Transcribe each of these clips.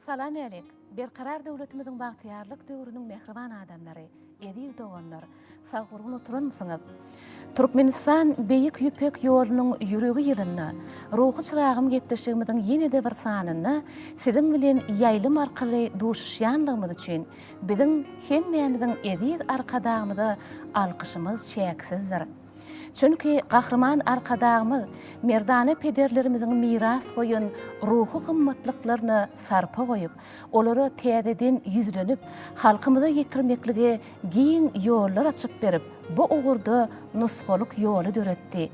Salam älik! Berkarar döwletimiziň bagtyýarlyk döwrüniň mähriban adamlary, eziz doganlar, sag-gurgun oturanmysyňyz? Türkmenistan Beýik Ýüpek ýolunyň ýüregi ýylynda Ruhy çyragym gepleşigimiziň ýene-de bir sanynda siziň bilen ýaýlym arkaly duşuşýanlygymyz üçin biziň hemmämiziň eziz Arkadagymyza alkyşymyz çäksizdir. Çünki Gahryman Arkadagymyz merdana pederlerimiziň miras goýan ruhy gymmatlyklaryna sarpa goýup, olara täzeden ýüzlenip, halkymyza ýetirmeklige giň ýollar açyp berip, bu ugurda nusgalyk ýoly döretdi.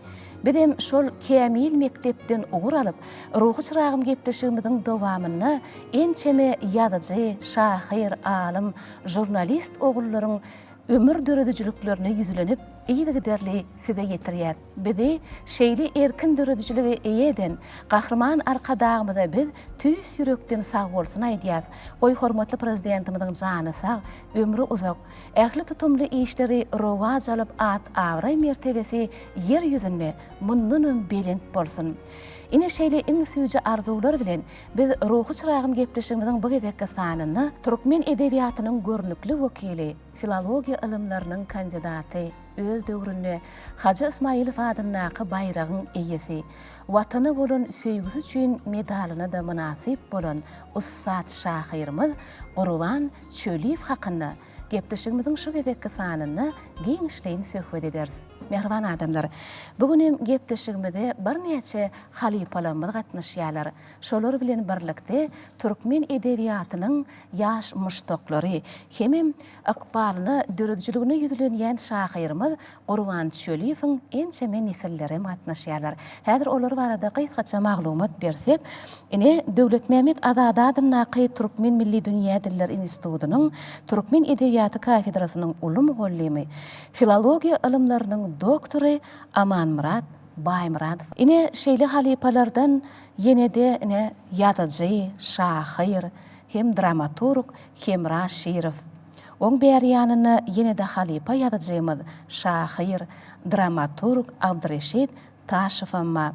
Bizem şol kämil mekdepden ugur alyp, Ruhy çyragym gepleşigimiziň dowamynda ençeme ýazyjy, şahyr, alym, žurnalist ogullaryň ömür döredijiliklerine ýüzlenip, yzygiderli size ýetirýäs. Bizi şeýle erkin döredijilige eýe eden Gahryman Arkadagymyza biz tüýs ýürekden sagbolsun aýdýas. Goý hormatly Prezidentimiziň jany sag, ömri uzak, ähli tutumly işleri rowaç alyp at-abraý mertebesi ýer ýüzünde mundanam belent bolsun. Ine şeýle iň süýji arzuwlar bilen biz Ruhy çyragym gepleşigimiziň bu gezekki sanynda türkmen edebiýatynyň görnükli wekili, filologiýa ylymlarynyň kandidaty, öz döwründe Hajy Ysmaýylow adyndaky baýragyň eýesi, Watana bolan söýgüsi üçin medalyna-da mynasyp bolan ussat şahyrymyz Gurban Çöliýew hakynda gepleşigimiziň şu gezekki sanynda giňişleýin söhbet ederis. Mähriban adamlar, bu gün hem gepleşigimize birnäçe halypalarymyz gatnaşýarlar. Şolar bilen birlikde türkmen edebiýatynyň ýaş muşdaklary hemem ykbalyna, döredijiligine ýüzlenýän şahyrymyz Gurban Çöliýewiň ençeme nesillerem gatnaşýarlar. Häzir olar barada gysgaça maglumat bersek, ine, Döwletmämmet Azady adyndaky Türkmen milli dünýä dilleri institutynyň türkmen edebiýaty kafedrasynyň uly mugallymy, filologiýa ylymlarynyň doktory Amanmyrat Baýmyradow. Ine, şeýle halypalardan ýene-de, ine, ýazyjy, şahyr hem dramaturg Hemra Şirow. Oň bäri ýanynda ýene-de halypa ýazyjymyz, şahyr, dramaturg Abdyreşit Taşowam bar.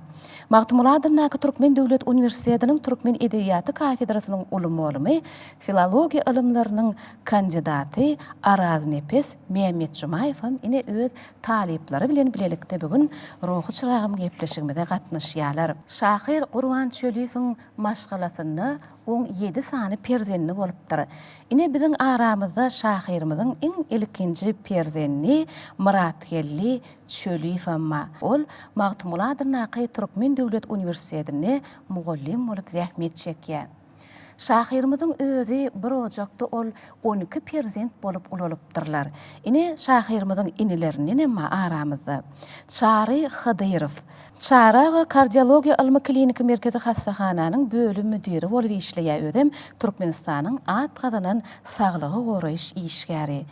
Magtymguly adyndaky Türkmen döwlet uniwersitetiniň türkmen edebiýaty kafedrasynyň uly mugallymy, filologiýa ylymlarynyň kandidaty Araznepes Mämmetjumaýewem ine öz talyplary bilen bilelikde bu gün Ruhy çyragym gepleşigimize gatnaşýarlar. Şahyr Gurban Çöliýewiň maşgalasynda Oň ýedi sany perzendi bolupdyr. Ine biziň aramyzda şahyrymyzyň iň ilkinji perzendi Myratgeldi Çöliýewem bar. Ol Magtymguly adyndaky Türkmen döwlet uniwersitetinde mugallym bolup zähmet çekýär. Şahyrymyzyň özi bir ojakda ol 12 perzent bolup ulalypdyrlar. Ine şahyrymyzyň inilerindenem bar aramyzda. Çary Hydyrow. Çary aga Kardiologiýa ylmy-kliniki merkezi hassahananyň bölüm müdiri bolup işleýär, özem Türkmenistanyň at gazanan saglygy goraýyş işgäri.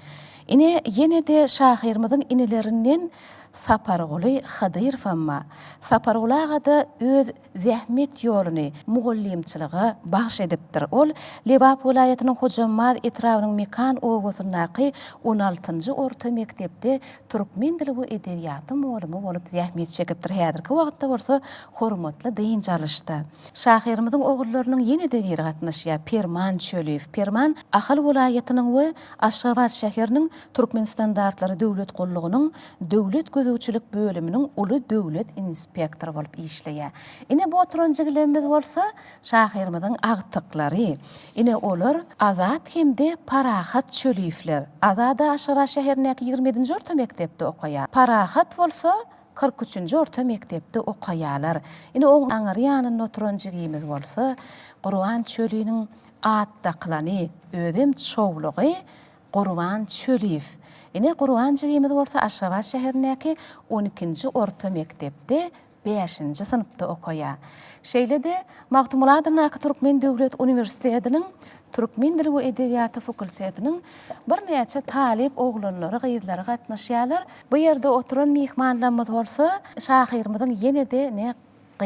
Ine, ýene-de şahyrymyzyň inilerinden Saparguly Hydyrowam bar. Saparguly aga-da öz zähmet ýoluny mugallymçylyga bagyş edipdir. Ol Lebap welaýatynyň Hojambaz etrabynyň Mekan obasyndaky on altynjy orta mekdepde türkmen dili we edebiýaty mugallymy bolup zähmet çekipdir, häzirki wagtda bolsa hormatly dynç alyşda. Şahyrymyzyň ogullarynyň ýene-de biri gatnaşýar, Perman Çöliýew. Perman Ahal welaýatynyň we Aşgabat şäheriniň Türkmenstandartlary döwlet gullugynyň Döwlet gözegçilik bölüminiň uly döwlet inspektory bolup işleýär. Ine bu oturan jigilemmiz bolsa şahyrymyzyň agtyklary. Ine olar Azat hem-de Parahat Çöliýewler. Azad-a Aşgabat şäherindäki 27-nji orta mekdepde okaýar. Parahat bolsa 43-nji orta mekdepde okaýarlar. Ine oň aňyry ýanynda oturan jigimiz bolsa Gurban Çöliniň at dakylany, özem çowlugy Gurban Çöliýew. Ine Gurban jigimiz bolsa Aşgabat şäherindäki on ikinji orta mekdepde bäşinji synpda okaýar. Şeýle-de Magtymguly adyndaky Türkmen döwlet uniwersitetiniň Türkmen dili we edebiýaty fakultetiniň birnäçe talyp oglanlary, gyzlary gatnaşýarlar. Bu ýerde oturan myhmanlarymyz bolsa şahyrymyzyň ýene-de ne.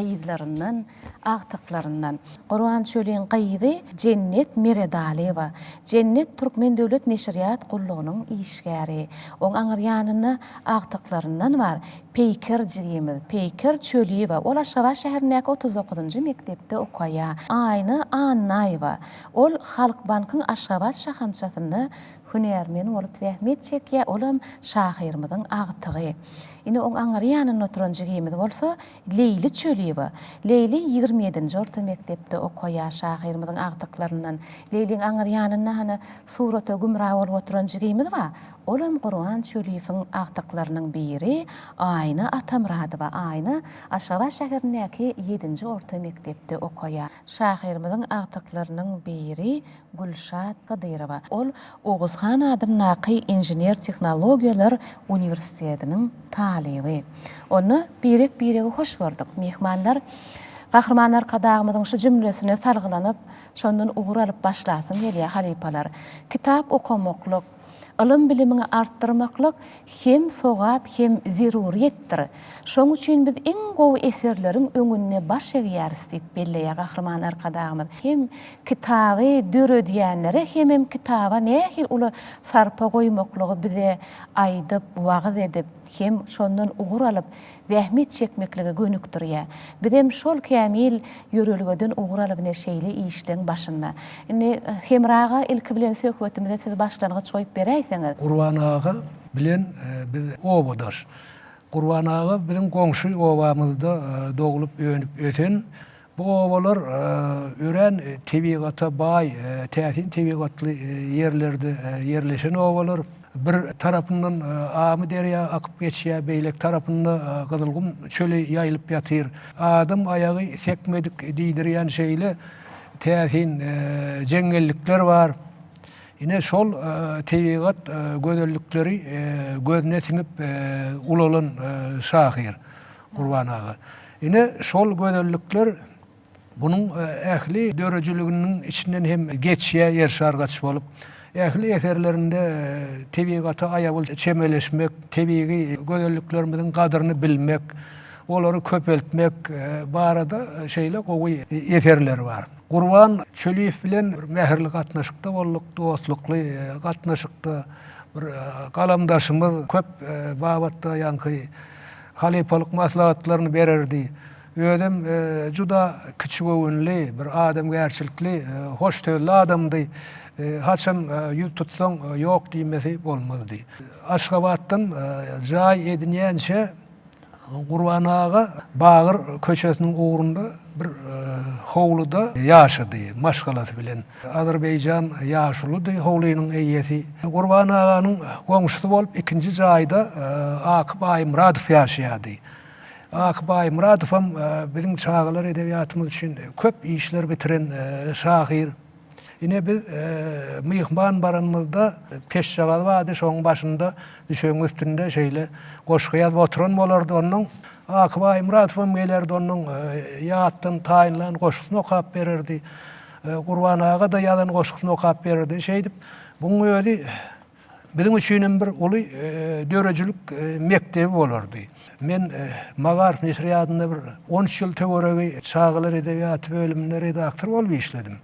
gyzlaryndan, agtyklaryndan. Gurban Çöliň gyzy Jennet Meredalyýewa. Jennet Türkmen döwlet neşirýat gullugynyň işgäri. Oň aňyr ýanynda agtyklaryndan bar. Peýker jigimiz, Peýker Çöliýewa. Ol Aşgabat şäherindäki 39-njy mekdepde okaýar. Aýna Annaýewa. Ol Halkbankyň Aşgabat şahamçasynda hünärmen bolup zähmet çekýär. Olam şahyrymyzyň agtygy. Ine, oň aňyr ýanynda oturan jigimiz bolsa Leýli Çöliýewa. Leýli 27-nji orta mekdepde okaýar, şahyrymyzyň agtyklaryndan. Leýliň aňyr ýanynda hany surata gümra bolup oturan jigimiz bar. Olam Gurban Çöliýewiň agtyklarynyň biri Aýna Atamyradowa. Aýna Aşgabat şäherindäki ýedinji orta mekdepde okaýar. Şahyrymyzyň agtyklarynyň biri Gülşat Hydyrowa. Ol Oguz han adyndaky Inžener-tehnologiýalar uniwersitetiniň talyby. Onda birek-biregi hoş gördük, myhmanlar. Gahryman Arkadagymyzyň şu jümlesine salgylanyp, şondan ugur alyp başlasym gelýär, halypalar. Kitap okamaklyk, Ylym-bilimiňi artdyrmaklyk hem sogap, hem zeruryýetdir. Şoň üçin biz iň gowy eserleriň öňünde baş egýäris diýip belleýär Gahryman Arkadagymyz. Hem kitaby döredýänlere hemem kitaba nähili uly sarpa goýmaklygy bize aýdyp, wagyz edip, hem şondan ugur alyp, zähmet çekmeklige gönükdirýär. Bizem şol kämil ýörelgeden ugur alyp ine şeýle işleň başynda. Indi Hemra aga ilki bilen söhbetimize siz başlangyç goýup beräýseňiz. Gurban aga bilen biz obadaş. Gurban aga biziň goňşy obamyzda doglup önüp ösen. Bu obalar örän tebigata baý, täsin tebigatly ýerlerde ýerleşen obalar. Bir tarapyndan Amy derýa akyp geçýär, beýleki tarapynda Gyzylgum çöli ýaýylyp ýatyr. Adam aýagy sekmedik diýdirýän şeýle täsin jeňňellikler bar. Ine, şol tebigat gözellikleri gözüne siňip ulalan şahyr Gurban aga. Ine, şol gözellikler bunuň ähli döredijiliginiň içinden hem geçýär eriş-argaç bolup. Ähli eserlerinde tebigata aýawly çemeleşmek, tebigy gözelliklerimiziň gadyryny bilmek, olary köpeltmek barada şeýle gowy eserleri bar. Gurban Çöliýew bilen bir mähirli gatnaşykda bolduk, dostlukly gatnaşykda bir galamdaşymyz köp babatda ýaňky halypalyk maslahatlaryny bererdi. Özem juda kiçigöwünli, bir adamgärçilikli, hoş sözli adamdy. Haçan ýüz tutsaň, ýok diýmesi bolmazdy. Aşgabatdan jaý edinýänçä Gurban aga Bagyr köçesiniň ugrunda bir howluda ýaşady maşgalasy bilen. Azerbaýjan ýaşuludy howlynyň eýesi. Gurban aganyň goňşusy bolup ikinji jaýda Aky Baýmyradow ýaşaýardy. Aky Baýmyradowam biziň çagalar edebiýatymyz üçin köp işler bitiren şahyr. Ine biz myhman baranymyzda peşjagaz bardy, şonuň başynda düşegiň üstünde şeýle goşgy ýazyp oturan bolardy. Onnoň Aky Baýmyradowam gelerdi, onnoň ýatdan taýynlan goşgusyny okap bererdi. Gurban aga-da ýazan goşgusyny okap bererdi. Şeýdip, buň özi biziň üçinem bir uly döredijilik mekdebi bolardy. Men Magaryf neşirýatynda bir 13 ýyl töweregi çagalar edebiýaty bölüminde redaktor bolup işledim.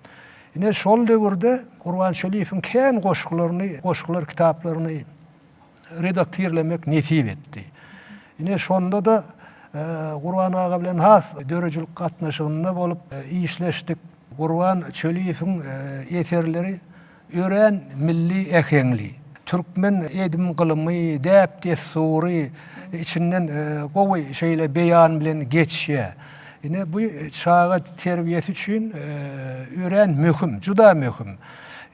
Ine, şol döwürde Gurban Çöliýewiň kän goşgularyny, goşgular kitaplaryny redaktirlemek nesip etdi. Ine, şonda-da Gurban aga bilen has döredijilik gatnaşygynda bolup işleşdik. Gurban Çöliýewiň eserleri örän milli äheňli. Türkmen edim-gylymy, däp-dessury içinden gowy şeýle beýan bilen geçýär. Ine, bu çaga terbiýesi üçin örän möhüm, juda möhüm.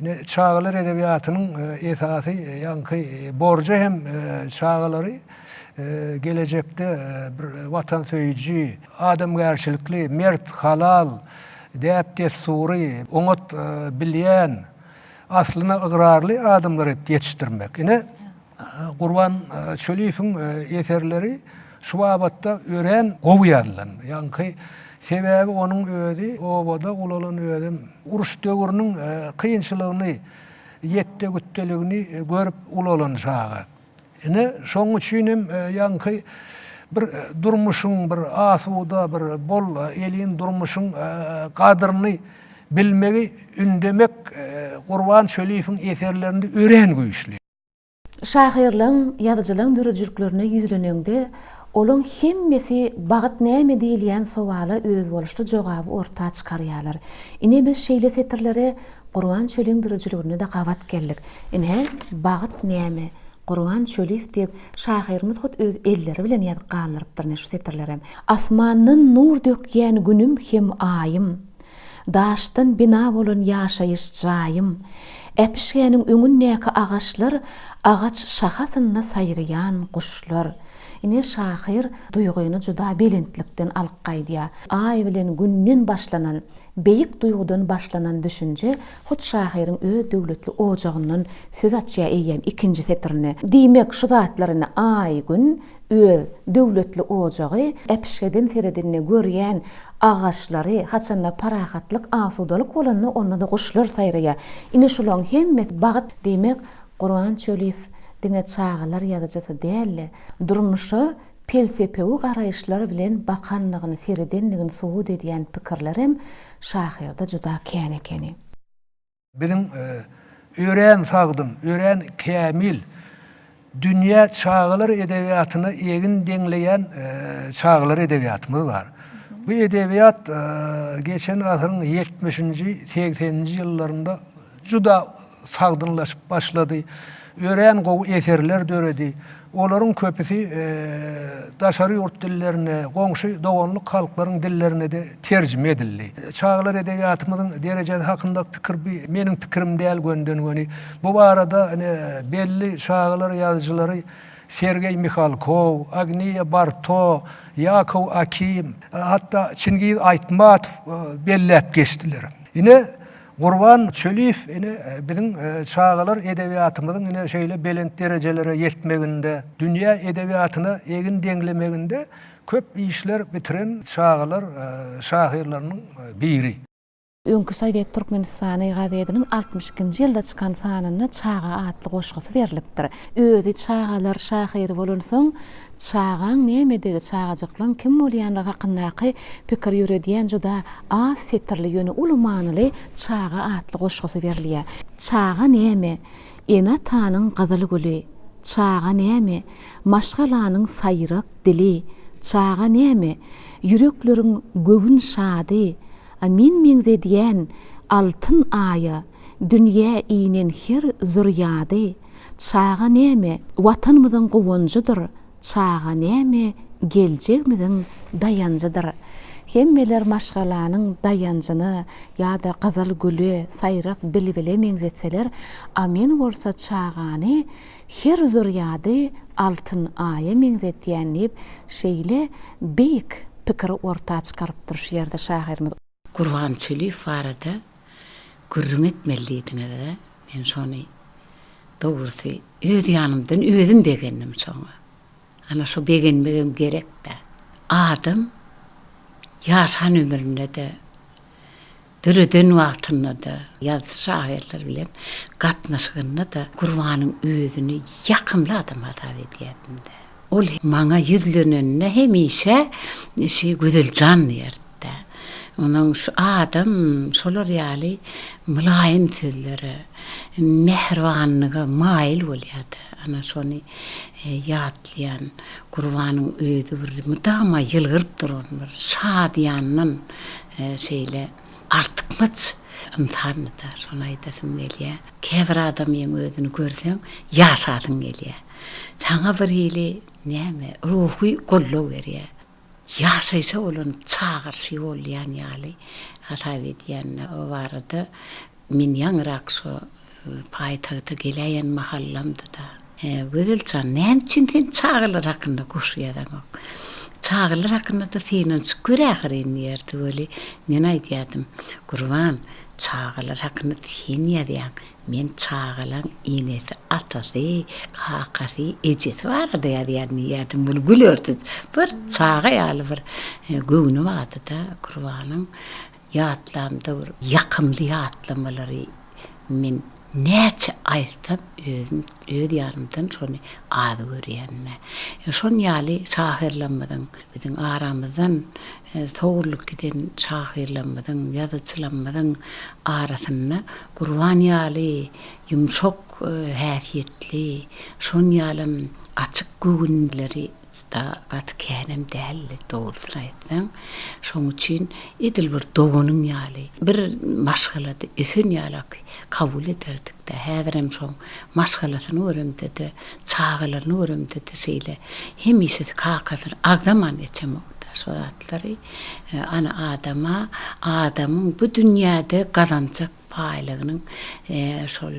Ine, çagalar edebiýatynyň esasy ýaňky borjy hem çagalary gelejekde bir watansöýüji, adamgärçilikli, mert, halal, däp-dessury oňat bilýän, aslyna ygrarly adamlar edip ýetişdirmek. Ine, Gurban Çöliýewiň eserleri şu babatda örän gowy ýazylan. Ýaňky sebäbi onuň özi obada ulalan özem uruş döwrüniň kynçylygyny, ýetde-gütdeligini görüp ulalan çaga. Ine, şonuň üçin hem ýaňky. Bir durmuşyň bir asuda, bir bol elin durmuşyň gadyryny bilmegi ündemek Gurban Çöliýewiň eserlerinde örän güýçli. Şahyrlaň, ýazyjylaň döredijiliklerine ýüzleneňde, olaň hemmesi bagt näme diýilýän sowala özboluşly jogaby orta çykarýarlar. Ine biz şeýle setirlere Gurban Çöliň döredijiliginde-de gabat geldik. Ine, bagt näme? Gurban Çöliýew diýip, şahyrymyz hut öz elleri bilen ýazyp galdyrypdyr ine şu setirlerem. Asmandan nur dökýän Günüm hem Aýym, Daşdan bina bolan ýaşaýyş jaýym, Äpişgäniň öňündäki agaçlar, Agaç şahasynda saýraýan guşlar. Ine, şahyr duýgyny juda belentlikden alyp gaýdýar. Aý bilen Günden başlanan, beýik duýgudan başlanan düşünje hut şahyryň öz döwletli ojagyndan söz açýar eýýäm ikinji setirinde. Diýmek, şu zatlar indi Aý, Gün, öz döwletli ojagy, äpişgeden seredende görýän agaçlary, haçanda parahatlyk, asudalyk bolanda onda-da guşlar saýraýar. Ine şulaň hemmesi bagt. Diýmek, Gurban Çöliýew diňe çagalar ýazyjysy däl-de, durmuşa pelsepewi garaýyşlar bilen bakanlygyny, seredenligini subut edýän pikirlerem şahyrda juda kän ekeni. Biziň örän sagdyn, örän kämil, dünýä çagalar edebiýatyna egin deňleýän çagalar edebiýatymyz bar. Bu edebiýat geçen asyryň ýetmişinji, segseninji ýyllarynda juda sagdynlaşyp başlady. Örän gowy eserler döredi. Olaryň köpüsi daşary ýurt dillerine, goňşy doganlyk halklaryň dillerine-de terjime edildi. Çagalar edebiýatymyzyň derejesi hakynda pikir bu meniň pikirim däl gönden-göni. Bu barada ine belli çagalar ýazyjylary Sergeý Mihalkow, Agniýa Barto, Ýakow Akim, hatda Çingiz Aýtmatow belläp geçdiler. Ine, Gurban Çöliýew ine biziň çagalar edebiýatymyzyň ine şeýle belent derejelere ýetmeginde, dünýä edebiýatyna egin deňlemeginde köp işler bitiren çagalar şahyrlarynyň biri. Öňki Sowet Türkmenistany gazetiniň 62-nji ýylda çykan sanynda Çaga atly goşgusy berlipdir. Özi çagalar şahyry bolansoň, çagaň nämedigi, çagajyklaň kim bolýanlygy hakyndaky pikir ýöredýän juda az setirli, ýöne uly manyly Çaga atly goşgusy berilýär. Çaga näme? Ene-atanyň gyzyl güli. Çaga näme? Maşgalanyň saýrak dili. Çaga näme? Ýürekleriň göwün şady. A men meňzedýän altyn aýa, Dünýä inen her zürýady. Çaga näme? Watanymyzyň guwanjydyr, Çaga näme? Geljegimiziň daýanjydyr. Hemmeler maşgalanyň daýanjyna ýa-da gyzyl güle, saýrak bilbile meňzetseler, a men bolsa çagany her zürýady altyn aýa meňzetýän diýip, şeýle beýik pikiri orta çykarypdyr şu ýerde şahyrymyz. Gurban Çöliýew barada gürrüň etmeli diýdiňiz-dä, men şony dogrusy öz ýanymdan özüm begendim şoňa. Ana şo begenmegem gerek-dä. Adam ýaşan ömründe-de, döreden wagtynda-da, ýazyjy-şahyrlar bilen gatnaşygynda-da Gurbanyň özüni ýakymly adam hasap edýärdim-dä. Ol maňa ýüzlenende hemişe şi Gözel jan diýerdi-dä. Onuň şu adam şolar ýaly mylaýym sözlere, mähribanlyga maýyl bolýardy. Ana şony ýatlaýan Gurbanyň özi bir mydama ýylgyryp duran bir şadyýandan şeýle artykmaç ynsandy-da, şony aýdasym gelýär. Käbir adamyň özüni görseň ýaşasyň gelýär. Saňa bir hili näme, ruhy goldaw berýär. Ýaşaýşa bolan çagyryşy ýollaýan ýaly hasap edýän. O barada men ýaňyrak şo paýtagta geläýen mahallamdy-da. Gözel jan, näme üçin sen çagalar hakynda goşgy ýazaňok? Çagalar hakynda-da synanyşyp gör ahyryn diýerdi weli, men aýdýardym, Gurban, çagalar hakynda sen ýazýaň, Men çagalaň enesi, atasy, kakasy, ejesi barada ýazýan diýýärdim. Muny gülerdi. Bir çaga ýaly bir göwni bardy-da Gurbanyň. Ýatlamda bir ýakymly ýatlamalary men. Näçe aýtsam özüm öz ýanymdan şony az görýän-dä. Şon ýaly şahyrlarymyzyň, biziň aramyzdan sowrulyp giden şahyrlarymyzyň, ýazyjylarymyzyň arasynda Gurban ýaly ýumşak häsiýetli, şon ýalam açyk göwünlileri Juda gaty känem däldi, dogrusyny aýtsaň. Şoň üçin edil bir doganyň ýaly, bir maşgalada ösen ýalak kabul ederdik-dä. Häzirem şoň maşgalasyny göremde-de, çagalaryny göremde-de şeýle hemişesi kakasyny agzaman geçemok-da şo zatlary. Ana adama, adamyň bu dünýäde gazanjak baýlygynyň şol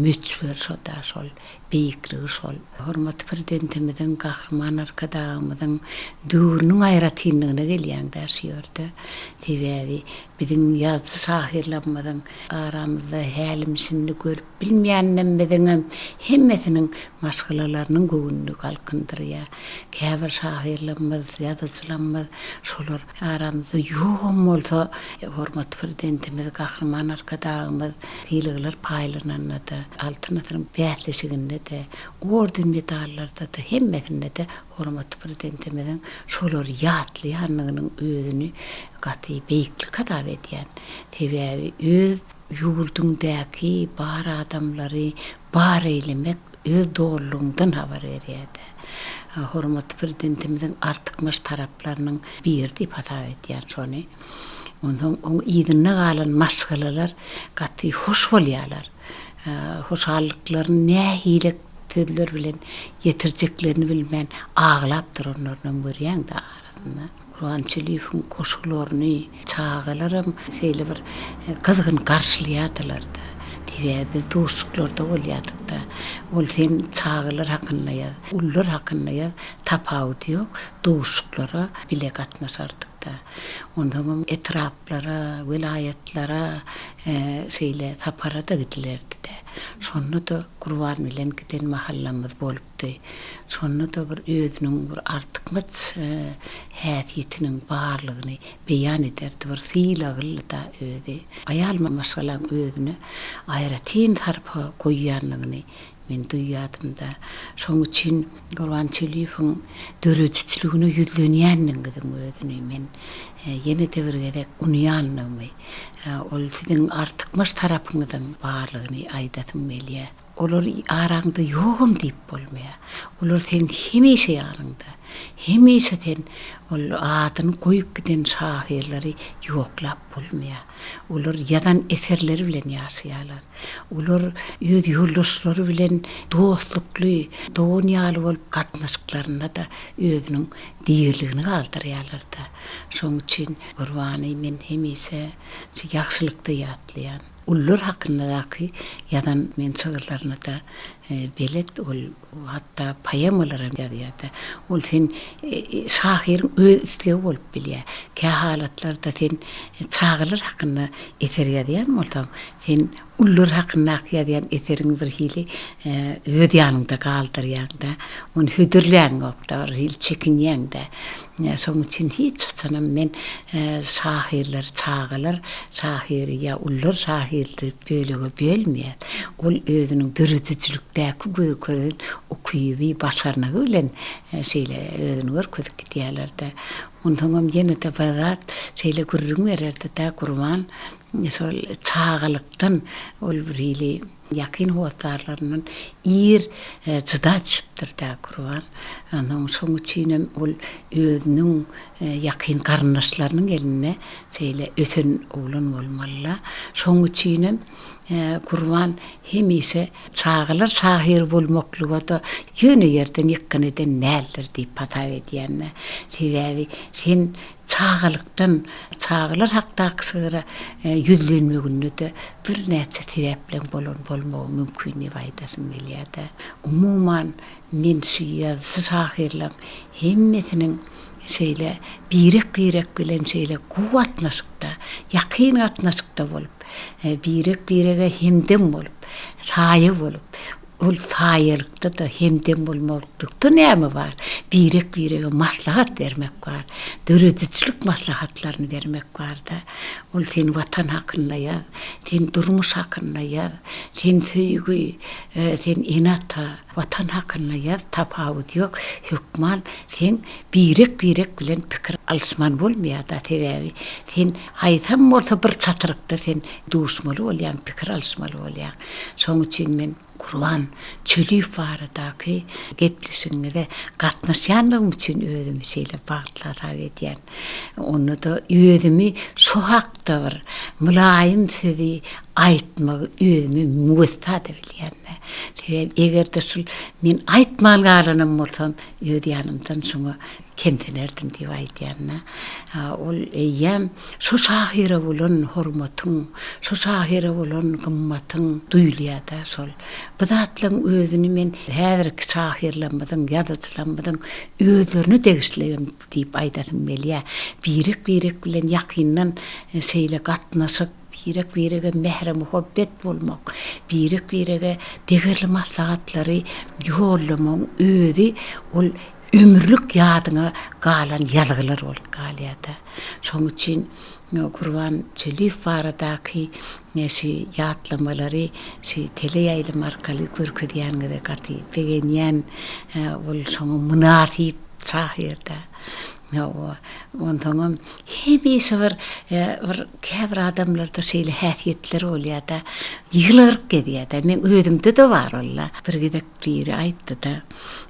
möçberi şo-da, şol beýikligi şol. Hormatly Prezidentimiziň, Gahryman Arkadagymyzyň döwrüniň aýratynlygyna gelýäň-dä şu ýerde. Sebäbi biziň ýazyjy-şahyrlarymyzyň aramyzda hälim-şindi görüp bilmeýänlerimiziňem hemmesiniň maşgalalarynyň göwnüni galkyndyrýar. Käbir şahyrlarymyz, ýazyjylarymyz şolar aramyzda ýogam bolsa, hormatly Prezidentimiz Gahryman Arkadagymyz sylaglar paýlananda-da, Altyn asyryň bäsleşiginde-de, orden-medallarda-da, hemmesinde-de hormatly Prezidentimiziň şolary ýatlaýanlygynyň özüni gaty beýiklik hasap edýän. Sebäbi öz ýurduňdaky bar adamlary bar eýlemek öz dolulygyňdan habar berýär-de. Hormatly Prezidentimiziň artykmaç taraplarynyň biri diýip hasap edýän şony. Onsoň oň yzynda galan maşgalalar gaty hoş bolýarlar. Hoşallyklaryny nähili sözler bilen ýetirjeklerini bilmän aglap duranlarynam görýäň-dä arasynda. Gurban Çüliýewiň goşgularyny çagalaram şeýle bir gyzgyn garşylaýardylar-da. Sebäbi biz duşuşyklarda bolýardyk-da. Ol sen çagalar hakynda ýaz, ulular hakynda ýaz, tapawudy ýok, duşuşyklara bile gatnaşardyk-da. Onsoňam etraplara, welaýatlara şeýle sapara-da gidilerdi-de. Şonda-da Gurban bilen giden mahallamyz bolupdy. Şonda-da bir özüniň bir artykmaç häsiýetiniň barlygyny beýan ederdi. Bir sylaglydy-da özi. Aýal maşgalaň özüne aýratyn sarpa goýýanlygyny Men duýýardym-da. Şoň üçin Gurban Çüliýewiň döredijiligine ýüzlenýändigiňiziň özüni men ýene-de bir gezek unýandygymy, ol siziň artykmaç tarapyňyzyň barlygyny aýdasym gelýär. Olar araňda ýogam diýip bolmaýar. Olar seň hemişe ýanyňda. Hemişe sen ol adyny goýup giden şahyrlary ýoklap bolmaýar. Olar ýazan eserleri bilen ýaşaýarlar. Olar öz ýoldaşlary bilen dostlukly, dogan ýaly bolup gatnaşyklarynda-da özüniň diriligini galdyrýarlar-da. Şonuň üçin Gurbany men hemişe şu ýagşylykda ýatlaýan. Ulular hakyndaky ýazan men şygyrlaryna-da belet. Ol Hatda poemalaram ýazýar-da. Ol sen şahyryň öz islegi bolup bilýär. Kä halatlarda sen çagalar hakynda eser ýazýan bolsaň, sen ulular hakyndaky ýazýan eseriňi bir hili öz ýanyňda galdyrýaň-da, ony hödürläňok-da, bir hili çekinýäň-de. Şonuň üçin hiç haçanam men şahyrlary çagalar şahyry ýa ulular şahyry diýip bölege bölmeýän. Ol özüniň döredijilikdäki görkezen ukyby, başarnygy bilen şeýle özüni görkezip gidýärler-de. Onsoňam ýene-de bir zat şeýle gürrüň bererdi-de Gurban, şol çagalykdan ol bir hili ýakyn hossarlaryndan ir jyda düşüpdir-dä Gurban. Onsoň şoň üçinem ol özüniň ýakyn garyndaşlarynyň elinde şeýle ösen oglan bolmaly-la. Şoň üçinem Gurban hemişe çagalar şahyry bolmaklyga-da ýöne ýerden ýykgyn eden däldir diýip hasap edýän-dä. Sebäbi sen çagalykdan çagalar hakdaky şygra ýüzlenmeginde-de birnäçe sebäpleň bolan bolmagy mümkin diýip aýdasym gelýär-dä. Umuman, Men şu ýazyjy-şahyrlaň hemmesiniň şeýle birek-birek bilen şeýle gowy gatnaşykda, ýakyn gatnaşykda bolup, birek-birege hemdem bolup, saýa bolup, Ol saýalykda-da, hemdem bolmaklykda näme bar? Birek-birege maslahat bermek bar. Döredijilik maslahatlaryny bermek bar-da. Ol sen Watan hakynda ýaz, sen durmuş hakynda ýaz, sen söýgi, sen ene-ata, Watan hakynda ýaz, tapawudy ýok. Hökman sen birek-birek bilen pikir alyşman bolmaýar-da, sebäbi sen haýsam bolsa bir çatrykda sen duşmaly bolýaň, pikir alyşmaly bolýaň. Şoň üçin men Gurban Çöliýew baradaky gepleşigiňize gatnaşýanlygym üçin özümi şeýle bagtly hasap edýän. Onda-da özümi şo hakda bir mylaýym sözi aýtmagy özüme müwessa-da bilýän-dä. Sebäbi eger-de şul men aýtman galanam bolsam, öz ýanymdan şoňa kemsinerdim diýip aýdýan-da. Ol eýýäm şo şahyra bolan hormatyň, şo şahyra bolan gymmatyň duýulýar-da şol. Bu zatlaryň özüni men häzirki şahyrlarymyzyň, ýazyjylarymyzyň özlerine degişligem diýip aýdasym gelýär. Birek-birek bilen ýakyndan şeýle gatnaşyk, birek-birege mähir-muhabbet bolmak, birek-birege degerli maslahatlary ýollamagyň özi ol ömürlik ýadyňa galan ýazgylar bolup galýar-da. Şonuň üçin Gurban Çöliýew baradaky şu ýatlamalary şu teleýaýlym arkaly görkezýäniňize gaty begenýän. Ol şoňa mynasyp şahyr-da. Hawa, onsoňam hemişe bir bir käbir adamlarda şeýle häsiýetler bolýar-da, ýylgyryp gezýär-de. Meň özümde-de bar ol-da. Bir gezek biri aýtdy-da,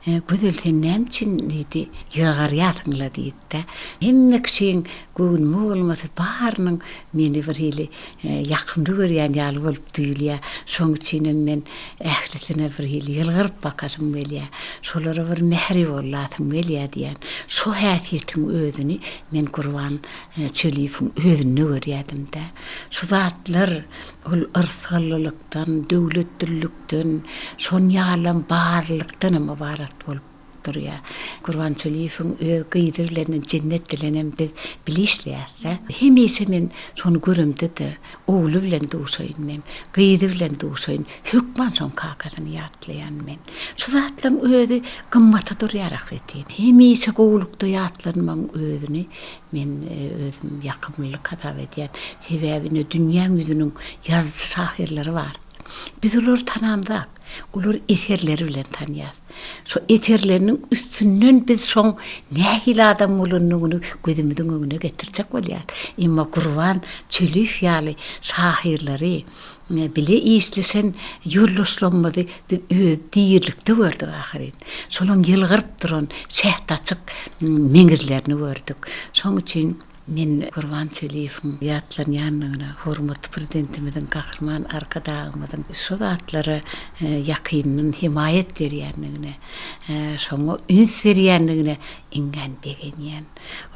Gözel sen näme üçin diýdi, ýylgyrýarsyň-la diýdi-de. Hemme kişiň göwnüme bolmasa barynyň meni bir hili ýakymly görýän ýaly bolup duýulýar. Şoň üçinem men ählisine bir hili ýylgyryp bakasym gelýär. Şolara bir mähribollasym gelýär diýen. Şo häsiýetiň özüni men Gurban Çöliýewiň özünde görýärdim-dä. Şu zatlar ol yrsgallylykdan, döwletlilikden, şon ýalam barlykdanam ybarat bolup durýar. Gurban Çöliýewiň öz gyzy bilenem, Jennet bilenem biz bile işleýäris-dä. Hemişe men şony göremde-de, ogly bilen duşaýyn men, gyzy bilen duşaýyn, hökman şoň kakasyny ýatlaýan men. Şu zatlaryň özi gymmata durýar ahbetin. Hemişe gowulykda ýatlanmagyň özüni men özüm ýakymlylyk hasap edýän. Sebäbi ine dünýäň ýüzüniň ýazyjy-şahyrlary bar. Biz olary tanamzak. Olary eserleri bilen tanýas. Şo eserleriniň üstünden biz şoň nähili adam bolandygyny gözümiziň öňüne getirjek bolýas. Emma Gurban Çöliýew ýaly şahyrlary bile işleşen ýoldaşlarymyzy biz öz dirilikde gördük ahyryn. Şolaň ýylgyryp duran şähdaçyk meňizlerini gördük. Şoň üçin men Gurban Çöliýewiň ýatlanýandygyna, hormatly Prezidentimiziň, Gahryman Arkadagymyzyň şu zatlara ýakyndan hemaýat berýändigine, şoňa üns berýändigine iňňän begenýän.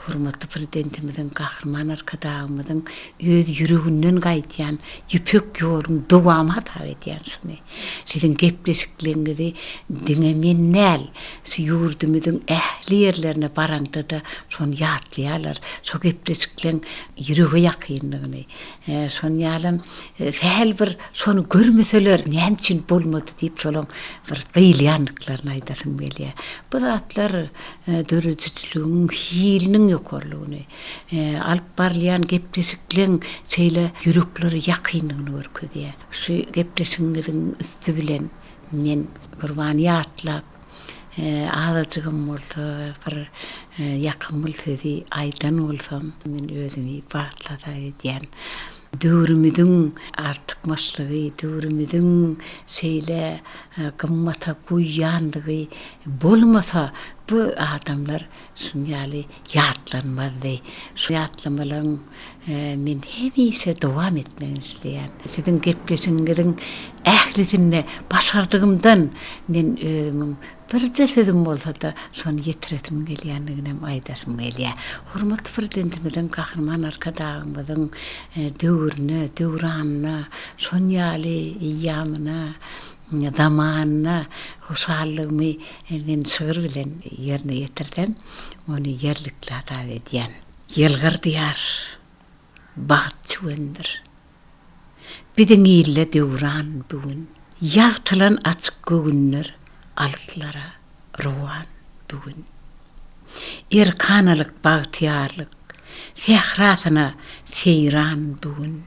Hormatly Prezidentimiziň, Gahryman Arkadagymyzyň öz ýüreginden gaýdýan ýüpek ýoluň dowamy hasap edýän şuny. Siziň gepleşikleriňizi diňe men däl, şu ýurdumyzyň ähli ýerlerine baraňda-da şony ýatlaýarlar. Şo gepleşikleň ýürege ýakynlygyny. Şon ýalam sähel bir şony görmeseler näme üçin bolmady diýip şolaň bir gyýylýandyklaryny aýdasym gelýär. Bu zatlar döredijiligiň hiliniň ýokarylygyny, alyp barylýan gepleşikleň şeýle ýüreklere ýakynlygyny görkezýär. Şu gepleşigiňiziň üsti bilen men Gurbany ýatlap, azajygam bolsa bir ýakymly sözi aýdan bolsam, men özümi bagtly hasap edýän. Döwrümiziň artykmaçlygy, döwrümiziň şeýle gymmata goýýanlygy bolmasa, bu adamlar şuny ýaly ýatlanmazdy. Şu ýatlamalaryň men hemişe dowam etmegini isleýän. Siziň gepleşigiňiziň ählisinde başardygymdan men özümiň Birje sözüm bolsa-da, şony ýetiresim gelýändiginem aýdasym gelýär. Hormatly Prezidentimiziň, Gahryman Arkadagymyzyň döwrüne, döwranyna, şon ýaly eýýamyna, zamanyna hoşallygymy men şygyr bilen ýerine ýetirsem, ony ýerlikli hasap edýän. Ýylgyr diýar, bagt çüwendir. Biziň ilde döwran bu gün. Ýagtylan açyk göwünler alyslara rowan bu gün. Erkanalyk bagtyýarlyk sährasyna seýran bu gün.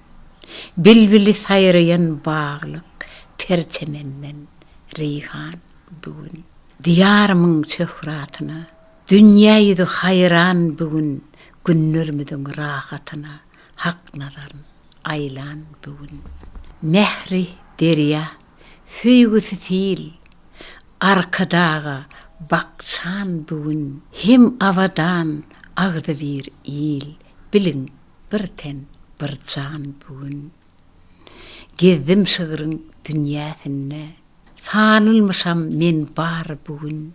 Bilbili saýraýan baglyk ter çemenden reýhan bu gün. Diýarymyň şöhratyna dünýä ýüzi haýran bu gün Günlerimiziň rahatyna Hak nazaryn aýlan bu gün. Mähri derýa, söýgüsi sil, Arkadaga bakjan bu gün. Hem abadan, agzybir il, Biliň, bir ten, bir jan bu gün. Gezdim şygryň dünýäsinde, Sanylmyşam men bar bu gün.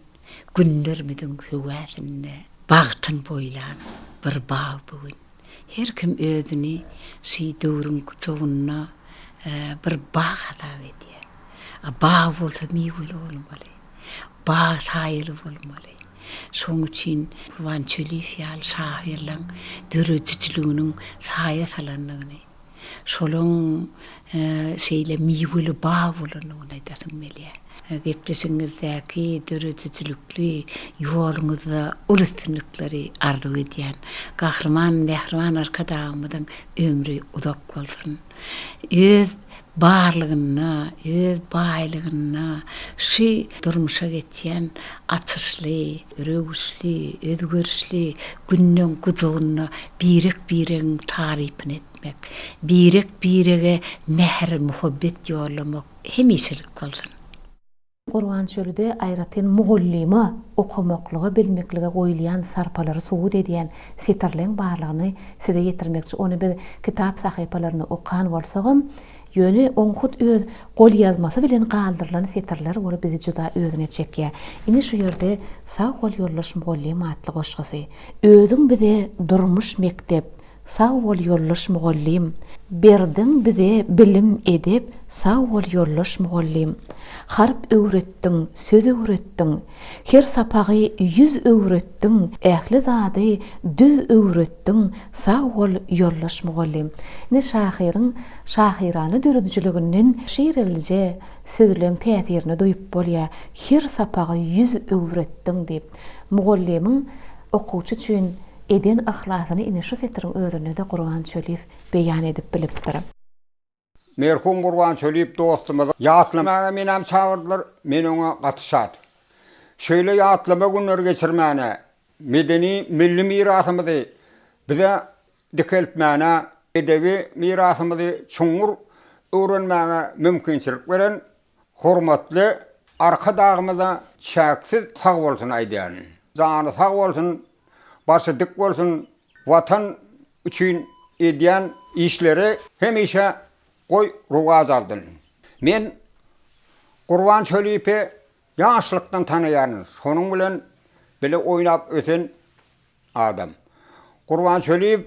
Günlerimiziň höwäsinde, Bagtyn boýlan bir bag bu gün. Her kim özüni şu döwrüň gujagynda bir bag hasap edýär. A bag bolsa miweli bolmaly. Bag saýaly bolmaly. Şonuň üçin Gurban Çöliýew ýaly şahyrlaň döredijiliginiň saýa salandygyny, Şolaň şeýle miweli bag bolandygyny aýdasym gelýär. Gepleşigiňizdäki döredijilikli ýoluňyzda uly üstünlikleri arzuw edýän. Gahryman Mähriban Arkadagymyzyň ömri uzak bolsun! Öz barlygynda, öz baýlygynda şu durmuşa geçýän açyşly, röwüşli, özgerişli günleň gujagynda birek-biregiň tarypyny etmek, birek-birege mähir-muhabbet ýollamak hemişelik bolsun! Gurban çölüde aýratyn mugallyma okamaklyga, bilmeklige goýulýan sarpalary subut edýän setirleň barlygyny size ýetirmekçi. Ony biz kitap sahypalarynda okan bolsagam, ýöne oň hut öz golýazmasy bilen galdyrylan setirler bolup bizi juda özüne çekýär. Ine şu ýerde Sag bol ýoldaş mugallym atly goşgusy. Özüň bize durmuş mekdep, Sag bol ýoldaş mugallym. Berdiň bize bilim, edep, Sag bol ýoldaş mugallym. Harp öwretdiň, söz öwretdiň. Her sapagy ýüz öwretdiň, Ähli zady düz öwretdiň, Sag bol ýoldaş mugallym. Ine şahyryň şahyrana döredijiliginden şirelije sözleň täsirini duýup bolýar. Her sapagy ýüz öwretdiň diýip, mugallymyň okuwçy üçin Eden yhlasyny ine şu setiriň özünde-de Gurban Çöliýew beýan edip bilipdir. Merhum Gurban Çöliýew dostumyzy ýatlamaga menem çagyrdylar, men oňa gaty şat. Şeýle ýatlama günleri geçirmäne, medeni milli mirasymyzy bize dikeltmäne, edebi mirasymyzy çuňňur öwrenmäge mümkinçilik beren hormatly Arkadagymyza çäksiz sagbolsun aýdýaryn. Jany sag bolsun, Başy dik bolsun Watan üçin edýän işleri hemişe goý rowaç aldyn. Men Gurban Çöliýewi ýaşlykdan tanaýaryn, şonuň bilen bile oýnap ösen adam. Gurban Çöliýew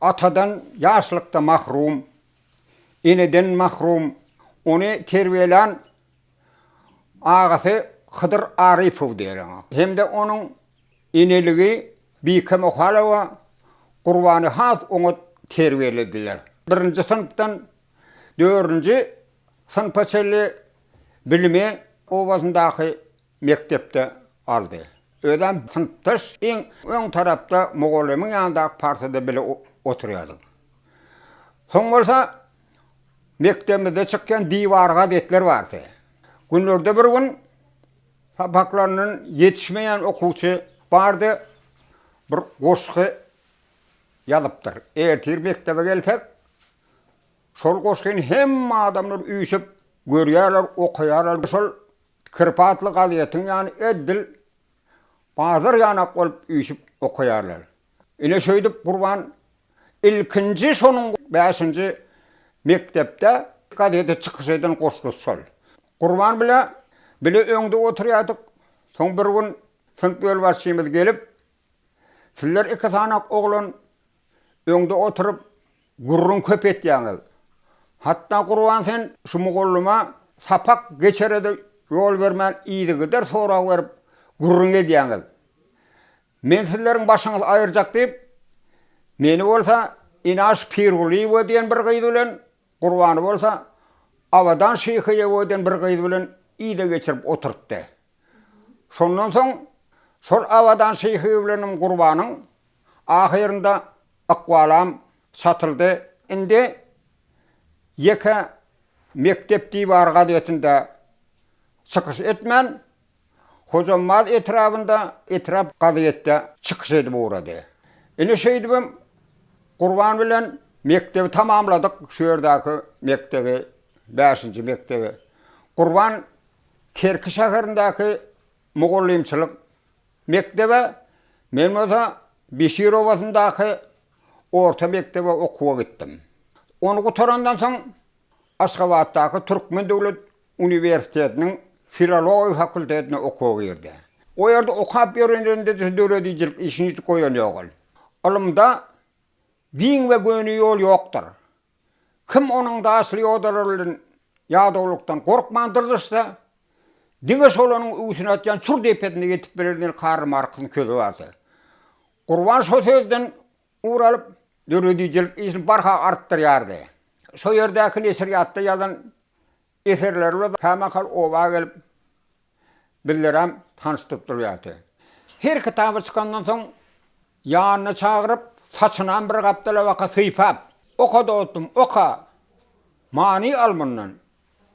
atadan ýaşlykda mahrum, eneden mahrum, ony terbiýelän agasy Hydyr Arypow diýer oňa hem-de onuň Eneligi Bike Muhalowa Gurbany has oňat terbiýelediler. Birinji synpdan dördünji synpa çenli bilimi obasyndaky mekdepde aldy. Özem synpdaş iň öň tarapda mugallymyň ýanyndaky partada bile oturýardyk. Soň bolsa mekdebimizde çykýan diwar gazetler bardy. Günlerde bir gün Sapaklaryndan ýetişmeýän okuwçy bardy, bir goşgy ýazypdyr. Ertir mekdebe gelsek, şol goşgyny hemme adamlar üýşüp görýärler, okaýarlar. Şol Kirpi atly gazetiň ýany edil bazar ýanak bolup üýşüp okaýarlar. Ine şeýdip Gurban ilkinji şonuň bäşinji mekdepde gazete çykyş eden goşgusy şol. Gurban bile bile öňde oturýardyk. Soň bir gün synp ýolbaşçymyz gelip, Sizler iki sanak oglan öňde oturyp gürrüň köp etýäňiz. Hatda Gurban sen şu mugallyma sapak geçere-de ýol bermän yzygider sorag berip gürrüň edýäňiz. Men sizleriň başyňyzy aýyrjak diýip, meni bolsa Inaş Pirgulyýewa diýen bir gyz bilen Gurbany bolsa. Abadan Şyhyýewa diýen bir gyz bilen yza geçirip oturtdy. Şondan soň şol Abadan Şyhyýewa bilenem Gurbanyň ahyrynda ykbalam çatyldy. Indi ýeke Mekdep diwary gazetinde çykyş etmän, Hojambaz etrabynda etrap gazetde çykyş edip ugrady. Ine şeýdibem Gurban bilen mekdebi tamamladyk, şu ýerdäki mekdebi, bäşinji mekdebi. Gurban Kerki şäherindäki mugallymçylyk mekdebe, men bolsa Beşir obasyndaky orta mekdebe okuwa gitdim. Ony gutarandan soň Aşgabatdaky Türkmen döwlet uniwersitetiniň filologiýa fakultetine okuwa girdi. O ýerde okap ýöreninde-de şu döredijilik işini hiç goýan ýok ol. Ylymda giň we göni ýol ýokdur. Kim onuň daşly ýodalary bilen ýadawlykdan gorkman dyrjaşsa, diňe şol onuň öwsün atýan çür depesine ýetip biler diýen Karl Marksyň sözi bardy. Gurban şo sözden ugur alyp, döredijilik işini barha artdyrýardy. Şo ýerdäki neşirýatda ýazan eserleri bilen kämahal oba gelip, bizlerem tanyşdyryp durýardy. Her kitaby çykandan soň ýanyna çagyryp, saçynam bir gapdala baka sypap, Oka dostum, oka! Many al mundan.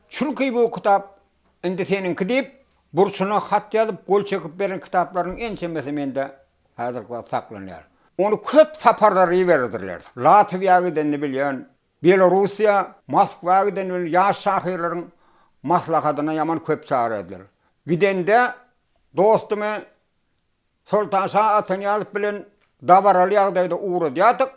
Çünki bu kitap indi seniňki diýip, burçuna hat ýazyp, gol çekip beren kitaplarynyň ençemesi mende häzirki wagt saklanýar. Ony köp saparlar iberdirler. Latwiýa gidenini bilýän, Belorussiýa, Moskwa giden bilen ýaş şahyrlaryň maslahatyna ýaman köp çagyrardylar. Gidende dostumy Soltanşa Atanyýazow bilen dabaraly ýagdaýda ugradýardyk.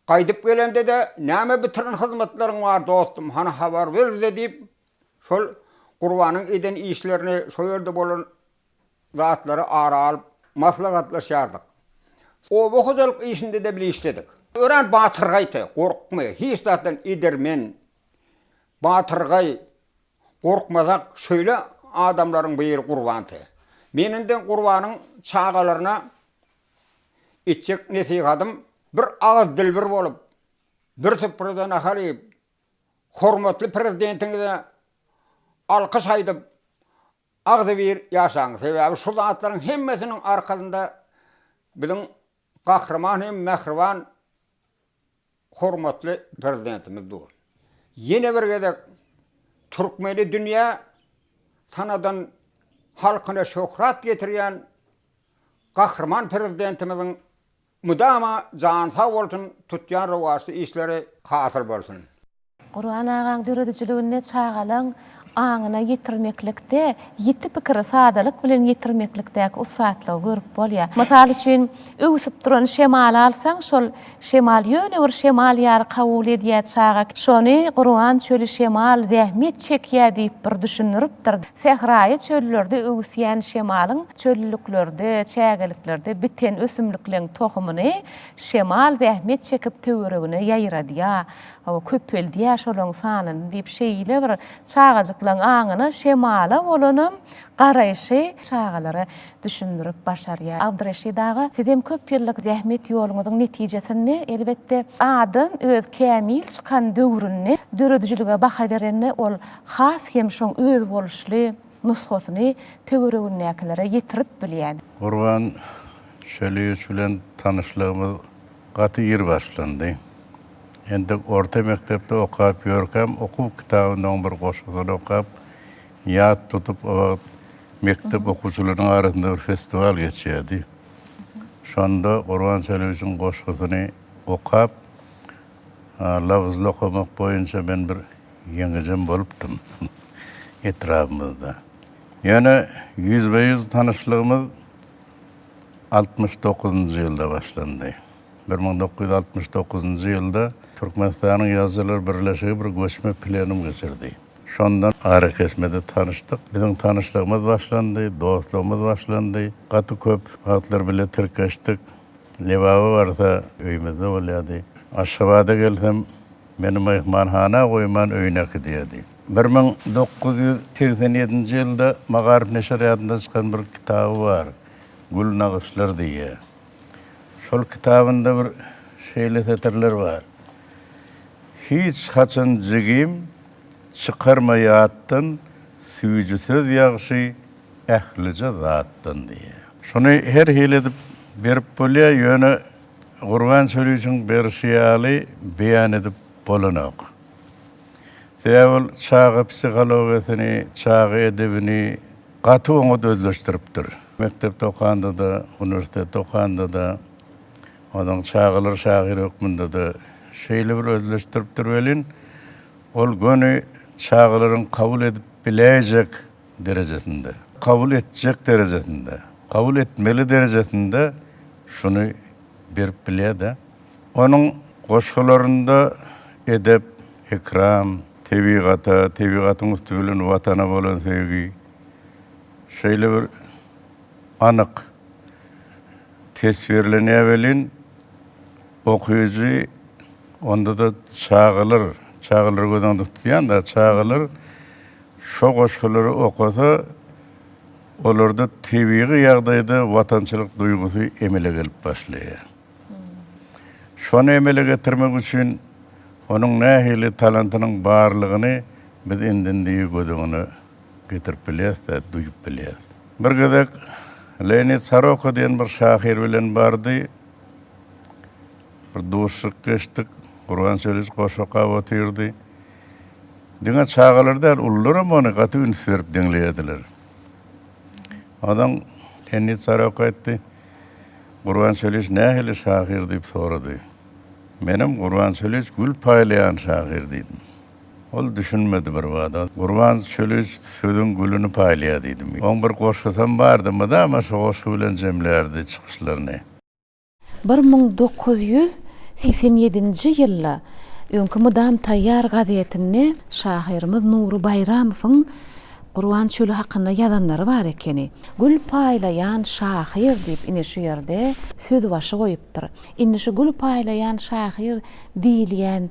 Gaýdyp gelende-de, Näme bitiren hyzmatlaryň bar, dostum, hany habar ber bize diýip, şol Gurbanyň eden işlerini, şo ýerde bolan zatlary ara alyp maslahatlaşýardyk. Oba hojalyk işinde-de bile işledik. Örän batyrgaýdy, gorkmaý, hiç zatdan edermen, batyrgaý, gorkmazak şeýle adamlaryň biri Gurbandy. Men indi Gurbanyň çagalaryna etjek nesihatym, bir agyz dilbir bolup, bir süprede nahar iýip, hormatly Prezidentiňize alkyş aýdyp, Agzybir ýaşaň, sebäbi şu zatlaryň hemmesiniň arkasynda biziň gahryman hem mähriban hormatly Prezidentimiz dur. Ýene bir gezek türkmeni dünýä tanadan, halkyna şöhrat getirýän gahryman Prezidentimiziň mydama jany sag bolsun, tutýan rowaçly işleri hasyl bolsun. Gurban agaň döredijiliginde çagalaň aňyna ýetirmeklikde, ýiti pikiri sadalyk bilen ýetirmeklikdäki ussatlygy görüp bolýar. Mysal üçin, öwsüp duran şemaly alsaň, şol şemal ýöne bir şemal ýaly kabul edýär çaga. Şony Gurban çöli şemal zähmet çekýär diýip bir düşündiripdir. Sähraýy çöllerde öwüsýän şemalyň çöllüklerde, çägeliklerde biten ösümlikleň tohumyny şemal zähmet çekip töweregine ýaýradýar. Hawa, köpeldýär şolaň sanyny diýip, şeýle bir çagajyklaň aňyna şemala bolanam garaýşy çagalara düşündirip başarýar. Abdyreşit aga, sizem köp ýyllyk zähmet ýoluňyzyň netijesinde, elbetde, adam öz kämil çykan döwründe döredijilige baha berende, ol has hem şoň özboluşly nusgasyny töweregindäkilere ýetirip bilýär. Gurban Şöliýewiç bilen tanyşlygymyz gaty ir başlandy. Entek orta mekdepde okap ýörkäm okuw kitabynda oň bir goşgusyny okap, ýat tutup, o wagt mekdep okuwçylarynyň arasynda bir festiwal geçýärdi. Şonda Gurban Çölewiçiň goşgusyny okap, labyzly okamak boýunça men bir ýeňijem bolupdym etrabymyzda. Ýöne ýüzbe-ýüz tanyşlygymyz 69-njy ýylda başlandy. 1969-njy ýylda Türkmenistanyň Ýazyjylar birleşigi bir göçme plenum geçirdi. Şonda arakesmede tanyşdyk. Biziň tanyşlygymyz başlandy, dostlugymyz başlandy. Gaty köp wagtlar bile tirkeşdik. Lebaba barsa, öýümizde bolýardy. Aşgabada gelsem, meni myhmanhana goýman öýüne äkidýärdi. 1987-nji ýylda Magaryf neşirýatynda çykan bir kitaby bar, Gül nagyşlar diýýär. Şol kitabynda bir şeýle setirler bar, Hiç haçan jigim. Çykarma ýatdan, süýji söz ýagşy ählije zatdan diýýär. Şuny her hili edip berip bolýar, ýöne Gurban Çöliçiň berşi ýaly beýan edip bolanok. Sebäbi ol çaga psihologiýasyny, çaga edebini gaty oňat özleşdiripdir. Mekdepde okanda-da, uniwersitetde okanda-da, onsoň çagalar şahyry hökmünde-de şeýle bir özleşdiripdir welin, ol göni çagalaryň kabul edip biläýjek derejesinde, kabul etjek derejesinde, kabul etmeli derejesinde şuny berip bilýär-de. Onuň goşgularynda edep, ekram, tebigata, tebigatyň üsti bilen Watana bolan söýgi şeýle bir anyk teswirlenýär welin, okyjy, onda-da çagalar, çagalary göz öňünde tutýan-da, çagalar şo goşgulary okasa, olarda tebigy ýagdaýda watançylyk duýgusy emele gelip başlaýar. Şony emele getirmek üçin onuň nähili talantynyň barlygyny biz indi-indigi göz öňüne getirip bilýäs-de, duýup bilýäs. Bir gezek Leonid Soroka diýen bir şahyr bilen bardy. Bir duşuşyk geçdik. Gurban Çöliç goşgy okap otyrdy. Diňe çagalar däl, ulularam ony gaty üns berip diňleýärdiler. Onsoň Leonid Soroka aýtdy. Gurban Çöliç nähili şahyr diýip sorady. Menem Gurban Çöliç gül paýlaýan şahyr diýdim. Ol düşünmedi birbada. Gurban Çöliç sözüň gülüni paýlaýar diýdim. Oň bir goşgusam bardy, mydama şo goşgy bilen jemlärdi çykyşlaryny. 1987-nji ýylda öňki Mydam taýýar gazetinde şahyrymyz Nury Baýramowyň Gurban çöli hakynda ýazanlary bar ekeni. Gül paýlaýan şahyr diýip ine şu ýerde sözbaşy goýupdyr. Indi şu gül paýlaýan şahyr diýilýän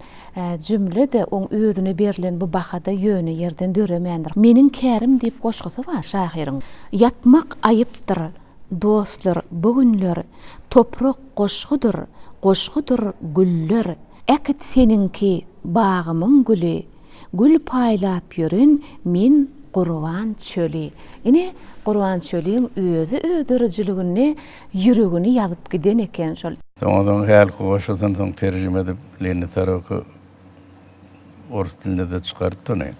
jümle-de oň özüne berlen bu baha-da ýöne ýerden döremändir. Meniň kärim diýip goşgusy bar şahyryň. Ýatmak aýypdyr, dostlar, bu günler, Toprak goşgudyr, goşgudyr güller. Äkit seniňki bagymyň güli, Gül paýlap ýören men Gurban çöli. Ine, Gurban çölüň özi öz döredijiliginde ýüregini ýazyp giden eken şol. Soňa-soň hälki goşgusyny soň terjime edip Leonid Soroka orus dilinde-de çykarypdy ony.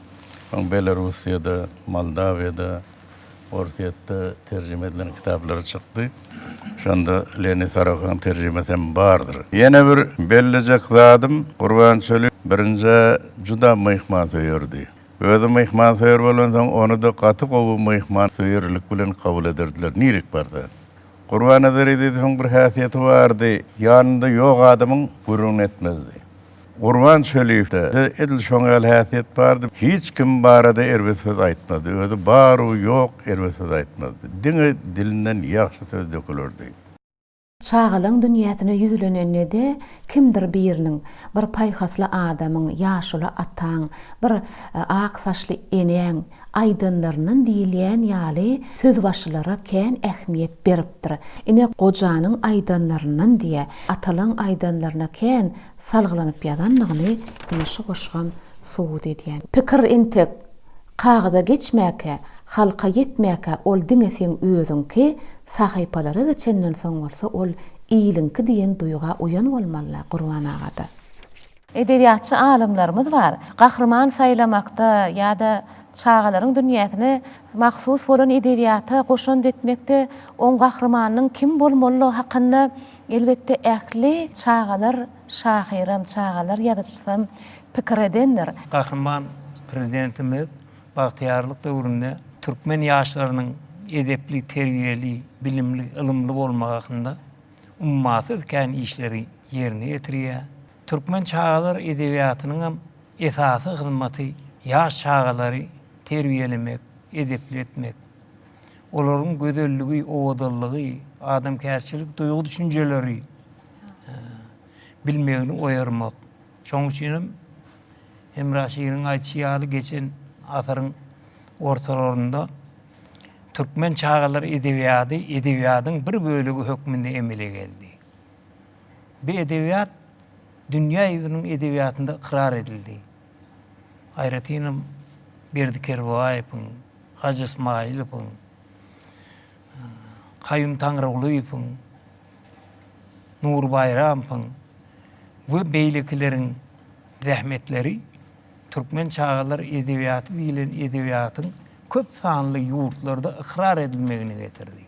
Soň Belarussiýada, Moldawiýada, Orsýetde terjime edilen kitaplary çykdy. Şonda Leonid Sorokaň terjimesi hem bardyr. Ýene bir bellejek zadym, Gurban Çöli birinjä juda myhmansöýerdi. Özi myhmansöýer bolansoň, ony-da gaty gowy myhmansöýerlik bilen kabul ederdiler, nirik barsa. Gurbannazar Ezizowyň bir häsiýeti bardy, ýanynda ýok adamyň gürrüňini etmezdi. Gurban Çöliýewde-de edil şoň ýaly häsiýet bardy. Hiç kim barada erbet söz aýtmazdy. Özi bar-u ýok erbet söz aýtmazdy. Diňe dilinden ýagşy söz dökülerdi. Çagalaň dünýäsine ýüzlenende-de kimdir biriniň, bir paýhasly adamyň, ýaşuly ataň, bir ak saçly enäň aýdanlaryndan diýilýän ýaly sözbaşylara kän ähmiýet beripdir. Ine, gojanyň aýdanlaryndan diýä, atalaň aýdanlaryna kän salgylanyp ýazandygyny ine şu goşgam subut edýär. Pikir entek kagyza geçmäkä, halka ýetmäkä ol diňe seň özüňki, sahypalara geçenden soň bolsa ol iliňki diýen duýga uýan bolmaly-la Gurban agada. Edebiýatçy alymlarymyz bar. Gahryman saýlamakda ýa-da çagalaryň dünýäsine mahsus bolan edebiýata goşant etmekde oň gahrymanynyň kim bolmalydygy hakynda elbetde ähli çagalar şahyram, çagalar ýazyjysam pikir edendir. Gahryman Prezidentimiz bagtyýarlyk döwründe türkmen ýaşlarynyň edepli, terbiýeli, bilimli, ylymly bolmagy hakynda ummasyz kän işleri ýerine ýetirýär. Türkmen çagalar edebiýatynyňam esasy hyzmaty ýaş çagalary terbiýelemek, edepli etmek. Olaryň gözelligi, owadanlygy, adamkärçilik duýgy-düşünjeleri bilmegini oýarmak. Şonuň üçinem Hemra Şiriň aýdyşy ýaly geçen asyryň ortalarynda türkmen çagalar edebiýady edebiýadyň bir bölegi hökmünde emele geldi. Bu edebiýat dünýä ýüzüniň edebiýatynda ykrar edildi. Aýratynam Berdi Kerbabaýewiň, Hajy Ysmaýylowyň, Kaýum Taňrygulyýewiň, Nury Baýramowyň we beýlekileriň zähmetleri türkmen çagalar edebiýaty diýlen edebiýatyň köp sanly ýurtlarda ykrar edilmegine getirdi.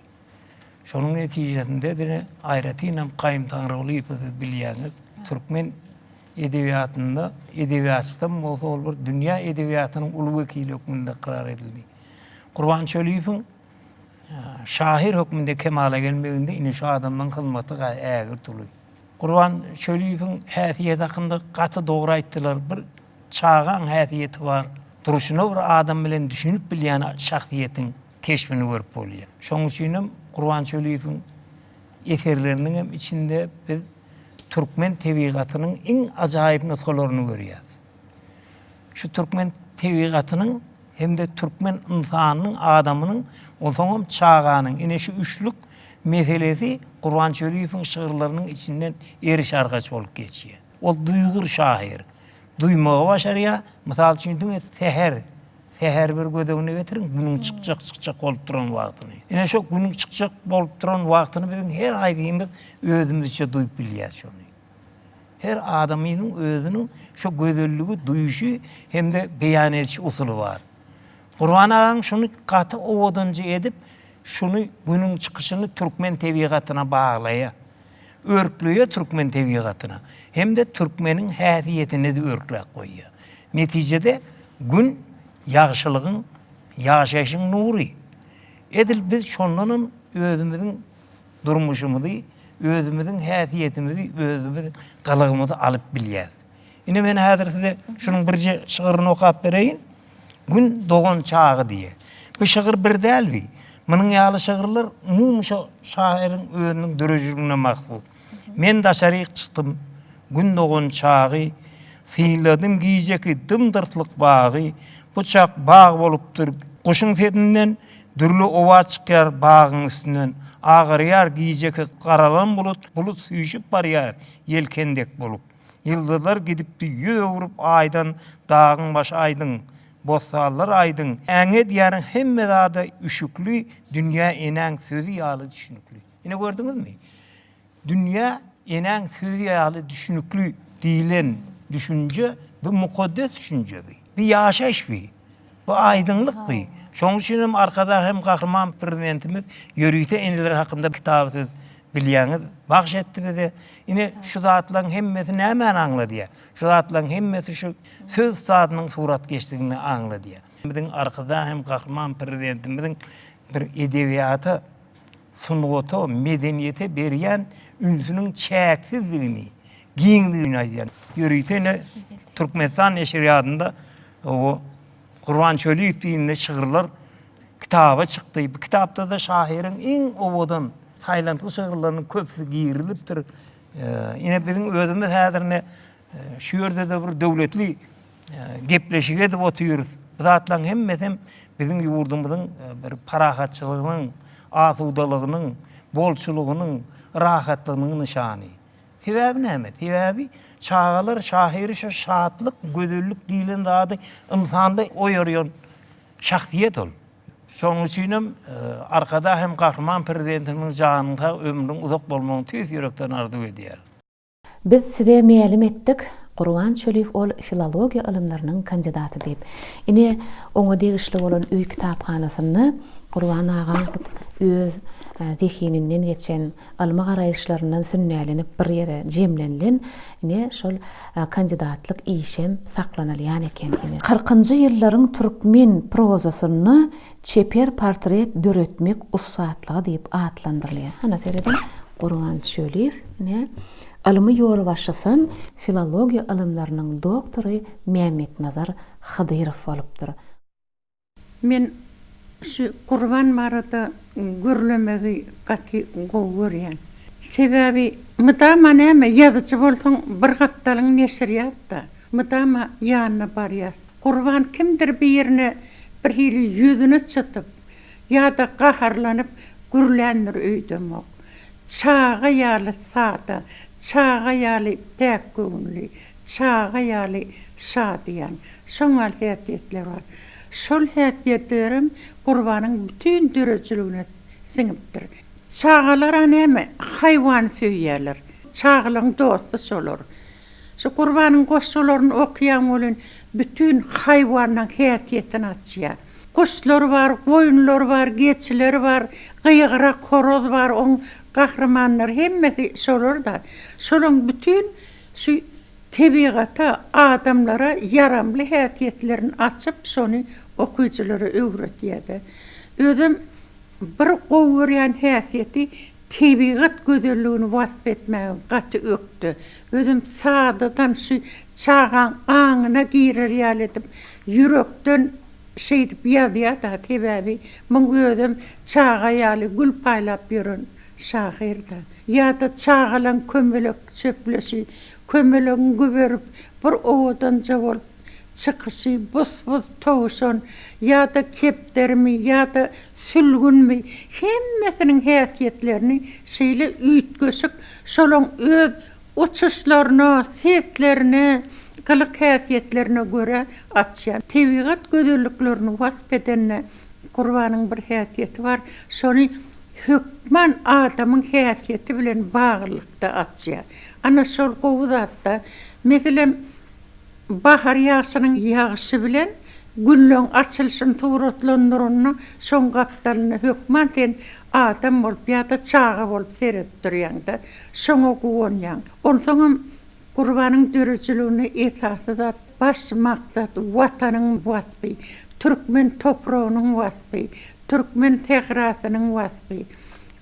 Şonuň netijesinde-de aýratynam Kaýum Taňrygulyýewi siz bilýäňiz, türkmen edebiýatynda edebiýatçysam bolsa ol bir dünýä edebiýatynyň uly wekili hökmünde ykrar edildi. Gurban Çöliýewiň şahyr hökmünde kemala gelmeginde ine şu adamlaryň hyzmaty ägirt uly. Gurban Çöliýewiň häsiýeti hakynda gaty dogry aýtdylar. Bir çagaň häsiýeti bar. Durşuna bir adam bilen düşünip bilýän şahsyýetiň keşbini görüp bolýar. Şonuň üçinem Gurban Çöliýewiň eserleriniň hem içinde biz türkmen tebigatynyň iň ajaýyp nusgalaryny görýäris. Şu türkmen tebigatynyň hem-de türkmen ynsanynyň, adamynyň, onsoňam çaganyň, ine şu üçlük meselesi Gurban Çöliýewiň şygyrlarynyň içinden eriş-argaç bolup geçýär. Ol duýgur şahyr. Duýmagy başarýar. Mysal üçin, diňe säher, säher bir göz öňüne getiriň, günüň çykjak-çykjak bolup duran wagtyny. Ine şo günüň çykjak bolup duran wagtyny biziň her haýsymyz özümizçe duýup bilýäris şony. Her adamynyň özüniň şo gözelligi duýuşy hem-de beýan ediş usuly bar. Gurban agaň şuny gaty owadanja edip, şuny günüň çykyşyny türkmen tebigatyna baglaýar. Örkleýär türkmen tebigatyna hem-de türkmeniň häsiýetine-de örkläp goýýar. Netijede Gün ýagşylygyň, ýaşaýşyň nury. Edil biz şondanam özümiziň durmuşymyzy, özümiziň häsiýetimizi, özümiziň gylygymyzy alyp bilýäris. Ine men häzir size şunuň birje şygryny okap bereýin. Gün dogan çagy diýe. Bu şygyr bir däl bi. Munuň ýaly şygyrlar umumy şo şahyryň özüniň döredijiligine mahsus. Men daşaryk çykdym, Gün dogan çagy, Synladym gijeki dym-dyrslyk bagy, Bu çak bag bolupdyr guşuň sesinden, Dürli owaz çykýar bagyň üstünden. Agarýar gijeki garalan bulut, Bulut süýşüp barýar ýelken dek bolup. Ýyldyzlar gidipdi ýüz öwrüp Aýdan, Dagyň başy aýdyň, bossanlar aýdyň. Äňedýärin hemme zada üşükli, Dünýä enäň sözi ýaly düşnükli. Ine gördüňizmi? Dünýä enäň sözi ýaly düşünikli diýlen düşünje bu mukaddes düşünje bi. Bu ýaşaýyş bi. Bu aýdyňlyk bi. Şonuň üçin hem Arkadag hem Gahryman Prezidentimiz ýörite eneler hakynda kitaby siz bilýäňiz, bagş etdi bize. Ine şu zatlaryň hemmesi nämäni aňladýar? Şu zatlaryň hemmesi şu söz ussadynyň suratkeşligini aňladýar. Biziň Arkadag hem Gahryman Prezidentimiziň bir edebiýata sungata, medeniýete berýän ünsüniň çäksizdigini, giňdigini aýdýar. Ýörite ine Türkmenistan neşirýatynda o Gurban Çöliýew diýende şygyrlar kitaby çykdy. Bu kitapda-da şahyryň iň owadan saýlantgy şygyrlarynyň köpüsi girizilipdir. Ine biziň özümiz häzir ine Şu ýerde-de bir döwletli gepleşik edip otyrys. Bu zatlaryň hemmesem biziň ýurdumyzyň bir parahatçylygynyň, asudalygynyň, bolçulygynyň, rahatlygynyň nyşany. Sebäbi näme? Sebäbi çagalar şahyry şu şatlyk, gözellik diýlen zady ynsanda oýarýan şahsyýet ol. Şonuň üçinem Arkadag hem Gahryman Prezidentimiziň janynyň sag, ömrüniň uzak bolmagyny tüýs ýürekden arzuw edýäris. Biz size mälim etdik, Gurban Çöliýew ol filologiýa ylymlarynyň kandidaty diýip. Ine, oňa degişli bolan öý kitaphanasynda Gurban agaň hut öz zehininden geçen, ylmy garaýyşlaryndan sünnälenip bir ýere jemlenilen, ine, şol kandidatlyk işem saklanylýan eken. Ine. Kyrkynjy ýyllaryň türkmen prozasynda çeper portret döretmek ussatlygy diýip atlandyrylýar. Hana serediň, Gurban Çöliýew, ine, ylmy ýolbaşçysam filologiýa ylymlarynyň doktory Mämmetnazar Hydyrow bolupdyr. Men şu Gurban barada gürlemegi gaty gowy görýän. Sebäbi mydama näme ýazyjy bolsaň bir gapdalyň neşirýat-da, mydama ýanyna barýas. Gurban kimdir birine birhili ýüzüni çytyp ýa-da gaharlanyp gürländir öýdemok. Çaga ýaly sada, çaga ýaly päk göwünli. Çaga ýaly şadyýan. Şoň ýaly häsiýetleri bar. Şol häsiýetlerem Gurbanyň bütin döredijiligine siňipdir. Çagalar-a näme, haýwany söýýärler. Çagalaryň dosty şolar. Şu Gurbanyň goşgularyny okaýaň welin, bütin haýwanlaň häsiýetini açýar. Guşlar bar, goýunlar bar, geçiler bar, gygyrak horaz bar, oň gahrymanlary hemmesi şolar-da. Şolaň bütin şu tebigata, adamlara ýaramly häsiýetlerini açyp, şony okyjylara öwretýär-de. Özem bir gowy görýän häsiýeti tebigat gözelligini wasp etmäge gaty ökde. Özem sadadan şu çagaň aňyna girer ýaly edip, ýürekden şeýdip ýazýar-da, sebäbi muň özem çaga ýaly gül paýlap ýören şahyr-da. Ýa-da çagalaň kömelek çöpleşi, kömelegiň güberip, bir owadanja bolup çykyşy, bus-bus towşan, ýa-da kepderimi, ýa-da sülgünmi, hemmesiniň häsiýetlerini şeýle üýtgeşik, şolaň öz uçuşlaryna, seslerine, gylyk-häsiýetlerine görä açýar. Tebigat gözelliklerini wasp edende Gurbanyň bir häsiýeti bar, şony hökman adamyň häsiýeti bilen baglylykda açýar. Ana şol gowy zatda. Meselem, bahar ýagşynyň ýagyşy bilen gülleň açylyşyny suratlandyranda şoň gapdalynda hökman sen adam bolup ýa-da çaga bolup seredip durýaň-da, şoňa guwanýaň. Onsoňam Gurbanyň döredijiliginde esasy zat, baş maksat Watanyň waspy, türkmen topragynyň waspy, türkmen sährasynyň waspy.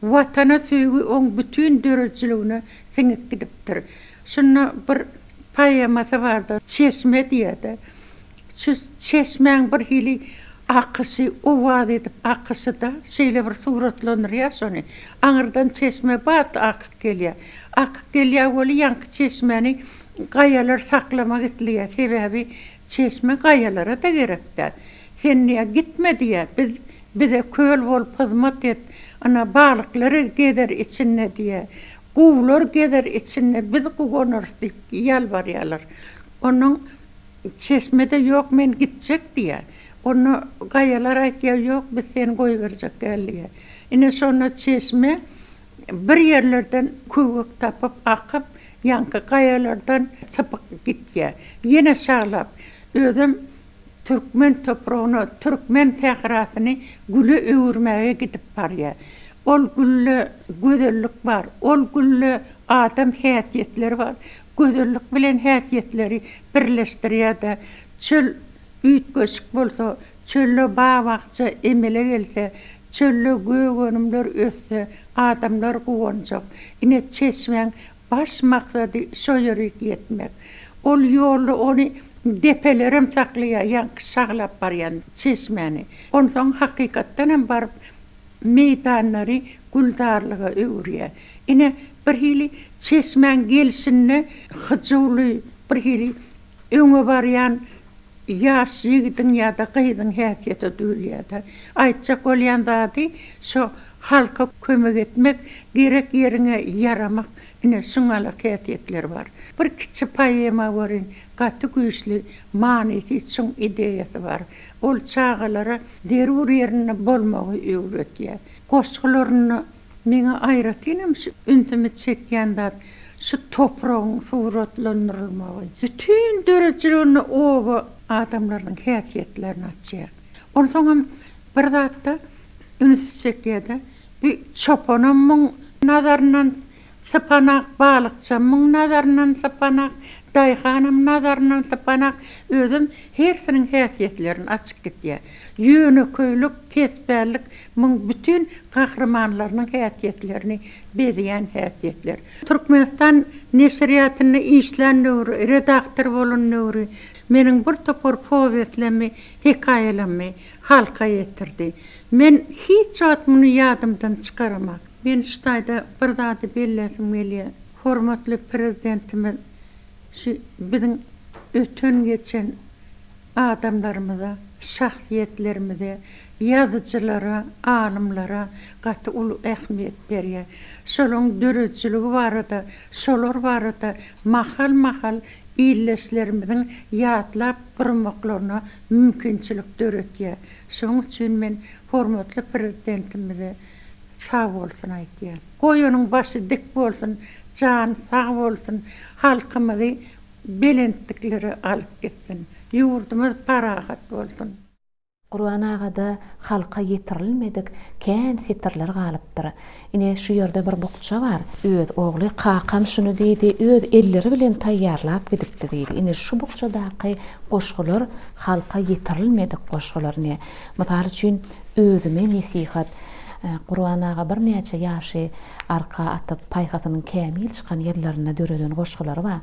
Watana söýgi oň bütin döredijiligine siňip gidipdir. Şunda bir poemasy bardy, Çeşme diýýär-de. Şu çeşmäň bir hili akyşy, owaz edip akyşy-da, şeýle bir suratlandyrýar şony. Aňyrdan çeşme batly akyp gelýär. Akyp gelýär weli ýaňky çeşmäni gaýalar saklamak isleýär. Sebäbi çeşme gaýalara-da gerek-dä. Sen diýýär, gitme diýýär, biz bize köl bolup hyzmat et. Ana, balyklar gezer içinde diýýär. Guwlar gezer içinde, biz guwanarys diýip ýalbarýarlar. Onuň Çeşme-de ýok, men gitjek diýýär. Onda gaýalar aýtýar, ýok, biz seni goýberjek däl diýýär. Ine, şonda çeşme bir ýerlerden köwek tapyp, akyp, ýaňky gaýalardan sypyp gitýär. Ýene şaglap, özem türkmen topragyna, türkmen sährasyny güle öwürmäge gidip barýar. Ol gülde gözellik bar, ol gülde adam häsiýetleri bar. Gözellik bilen häsiýetleri birleşdirýär-de, çöl üýtgeşik bolsa, çölde bag-bakja emele gelse, çölde gök önümler össe, adamlar guwanjak. Ine, çeşmäň baş maksady şo ýerik ýetmek. Ol ýolda ony depelerem saklaýar, ýaňky şaglap barýan çeşmäni. Onsoň hakykatdanam baryp meýdanlary gülzarlyga öwürýär. Ine, birhili çeşmäň gelşinde hyjuwly, birhili öňe barýan ýaş ýigidiň ýa-da gyzyň häsiýeti duýulýar-da. Aýtjak bolýan zady şo halka kömek etmek, gerek ýeriňe ýaramak, ine, şuňalak häsiýetleri bar. Bir kiçi poema welin gaty güýçli manysy, çuň ideýasy bar. Ol çagalara zerur ýerinde bolmagy öwredýär. Goşgularynda meňe aýratynam şu ünsümi çekýän zat şu topragyň suratlandyrylmagy. Bütin döredijiliginde oba adamlarynyň häsiýetlerini açýar. Onsoňam bir zatda üns çekýär-de, bu çopanam muň nazaryndan Sypanak, balykçam muň nazaryndan sypanak, daýhanam nazaryndan sypanak, özem hersiniň häsiýetlerini açyp gitýär. Ýönekeýlik, pespällik muň bütin gahrymanlarynyň häsiýetlerini bezeýän häsiýetler. Türkmenistan neşirýatynda işlän döwri, redaktor bolan döwri meniň bir topar powestlerimi, hekaýalammy halka ýetirdi. Men hiç wagt muny ýadymdan çykaramak. Men şu taýda bir zady belläsim gelýär. Hormatly Prezidentimiz şu biziň öten-geçen adamlarymyza, şahsyýetlerimize, ýazyjylara, alymlara gaty uly ähmiýet berýär. Şolaryň döredijiligi barada, şolar barada mahal-mahal. ildeşlerimiziň ýatlap durmaklaryna mümkinçilik döretýär. Şonuň üçin men hormatly Prezidentimize sag bolsun aýdýan. Goý onuň başy dik bolsun, jany sag bolsun, halkymyzy belentliklere alyp gitsin. Ýurdumyz parahat bolsun. Gurban agada halka ýetirilmedik kän setirler galypdyr. Ine, şu ýerde bir bukja bar. Öz ogly kakam şuny diýdi, öz elleri bilen taýýarlap gidipdi diýdi. Ine, şu bukjadaky goşgular halka ýetirilmedik goşgular. Ine, mysal üçin, Özüme nesihat. Gurban aga birnäçe ýaşy arka atyp, paýhasynyň kämil çykan ýyllarynda döreden goşgulary bar.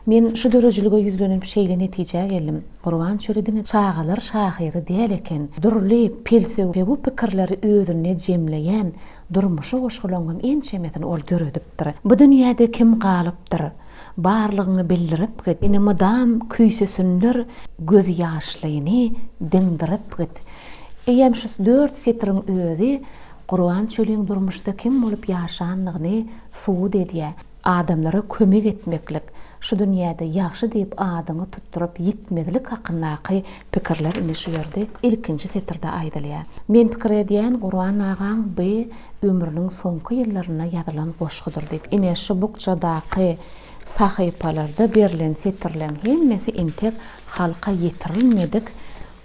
Men şu döredijilige ýüzlenip şeýle netijä geldim. Gurban Çöli diňe çagalar şahyry däl eken. Dürli pelsepewi pikirleri özünde jemleýän durmuşy goşgularyň hem ençemesini ol döredipdir. Bu dünýäde kim galypdyr? Barlygyňy bildirip git. Ine mydam küýsesinler gözýaşlyny diňdirip git. Eýýäm şu dört setiriň özi Gurban Çöliň durmuşda kim bolup ýaşanlygyny subut edýär. Adamlara kömek etmeklik, şu dünýäde ýagşy diýip adyňy tutduryp ýitmezlik hakyndaky pikirler ine şu ýerde ilkinji setirde aýdylýar. Men pikir edýän Gurban agaň by ömrüniň soňky ýyllarynda ýazylan goşgudyr diýip. Ine şu bukjadaky sahypalarda berlen setirleň hemmesi entek halka ýetirilmedik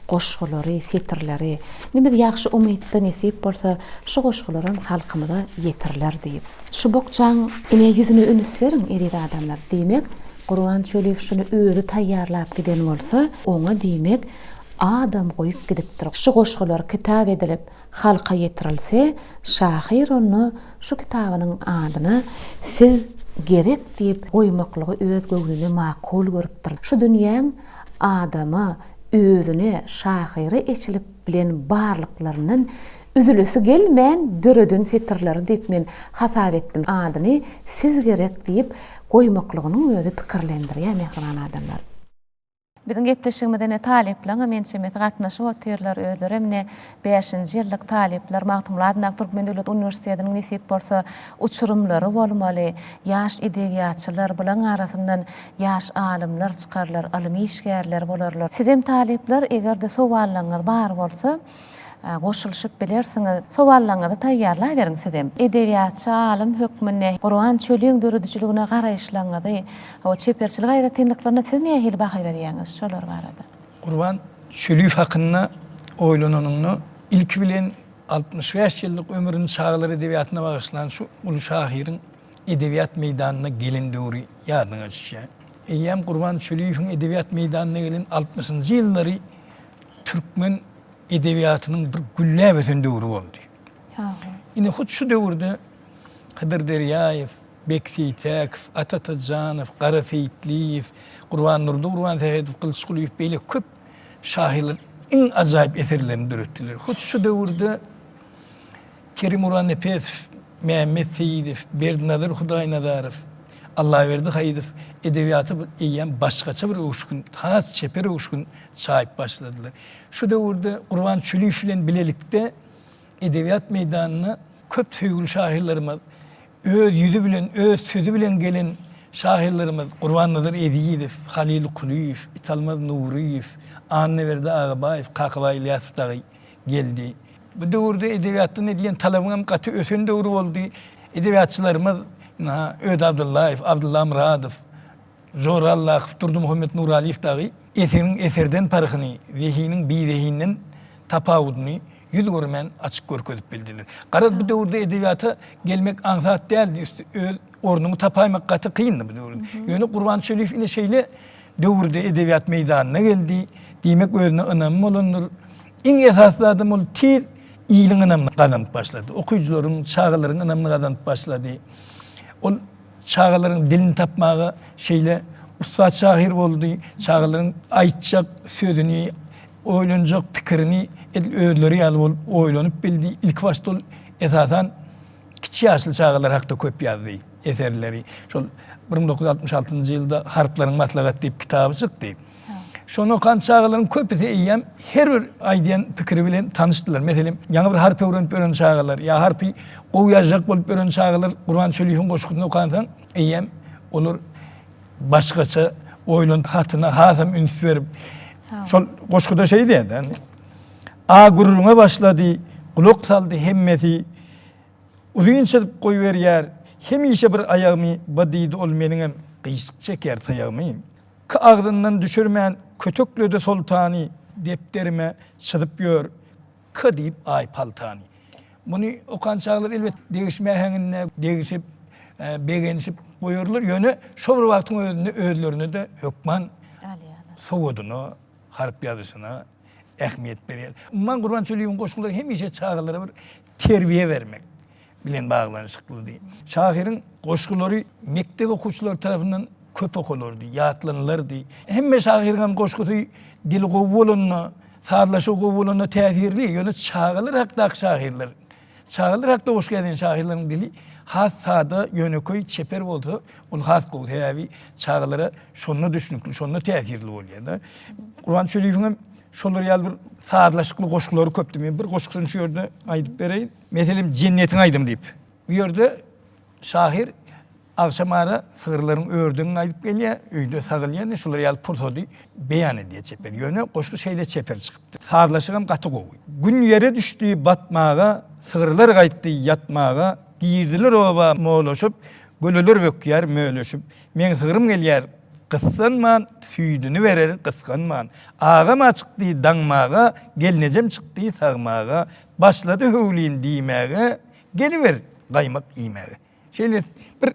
goşgulary, setirleri. Indi biz ýagşy umytda nesip bolsa şu goşgularam halkymyza ýetiriler diýip. Şu bukjaň ine ýüzüne ünüs beriň eziz adamlar. Diýmek, Gurban Çöliýew şuny özi taýýarlap giden bolsa, oňa diýmek adam goýup gidipdir. Şu goşgular kitap edilip halka ýetirilse, şahyr onda şu kitabynyň adyna Siz gerek diýip goýmaklygy öz göwnüne makul görüpdir. Şu dünýäň adama, özüne, şahyra eçilip bilen barlyklaryndan üzülesi gelmän döreden setirleri diýip men hasap etdim. Adyny Siz gerek diýip goýmaklygynyň özi pikirlendirýär mähriban adamlar. Biziň gepleşigimize ine talyplaryňam ençemesi gatnaşyp otyrlar. Özlerem ine bäşinji ýyllyk talyplar. Magtymguly adyndaky Türkmen döwlet uniwersitetiniň nesip bolsa uçurymlary bolmaly. Ýaş edebiýatçylar, bulaň arasyndan Ýaş alymlar çykarlar, ylmy işgärler bolarlar. Sizem talyplar eger-de sowallaryňyz bar bolsa, goşulyşyp bilersiňiz. Sowallaryňyzy taýýarlaberiň sizem. Edebiýatçy alym hökmünde Gurban Çöliň döredijiligine garaýyşlaryňyzy, hawa, çeperçilik aýratynlyklaryna siz nähili baha berýäňiz, şolar barada? Gurban Çöliýew hakynda oýlananyňda, ilki bilen 65 ýyllyk ömrüni çagalar edebiýatyna bagyşlan şu uly şahyryň edebiýat meýdanyna gelen döwri ýadyňa düşýär. Eýýäm Gurban Çöliýewiň edebiýat meýdanyna gelen altmyşynjy ýyllary türkmen edebiýatynyň bir gülläp ösen döwri boldy. Ine hut şu döwürde Hydyr Derýaýew, Bek Seýtäkow, Ata Atajanow, Gara Seýitliýew, Gurbandurdy Gurbansähedow, Gylyç Kulyýew beýleki köp şahyrlar iň ajaýyp eserlerini döretdiler. Hut şu döwürde Kerim Gurbannepesow, Mämmet Seýidow, Berdinazar Hudaýnazarow, Allaberdi Haýydow edebiýata bir eýýäm başgaça bir öwüşgin, has çeper öwüşgin çaýyp başladylar. Şu döwürde Gurban Çüliýew bilen bilelikde edebiýat meýdanyna köp söýgüli şahyrlarymyz, öz ýüzi bilen, öz sözi bilen gelen şahyrlarymyz Gurbannazar Ezizow, Halyl Kulyýew, Italmaz Nuryýew, Annaberdi Agabaýew, Kakabaý Ylýasow dagy geldi. Bu döwürde edebiýatdan edilen talabyň hem gaty ösen döwri boldy. Edebiýatçylarymyz, ynha, Öde Abdyllaýew, Abdylla Myradow, Jora Allakow, Durdymuhammet Nuralyýew dagy eseriň eserden parhyny, zehiniň bizehinden tapawudyny ýüz görmän açyk görkezip bildiler. Garaz, bu döwürde edebiýata gelmek aňsat däldi, üsti öz ornuňy tapaýmak gaty kyndy bu döwürde. Ýöne Gurban Çöliýew ine şeýle döwürde edebiýat meýdanyna geldi. Diýmek, özüne ynamy bolandyr. Iň esasy zadam ol tiz iliň ynamyny gazanyp başlady. Okyjylaryň, çagalaryň ynamyny gazanyp başlady. Ol çagalaryň dilini tapmaga şeýle ussat şahyr boldy. Çagalaryň aýtjak sözüni, oýlanjak pikirini edil özleri ýaly bolup oýlanyp bildi. Ilkibaşda ol esasan kiçi ýaşly çagalar hakda köp ýazdy eserleri. Şol 1966-njy ýylda Harplaryň maslahaty diýip kitaby çykdy. Şony okan çagalaryň köpüsi eýýäm her bir aýdýan pikiri bilen tanyşdylar. Meselem, ýaňy bir harp öwrenip ýören çagalar ýa harpy gowy ýazjak bolup ýören çagalar Gurban Çöliýewiň goşgusyny okansoň, eýýäm olar başgaça. Oýlanyp hatyna hasam üns berip, şol goşguda şeý diýýär-de. A gürrüňe başlady, gulak saldy hemmesi. Uzyn çyzyp goýberýär, hemişe bir aýagymy, B diýdi ol meniňem gyşyk çekýär saýagymy. K agzyndan düşürmän kötekledi soltany, depderime çyzyp ýör, K diýip aý paltany. Muny okan çagalar elbet degişme äheňinde degişip, begenişip goýarlar, ýöne şo bir wagtyň özünde özlerine-de hökman sowadyna, harp ýazyşyna ähmiýet berýär. Umuman Gurban Çöliýewiň goşgulary hemişe çagalara bir terbiýe bermek bilen baglanyşyklydy. Şahyryň goşgulary mekdep okuwçylary tarapyndan köp okalardy, ýatlanylardy. Hemme şahyryň hem goşgusy dili gowy bolanda, sazlaşygy gowy bolanda täsirli, ýöne çagalar hakdaky şahyrlar, çagalar hakda goşgy ýazan şahyrlaryň dili has sada, ýönekeý, çeper bolsa, ol has gowy. Sebäbi çagalara şonda düşnükli, şonda täsirli bolýar-da. Gurban Çöliýewiň hem şolar ýaly bir sazlaşykly goşgulary köpdi. Men bir goşgusyny şu ýerde aýdyp bereýin. Meselem, Jennetiň aýdymy diýip. Bu ýerde şahyr agşam ara sygyrlaryň ördegini aýdyp gelýär, öýde sagylýan ine şular ýaly pursady beýan edýär çeper. Ýöne goşgy şeýle çeper çykypdyr. Sazlaşygam gaty gowy. Gün ýere düşdi batmaga, sygyrlar gaýtdy ýatmaga, girdiler oba molaşyp, göleler bökýär möleşip. Meň sygrym gelýär gyssanman, süýdüni berer gysganman. Agam-a çykdy daňmaga, gelnejem çykdy sagmaga, başlady höwlim diýmäge, geliber gaýmak iýmäge. Şeýle bir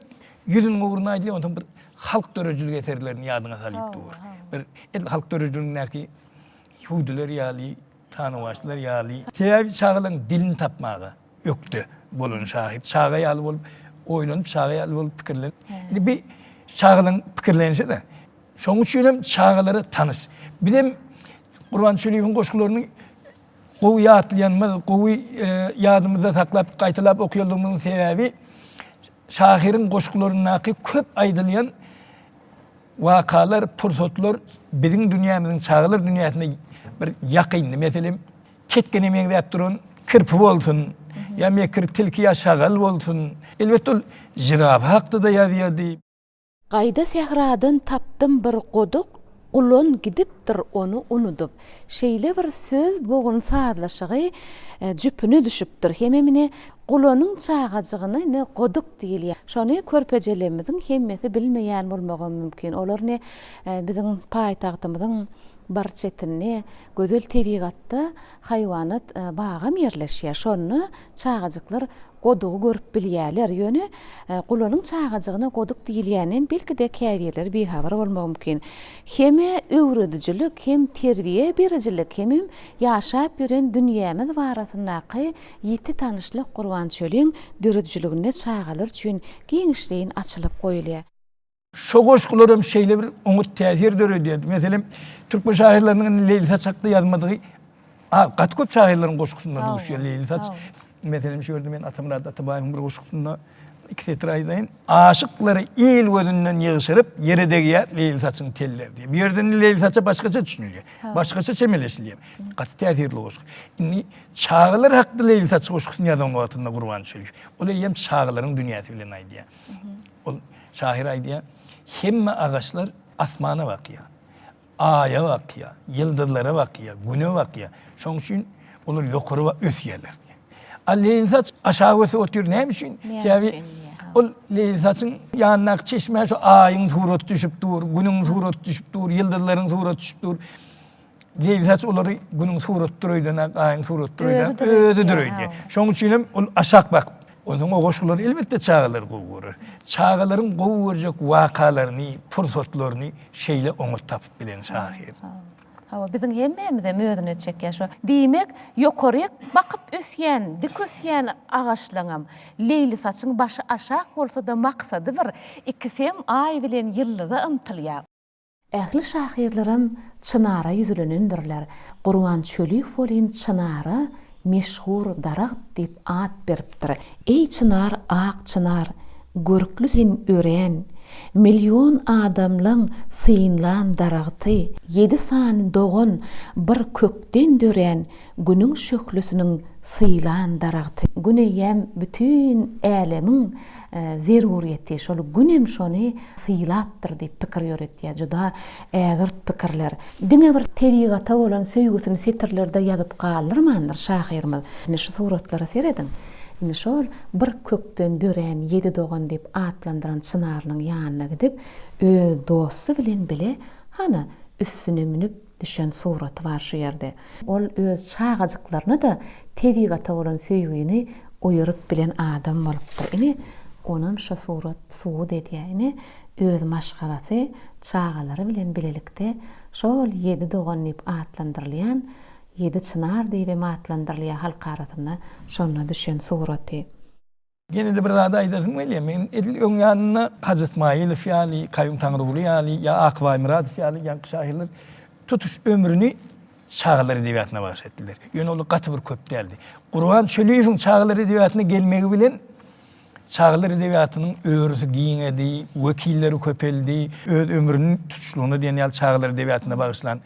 ýüzüniň ugruna aýdylýar, onsoň bir halk döredijilik eserlerini ýadyňa salyp dur. Bir edil halk döredijiligindäki hüwdüler ýaly, tanawaçlar ýaly. Sebäbi çagalaryň dilini tapmaga ökde bolan şahyr. Çaga ýaly bolup oýlanyp, çaga ýaly bolup pikirlenip. Indi bi çagalaryň pikirlenişi-de. Şonuň üçin hem çagalara tanyş. Bizem Gurban Çöliýewiň goşgularyny gowy ýatlaýanymyz, gowy ýadymyzda saklap, gaýtalap okaýanlygymyzyň sebäbi şahyryň goşgularyndaky köp aýdylýan wakalar, pursatlar biziň dünýämiziň, çagalar dünýäsine bir ýakyndy. Meselem, ketgene meňzäp duran kirpi bolsun, ýa mekir tilki ýa şagal bolsun. Elbetde ol žirafa hakda-da ýazýardy. Gaýda sähradan tapdym bir goduk, Gulan gidipdir ony unudyp. Şeýle bir söz bogun sazlaşygy jüpüne düşüpdir. Hemem ine gulanyň çagajygyna ine goduk diýilýär. Şony körpejelemmiziň hemmesi bilmeýän bolmagam mümkin. Olar ine biziň paýtagtymyzyň bir çetinde gözel tebigatda haýwanat bagam ýerleşýär. Şonda çagajyklar godugy görüp bilýärler. Ýöne gulanyň çagajygyna goduk diýilýänden belki-de käbirleri bihabar bolmagy mümkin. Hem-ä öwredijilik, hem terbiýe berijilik, hemem ýaşap ýören dünýämiz barasyndaky ýiti tanyşlyk Gurban Çöliň döredijiliginde çagalar üçin giňişleýin açylyp goýulýar. Şo goşgularam şeýle bir oňat täsir döredýärdi. Meselem, türkmen şahyrlarynyň indi Leýli saç hakda ýazmadygy az. Gaty köp şahyrlaryň goşgusynda duşýar Leýli saç. Meselem, şu ýerde men Atamyrat Atabaýewiň bir goşgusynda iki setir aýdaýyn. Aşyklary il gözünden ýygşyryp, ýere degýär Leýli saçyň telleri diýip. Bu ýerde indi Leýli saça başgaça düşünilýär. Başgaça çemeleşilýär. Gaty täsirli goşgy. Indi çagalar hakda Leýli saç goşgusyny ýazan wagtynda Gurban Çöliýew, ol eýýäm çagalaryň dünýäsi bilen aýdýar. Ol şahyr aýdýar, Hemme agaçlar asmana bakýar, Aýa bakýar, ýyldyzlara bakýar, Güne bakýar. Şonuň üçin olar ýokary ösýärler diýýär. A leýlisaç aşak ösüp otyr. Näme üçin? Sebäbi ol leýlisaçyň ýanyndaky çeşmä şu Aýyň suraty düşüp dur, Günüň suraty düşüp dur, ýyldyzlaryň suraty düşüp dur. Leýlisaç olary Günüň suratydyr öýdenak, Aýyň suratydyr öýdenak, özüdir öýdýär. Şonuň üçin hem ol aşak bakyp, onsoň o goşgulary elbetde çagalar gowy görer. Çagalaryň gowy görjek wakalaryny, pursatlaryny şeýle oňat tapyp bilen şahyr. Hawa, biziň hemmämizem özüne çekýär şo. Diýmek, ýokaryk bakyp ösýän, dik ösýän agaçlaňam, leýlisaçyň başy aşak bolsa-da maksady bir, ikisem Aý bilen ýyldyza ymtylýar. Ähli şahyrlaram çynara ýüzlenendirler. Gurban Çöliýew welin çynara meşhur daragt diýip at beripdir. Eý çynar, ak çynar, görkli sen örän, Million adamlaň synlan daragty. Ýedi sany dogan bir kökden dörän, Günüň şöhlesiniň. sylan daragty. Gün eýýäm bütin älemiň zeruryýeti, şol Günem şony sylapdyr diýip pikir ýöretýär. Juda ägirt pikirler. Diňe bir tebigata bolan söýgüsini setirlerde ýazyp galdyrmandyr şahyrymyz. Indi şu suratlara serediň. Indi şol bir kökden dörän ýedi dogan diýip atlandyran çynarynyň ýanyna gidip, öz dosty bilen bile, hana, üstüne münüp, düşen suraty bar şu ýerde. Ol öz çagajyklaryna-da tebigata bolan söýgini oýaryp bilen adam bolupdyr. Ine, onam şo surat subut edýär. Ine, öz maşgalasy, çagalary bilen bilelikde şol ýedi dogan diýip atlandyrylýan, ýedi çynar diýibem atlandyrylýar halk arasynda, şonda düşen suraty. Ýene-de bir zady aýdasym gelýär. Men edil öň ýanynda Hajy Ysmaýylow ýaly, Kaýum Taňryguly ýaly ýa Aky Baýmyradow ýaly ýaňky şahyrlar tutuş ömrüni çagalar edebiýatyna bagyş etdiler. Ýöne olar gaty bir köp däldi. Gurban Çöliýewiň çagalar edebiýatyna gelmegi bilen çagalar edebiýatynyň örüsi giňedi, wekilleri köpeldi. Öz ömrüni tutuşlygyna diýen ýaly çagalar edebiýatyna bagyşlan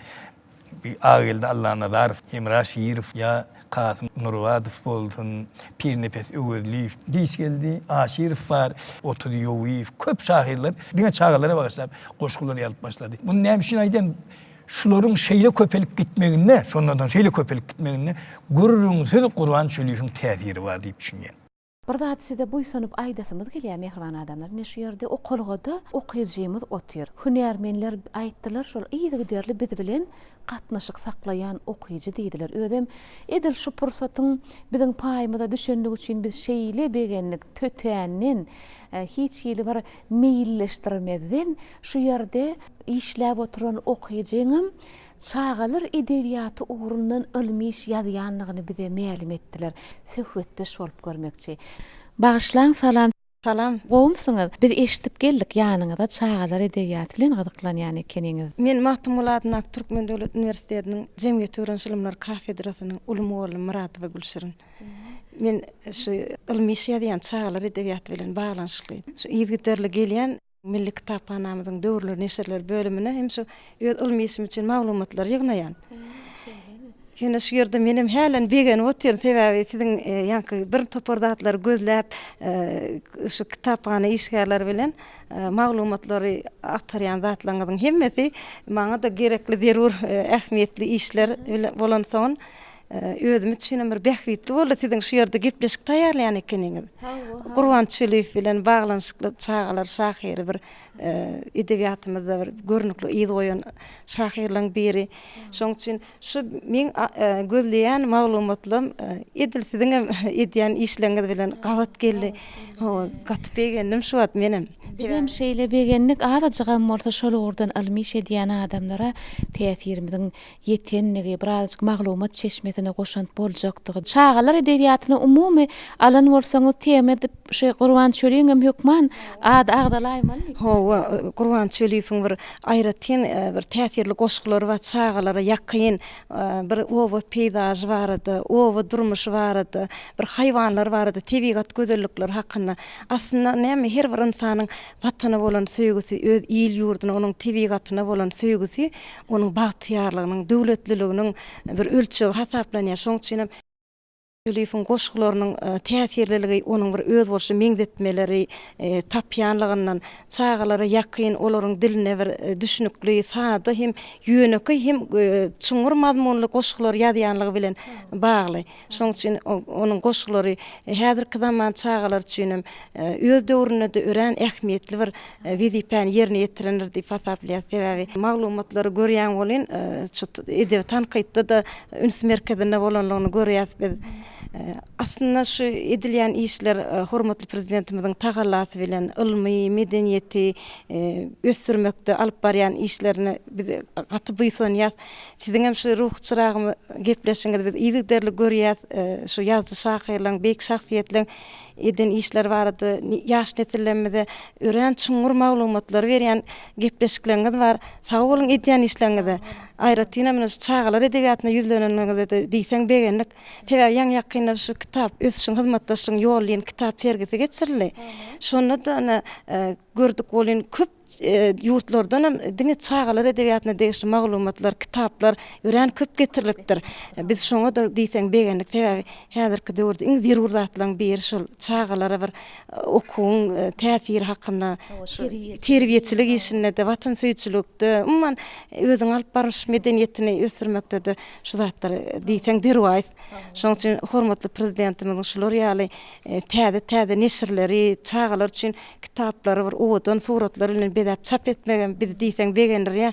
Bir Agageldi Allanazarow, Hemra Şirow ýa Kasym Nurbadow bolsun, Pirnepes Öwezliýew, Giçgeldi Aşyrow bar, 30 Ýowyýew, köp şahyrlar diňe çagalara bagyşlap goşgular ýazyp başlady. Muny näme üçin aýdýan? Şularyň şeýle köpelip gitmeginde, şondan soň şeýle köpelip gitmeginde gürrüňsiz Gurban Çöliýewiň täsiri bar diýip düşünýän. Bir zady size buýsanyp aýdasymyz gelýär, mähriban adamlar. Ine şu ýerde okalgada okyjymyz otyr. Hünärmenler aýtdylar, şol yzygiderli biz bilen gatnaşyk saklaýan okyjy diýdiler. Özem edil şu pursatyň biziň paýymyza düşenligi üçin biz şeýle begendik, tötänden, hiç hili bir meýilleşdirmezden şu ýerde işläp oturan okyjyňam Çagalar edebiýaty ugrundan ylmy iş ýazýandygyny bize mälim etdiler. Söhbetdeş bolup görmekçi. Bagyşlaň salam. Salam. Gowumsyňyz? Biz eşidip geldik ýanyňyza çagalar edebiýaty bilen gyzyklanýan ekeniňiz. Men Magtymguly adyndaky Türkmen döwlet uniwersitetiniň jemgyýeti öwreniş ylymlary kafedrasynyň uly mugallymy Myradowa Gülşirin. Men şu ylmy iş ýazýan çagalar edebiýaty bilen baglanyşykly. Şu yzygiderli gelýän Milli kitaphanamyzyň döwürler neşirleri bölümine hem şu öz ylmy işim üçin maglumatlary ýygnaýan. Ýöne şu ýerde menem hälem begenip otyryn, sebäbi siziň ýaňky bir topar zatlary gözläp, şu kitaphana işgärleri bilen maglumatlary agtarýan zatlaryňyzyň hemmesi maňa-da gerekli, zerur, ähmiýetli işler bolansoň, Özüm üçinem bir bähbitli boldy siziň şu ýerde gepleşik taýýarlaýan ekeniňiz. Gurban Çöliýew bilen baglanyşykly çagalar şahyry bir edebiýatymyzda bir görnükli yz goýan şahyrlaryň biri. Şonuň üçin şu meň gözleýän maglumatlarym edil siziňem edýän işleriňiz bilen gabat geldi. Hawa, gaty begendim şu wagt menem. Bizem şeýle begendik, azajygam bolsa şol ugurdan ylmy iş edýän adamlara täsirimiziň ýetendigi, birazajyk maglumat çeşmesine goşant boljakdygy. Çagalar edebiýatyny umumy alan bolsaňyz tema edip şu Gurban Çöliňem hökman ady agzalaýmalymy? Hawa, Gurban Çöliýewiň bir aýratyn bir täsirli goşgulary bar, çagalara ýakyn, bir oba peýzažy barada, oba durmuşy barada, bir haýwanlar barada, tebigat gözellikleri hakynda. Aslynda näme, her bir ynsanyň Watana bolan söýgüsi, öz il-ýurduna, onuň tebigatyna bolan söýgüsi onuň bagtyýarlygynyň, döwletliliginiň bir ölçegi hasaplanýar. Şonuň üçin hem Çöliýewiň goşgularynyň täsirliligi onuň bir özboluşly meňzetmeleri tapýanlygyndan, çagalara ýakyn, olaryň diline bir düşnükli, sada hem ýönekeý hem çuňňur mazmunly goşgulary ýazýanlygy bilen bagly. Şonuň üçin onuň goşgulary häzirki zaman çagalary üçin hem öz döwründe-de örän ähmiýetli bir wezipäni ýerine ýetirendir diýip hasaplaýarys. Sebäbi maglumatlary görýäň welin, şu edebi tankytda-da üns merkezinde bolanlygyny görýäris biz. Aslynda şu edilýän işler hormatly Prezidentimiziň tagallasy bilen ylmy, medeniýeti ösdürmekde alyp barýan işlerine biz gaty buýsanýarys. Siziňem şu Ruhy çyragym gepleşigiňizi biz yzygiderli görýäs. Şu ýazyjy-şahyrlaryň, beýik şahsyýetleriň eden işleri barada ýaş nesillerimize örän çuňňur maglumatlary berýän gepleşikleriňiz bar. Sag boluň edýän işleriňize. Aýratynam mine şu çagalar edebiýatyna ýüzleneniňize-de diýseň begendik. Sebäbi ýaňy-ýakynda şu kitap Ösüşiň hyzmatdaşlygyň ýoly diýen kitap sergisi geçirildi. Şonda-da ine gördük welin köp. ýurtlardanam diňe çagalar edebiýatyna degişli maglumatlar, kitaplar örän köp getirilipdir. Biz şoňa-da diýseň begendik. Sebäbi häzirki döwürde iň zerur zatlaryň biri şol çagalara bir okuwyň täsiri hakynda, terbiýeçilik işinde-de, watansöýüjilikde, umuman, özüňi alyp baryş medeniýetini ösdürmekde-de şu zatlar diýseň derwaýys. Şonuň üçin hormatly Prezidentimiziň şular ýaly täze-täze neşirleri, çagalar üçin kitaplary bir owadan suratlar bilen bezäp çap etmegem bizi diýseň begendirýär.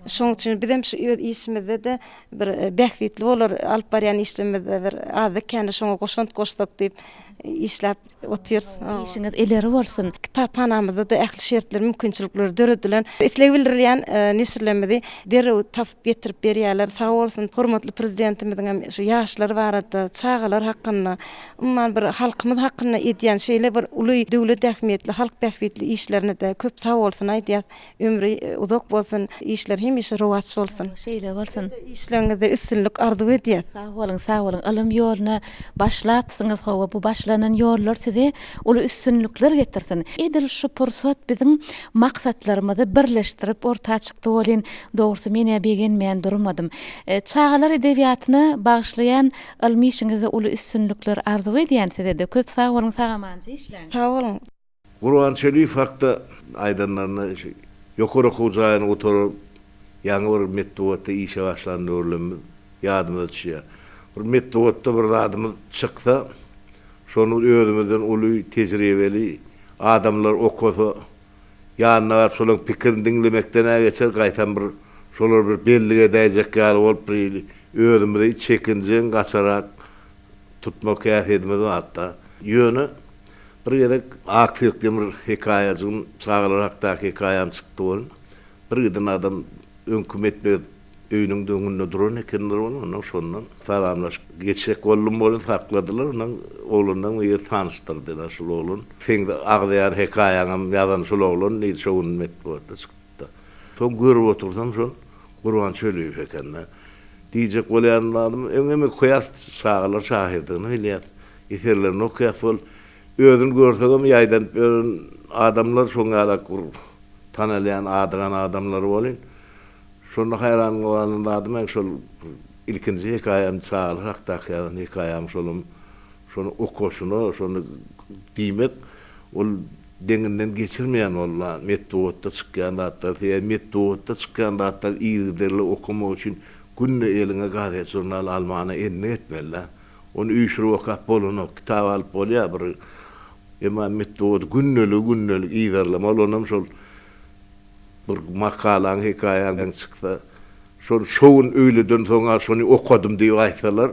Şonuň üçin bizem şu öz işimizde-de bir bähbitli bolar, alyp barýan işlerimizde bir azda-kände şoňa goşant goşsak diýip işläp otyrys. Işiňiz ileri bolsun! Kitaphanamyzda-da ähli şertler, mümkinçilikler döredilen. Isleg bildirilýän neşirlerimizi derrew tapyp getirip berýärler. Sag bolsun, hormatly Prezidentimiziň hem şu ýaşlar barada, çagalar hakynda, umuman bir halkymyz hakynda edýän şeýle bir uly döwlet ähmiýetli, halk bähbitli işlerine-de köp sag bolsun aýdýas. Ömri uzak bolsun, işleri hemişe rowaç bolsun. Şeýle bolsun. Size-de işleriňizde üstünlik arzuw edýäs. Sag boluň, sag boluň. Ylym ýoluna başlapsyňyz, hawa, bu başlanan ýollar size uly üstünlikler getirsin. Edil şu pursat biziň maksatlarymyzy birleşdirip orta çykdy welin, dogrusy men-ä begenmän durmadym. Çagalar edebiýatyna bagyşlaýan ylmy işiňizde uly üstünlikler arzuw edýän size-de. Köp sag boluň, sag-amanja işläň. Sag boluň. Gurban Çöliýew hakda aýdanlarynda şu ýokary okuw jaýyny gutaryp, ýaňy bir metbugatda işe başlan döwürlerimiz ýadymyza düşýär. Bir metbugatda bir zadymyz çyksa, şony özümizden uly tejribeli adamlar okasa, ýanyna baryp şolaryň pikirini diňlemekden-ä geçer, gaýtam bir şolar bir bellik edäýjek ýaly bolup bir hili özümizi çekinjeň, gaçarak tutmak häsiýetimiz bardy-da. Ýöne Bir gezek Ak sirk diýen bir hekaýajygym, çagalar hakdaky hekaýam çykdy welin, bir giden adam öňki metbet öýüniň öňünde duran ekenler welin, ondan şondan salamlaşyp geçjek boldum welin, sakladylar, ondan oglanlaryň biri tanyşdyrdy, şul oglan, seň agzaýan hekaýaňam ýazan şul oglan diýdi, şo gün metbugatda çykdy-da. Soň görüp otursam şol Gurban Çöliýew eken-dä. Diýjek bolýan zadym, öňem okaýas, çagalar şahyrdygyny bilýäs. Eserlerini okaýas ol özüni görsegem ýaýdanyp ýören adamlar şoň ýalak bir tanalýan adygan adamlar welin şonda haýran galan zadym meň şol ilkinji hekaýam çagalar hakdaky ýazan hekaýam şolam şony okaşyna şony diýmek ol deňinden geçirmeýän boldy metbugatda çykýan zatlar sebäbi metbugatda çykýan zatlary yzygiderli okamak üçin günde eliňe gazet žurnal almana endik etmeli-dä. Ony üýşürip okap bolanok. Kitap alyp bolýar bir. Emma metbugaty gündelik-gündelik yzarlamaly, onam şol bir makalaň, hekaýaň çyksa, şony şo gün öýleden soň-a şony okadym diýip aýtsalar,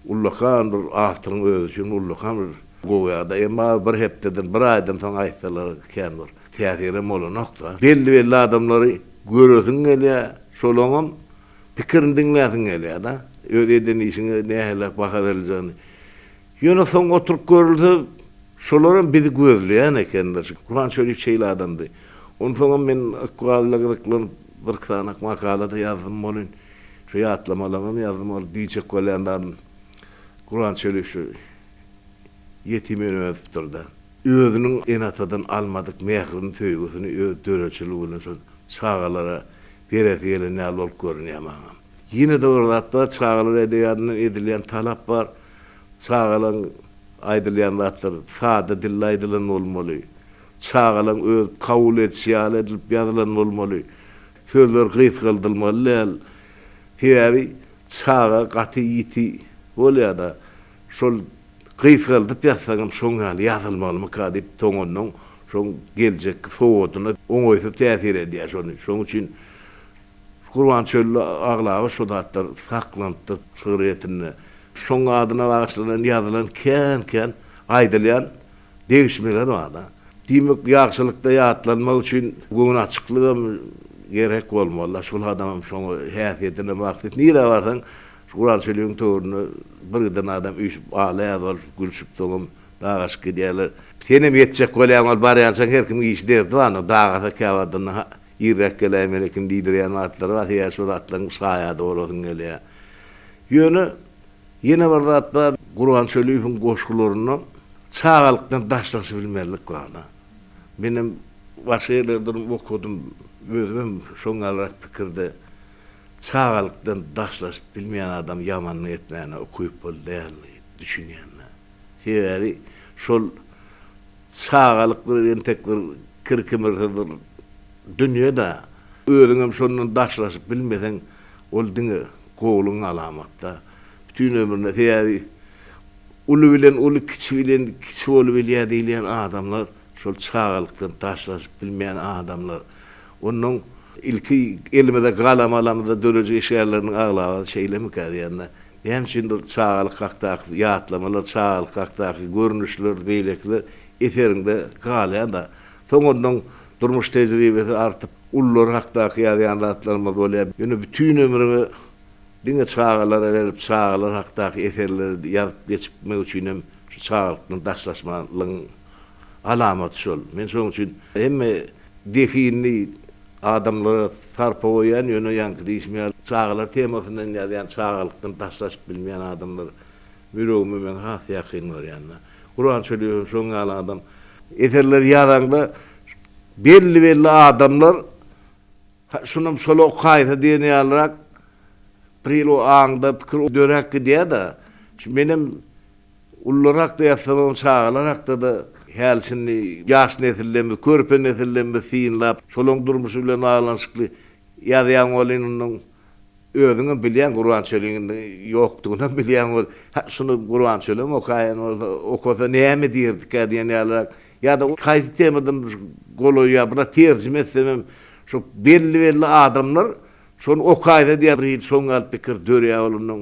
ullakan bir awtoryň özi üçin ullakan bir gowy ýagdaý. Emma bir hepdeden, bir aýdan soň aýtsalar kän bir täsirem bolanok-da. Belli-belli adamlary göresiň gelýär, şolaňam Pikirini diňläsiň gelýär-de, öz eden işiňe nähiliräk baha beriljegini. Ýöne soň oturyp görülse, şolaram bizi gözleýän ekenler. Gurban Çöliýew şeýle adamdy. Onsoňam men ykbal bilen gyzyklanyp, birki sany makala-da ýazdym welin, şu ýatlamalarymam ýazdym, ol diýjek bolýan zadym, Gurban Çöliýew şu ýetim önüpdir-de. Özüniň ene-atadan almadyk mährini, söýgüsini öz döredijilik bilen şol çagalara Beresi gelen ýaly bolup görünýär maňa. Ýene-de bir zat bar, çagalar edebiýatyndan edilýän talap bar. Çagalaň aýdylýan zatlar sada dilde aýdylan bolmaly. Çagalaň öz kabul edişi ýaly edilip ýazylan bolmaly. Sözler gysgaldylmaly däl. Sebäbi çaga gaty ýiti bolýar-da. Şol Gysgaldyp ýazsaňam şoň ýaly ýazylmalymyka diýip soňundan şoň geljekki sowadyna oňaýsyz täsir edýär şony. Şoň üçin Gurban Çölli aglaba şo zatlar saklanypdyr şygryýetinde. Şoň adyna bagyşlanan ýazylan kän-kän aýdylýan degişmeler bar-da. Diýmek ýagşylykda ýatlanmak üçin göwün açyklygam gerek bolmaly-da. Şol adamam şoňa häsiýetine mahsus. Nirä barsaň Şu Gurban Çöliň töwründe bir giden adam üýşüp aglaýar bolup gülşüp soňam dagaşyp gidýärler. Senem ýetjek bolýaň ol barýançaň her kimiň işi derdi bar onda dagasa käwagtynda ha irräk geläýmeli eken diýdirýän wagtlary bar sebäbi şo zatlaryň şaýady bolasyň gelýär. Ýöne ýene bir zat bar Gurban Çöliýewiň goşgularynda çagalykdan daşlaşybilmezlik bar-da. Menem. Başga ýerlerdenem okadym. Özümem şoň ýalyrak pikirde. Çagalykdan daşlaşyp bilmeýän adam ýamanlyk etmäne ukyply däl diýip düşünýän-dä. Sebäbi şol çagalyk bir entek bir kir-kimirsiz bir dünýe-dä. Özüňem şondan daşlaşyp bilmeseň, ol diňe gowulygyň alamaty-da. Bütin ömrüne, sebäbi uly bilen uly, kiçi bilen kiçi bolubilýär diýilýän adamlar şol çagalykdan daşlaşyp bilmeýän adamlar. Onnoň ilki elimize galam alamyzda döredijilik işgärleriniň aglabasy şeýlemikä diýende, näme üçindir çagalyk hakdaky ýatlamalar, çagalyk hakdaky görnüşler, beýlekiler eseriňde galýar-da. Soň onnoň durmuş tejribesi artyp, ulular hakdaky ýazýan zatlarymyz bolýar. Ýöne bütin ömrüňi diňe çagalara berip, çagalar hakdaky eserleri ýazyp geçipmek üçinem şu çagalykdan daşlaşmalygyň alamaty şol. Men şonuň üçin hemme zehinli adamlara sarpa goýýan, ýöne ýaňky diýşim ýaly çagalar temasyndan ýazýan, çagalykdan daşlaşyp bilmeýän adamlar ýüregime men has ýakyn görýän-de. Gurban Çöliýew hem şonuň ýaly adam. Eserleri ýazaňda belli-belli adamlar şunam şol okaýsa diýen ýalyrak bir hili o aňda pikir döräp gidýär-de. Şu menem Ulular hakda ýazsamam, çagalar hakda-da häli-şindi ýaş nesillerimizi, körpe nesillerimizi synlap, şolaryň durmuşy bilen baglanyşykly ýazýaň welin, onnoň özüňem bilýäň Gurban Çöliň indi ýokdugynam bilýäň welin, hä, şuny Gurban Çölem okaýan bolsa, okasa näme diýerdikä diýen ýalyrak ýa-da haýsy temadan golaý ýa biraz terjime etsemem, şo belli-belli adamlar şony okaýsa diýen bir hili şoň ýaly pikir dörýär ol onnoň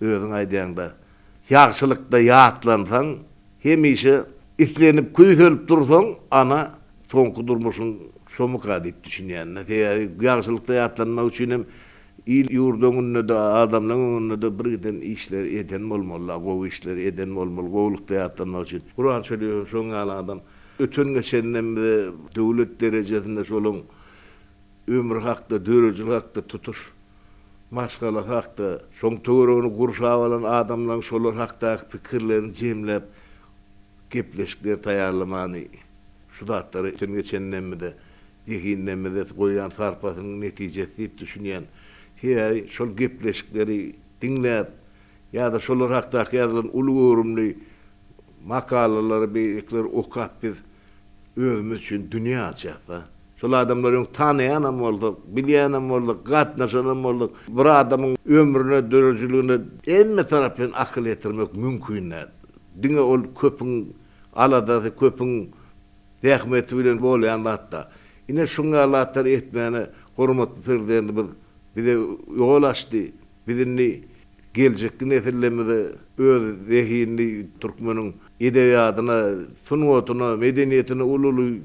Özüň aýdýaňda, ýagşylykda ýatlansaň, hemişe islenip, küýselip dursaň, ana, soňky durmuşyň şomyka diýip düşünýän-de. Sebäbi ýagşylykda ýatlanmak üçin hem il-ýurt öňünde-de, adamlaryň öňünde-de birgiden işleri eden bolmaly-da, gowy işleri eden bolmaly, gowulykda ýatlanmak üçin. Gurban Çöliýew hem şoň ýaly adam. Öten-geçenden bize döwlet derejesinde şolaň ömri hakda, döredijilik hakda tutuş maşgalasy hakda, şoň töweregini gurşap alan adamlaryň şolar hakdaky pikirlerini jemläp gepleşikler taýýarlamany, şu zatlary öten-geçenlerimize, zehinlerimize goýýan sarpasynyň netijesi diýip düşünýän. Sebäbi şol gepleşikleri diňläp ýa-da şolar hakdaky ýazylan uly göwrümli makalalary, beýlekileri okap biz özümiz üçin dünýä açýas-da. Şol adamlary öň tanaýanam bolsak, bilýänem bolsak, gatnaşanam bolsak, bir adamyň ömrüne, döredijiligine hemme tarapdan akyl ýetirmek mümkin däl. Diňe ol köpüň aladasy, köpüň zähmeti bilen bolýan zat-da. Ine, şuň ýaly zatlary etmäne hormatly Prezidentimiz bize ýol açdy. Biz indi geljekki nesillerimize öz zehinli türkmeniň edebiýatyna, sungatyna, medeniýetine uly-uly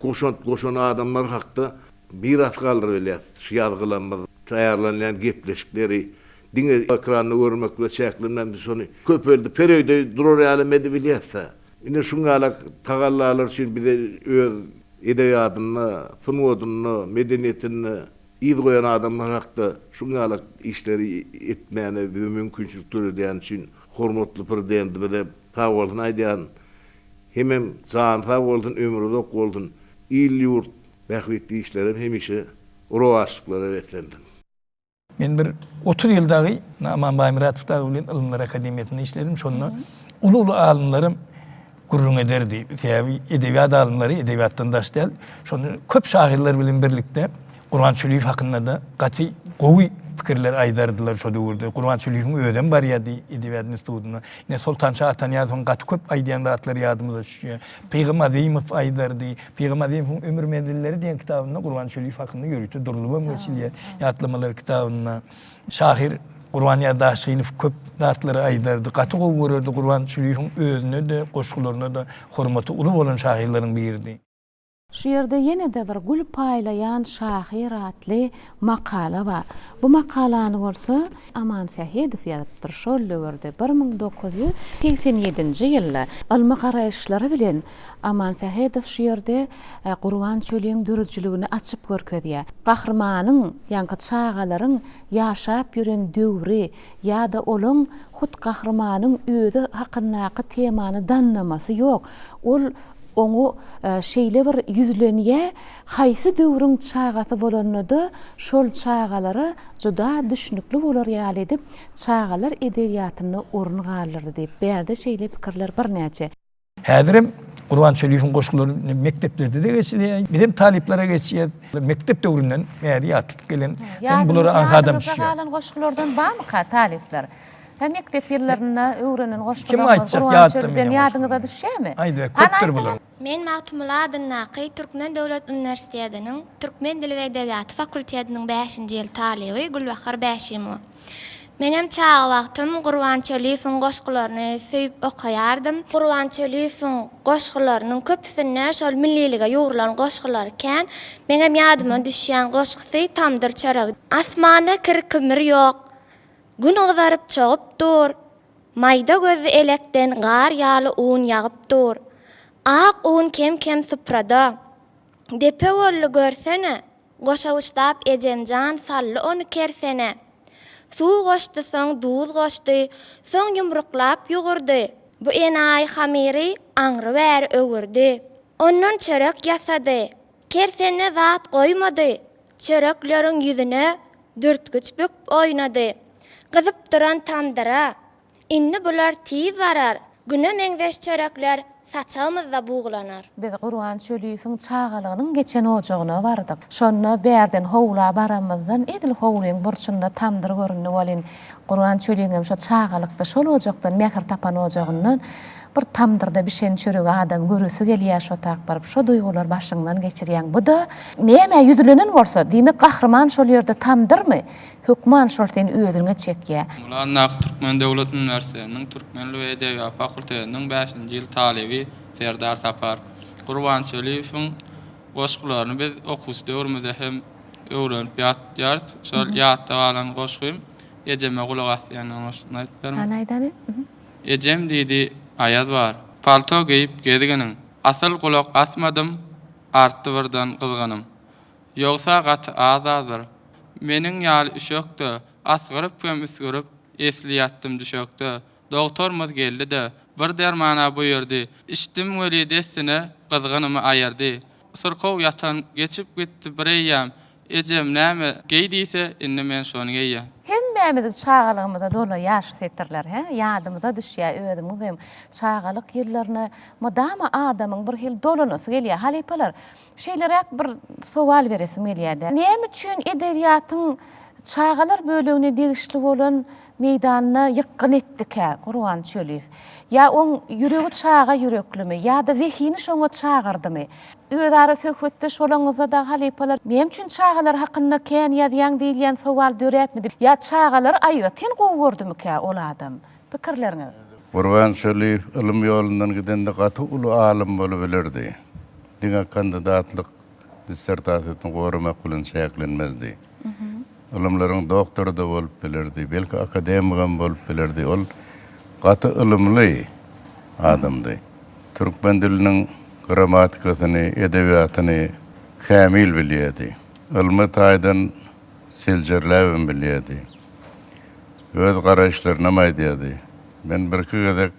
goşant goşan adamlar hakda miras galdyryp bilýäris. Şu ýazgylarymyz, taýýarlanýan gepleşikleri diňe ekranda görmek bilen çäklenmän biz şony köpeldip, her öýde durar ýaly hem edibilýäris-dä. Ine şuň ýaly tagallalar üçin bize öz edebiýatynda, sungatynda, medeniýetinde Yz goýan adamlar hakda şuň ýaly işleri etmäne bize mümkinçilik döredýäni üçin hormatly Prezidentimize sag bolsun aýdýaryn. Hemem jany sag bolsun, ömri uzak bolsun, il-ýurt bähbitli işlerem hemişe rowaçlyklara beslensin. Men bir 30 ýyl dagy Aman Baýmyratow dagy bilen Ylymlar akademiýasynda işledim. Şonda uly-uly alymlaram gürrüň ederdi. Sebäbi edebiýat alymlary edebiýatdan daş däl. Şonda köp şahyrlar bilen birlikde Gurban Çüliýew hakynda-da gaty gowy pikirler aýdardylar şo döwürde. Gurban Çüliýewiň özem barýardy edebiýat institutyna. Ine Soltanşa Atanyýazowyň gaty köp aýdýan zatlary ýadymyza düşýär. Pygam Azymow aýdardy. Pygam Azymowyň Ömür menzilleri diýen kitabynda Gurban Çüliýew hakynda ýörite durlubam geçilýär. Ýatlamalar kitabynda. Şahyr Gurbanýaz Daşgynow köp zatlary aýdardy. Gaty gowy görerdi Gurban Çüliýewiň özüne-de, goşgularyna-da hormaty uly bolan şahyrlaryň biridi. Şu ýerde ýene-de bir Gül paýlaýan şahyr atly makala bar. Bu makalany bolsa Aman Sähedow ýazypdyr. Şol döwürde, 1987-nji ýylda ylmy garaýyşlary bilen Aman Sähedow şu ýerde Gurban Çöliň döredijiligini açyp görkezýär. Gahrymanyň, ýaňky çagalaryň ýaşap ýören döwri ýa-da olaň hut gahrymanyň özi hakyndaky temany dannamasy ýok. Ol. oňa şeýle bir ýüzlenýär, haýsy döwrüň çagasy bolanda-da şol çagalara juda düşnükli bolar ýaly edip çagalar edebiýatynda orun galdyrdy diýip, bärde şeýle pikirler birnäçe. Häzirem Gurban Çöliýewiň goşgulary mekdeplerde-de geçilýär. Bizem talyplara geçýäs. Mekdep döwründen bäri ýat tutup gelen. Soň bulara aňsadam Ýadyňyzda düşýär. galan goşgulardan barmyka talyplar? Hä mekdep ýyllarynda öwrenen Kim goşgularyňyz aýtjak Gurban ýatda Çöliden menen ýadyňyza goşguny? düşýärmi? Aýdyber, Hany köpdür aýdyň. bular. Men Magtymguly adyndaky Türkmen döwlet uniwersitetiniň Türkmen dili we edebiýaty fakultetiniň bäşinji ýyl talyby Gülbahar Bäşimowa. Menem çaga wagtym Gurban Çöliýewiň goşgularyny söýüp okaýardym. Gurban Çöliýewiň goşgularynyň köpüsinde şol millilige ýugrulan goşgulary kän. Meňem ýadyma düşýän goşgusy Tamdyr çöregi. Asmanda kir-kimir ýok, Gün gyzaryp çogup dur. Maýda gözli elekden gar ýaly un ýagyp dur. Ak un kem-kem suprada. Depe boldy görsene, Goşawuçlap ejemjan saldy ony kersene. Suw goşdy soň duz goşdy, soň ýumruklap ýugurdy. Bu enaýy hamyry aňry-bäri öwürdi. Ondan çörek ýasady. Kersende zat goýmady. Çörekleriň ýüzüne dürtgüç büküp oýnady. Gyzyp duran tamdyra. Indi bular tiz barar, Güne meňzeş çörekler saçagymyzda buglanar. Biz Gurban Çöliýewiň çagalygynyň geçen ojagyna bardyk. Şonda bärden howla baramyzdan edil howlyň burçunda tamdyr göründi welin, Gurban Çöliňem şo çagalykda şol ojakdan mähir tapan ojagyndan bir tamdyrda bişen çöregi adam göresi gelýär şo tak baryp şo duýgulary başyňdan geçirýäň. Bu-da nämä ýüzlenen bolsa, diýmek gahryman şol ýerde tamdyrmy? Hökman şol seni özüňe çekýä. Mulandaky Türkmen döwlet uniwersitetiniň türkmen dili we edebiýaty fakultetiniň bäşinji ýyl talyby Serdar Sapar. Gurban Çöliýewiň goşgularyny biz okuwçy döwrümizde hem öwrenip ýatýarys. Şol ýatda galan goşgym Ejeme gulak as diýen goşgusyny aýdyp bermek. Hany aýdaly. Ejem diýdi, Aýaz bar. Palto geýip gezginiň. Asyl gulak asmadym, artdy birden gyzgynym. Ýogsa gaty az-azdyr. Meniň ýaly üşekde, Asgyryp hem üsgürip, Esli ýatdym düşekde. Dogtorymyz geldi-de, Bir derman-a buýurdy. Içdim weli dessine, Gyzgynymy aýyrdy. Syrkaw ýatan geçip gitdi bireýýäm. Ejem näme geý diýse, indi men şony geýýän. Hemmämizi çagalygymyza dolaýar şu setirler, hä? Ýadymyza düşýär özümiňem çagalyk ýyllaryna mydama adamyň bir hili dolanasy gelýär. Halypalar, Şeýleräk bir sowal beresim gelýär-de. Näme üçin edebiýatyň çagalar bölegine degişli bolan meýdanyna ýykgyn etdikä Gurban Çöliýew? Ýa oň ýüregi çaga ýüreklimi, ýa-da zehini şoňa çagyrdymy? Özara söhbetdeş bolaňyzda-da halypalar Näme üçin çagalar hakynda kän ýazýaň diýilýän sowal döräpmidi? Ýa çagalary aýratyn gowy gördümikä ol adam? Pikirleriňiz? Gurban Çöliýew ylym ýolundan gidende gaty uly alym bolubilerdi. Diňe kandidatlyk dissertasiýasyny goramak bilen çäklenmezdi. Ylymlaryň doktory-da bolup bilerdi, belki akademigem bolup bilerdi. Ol gaty ylymly adamdy. Türkmen diliniň grammatikasyny, edebiýatyny kämil bilýärdi. Ylmy taýdan seljerläbem bilýärdi. Öz garaýyşlarynam aýdýardy. Men birki gezek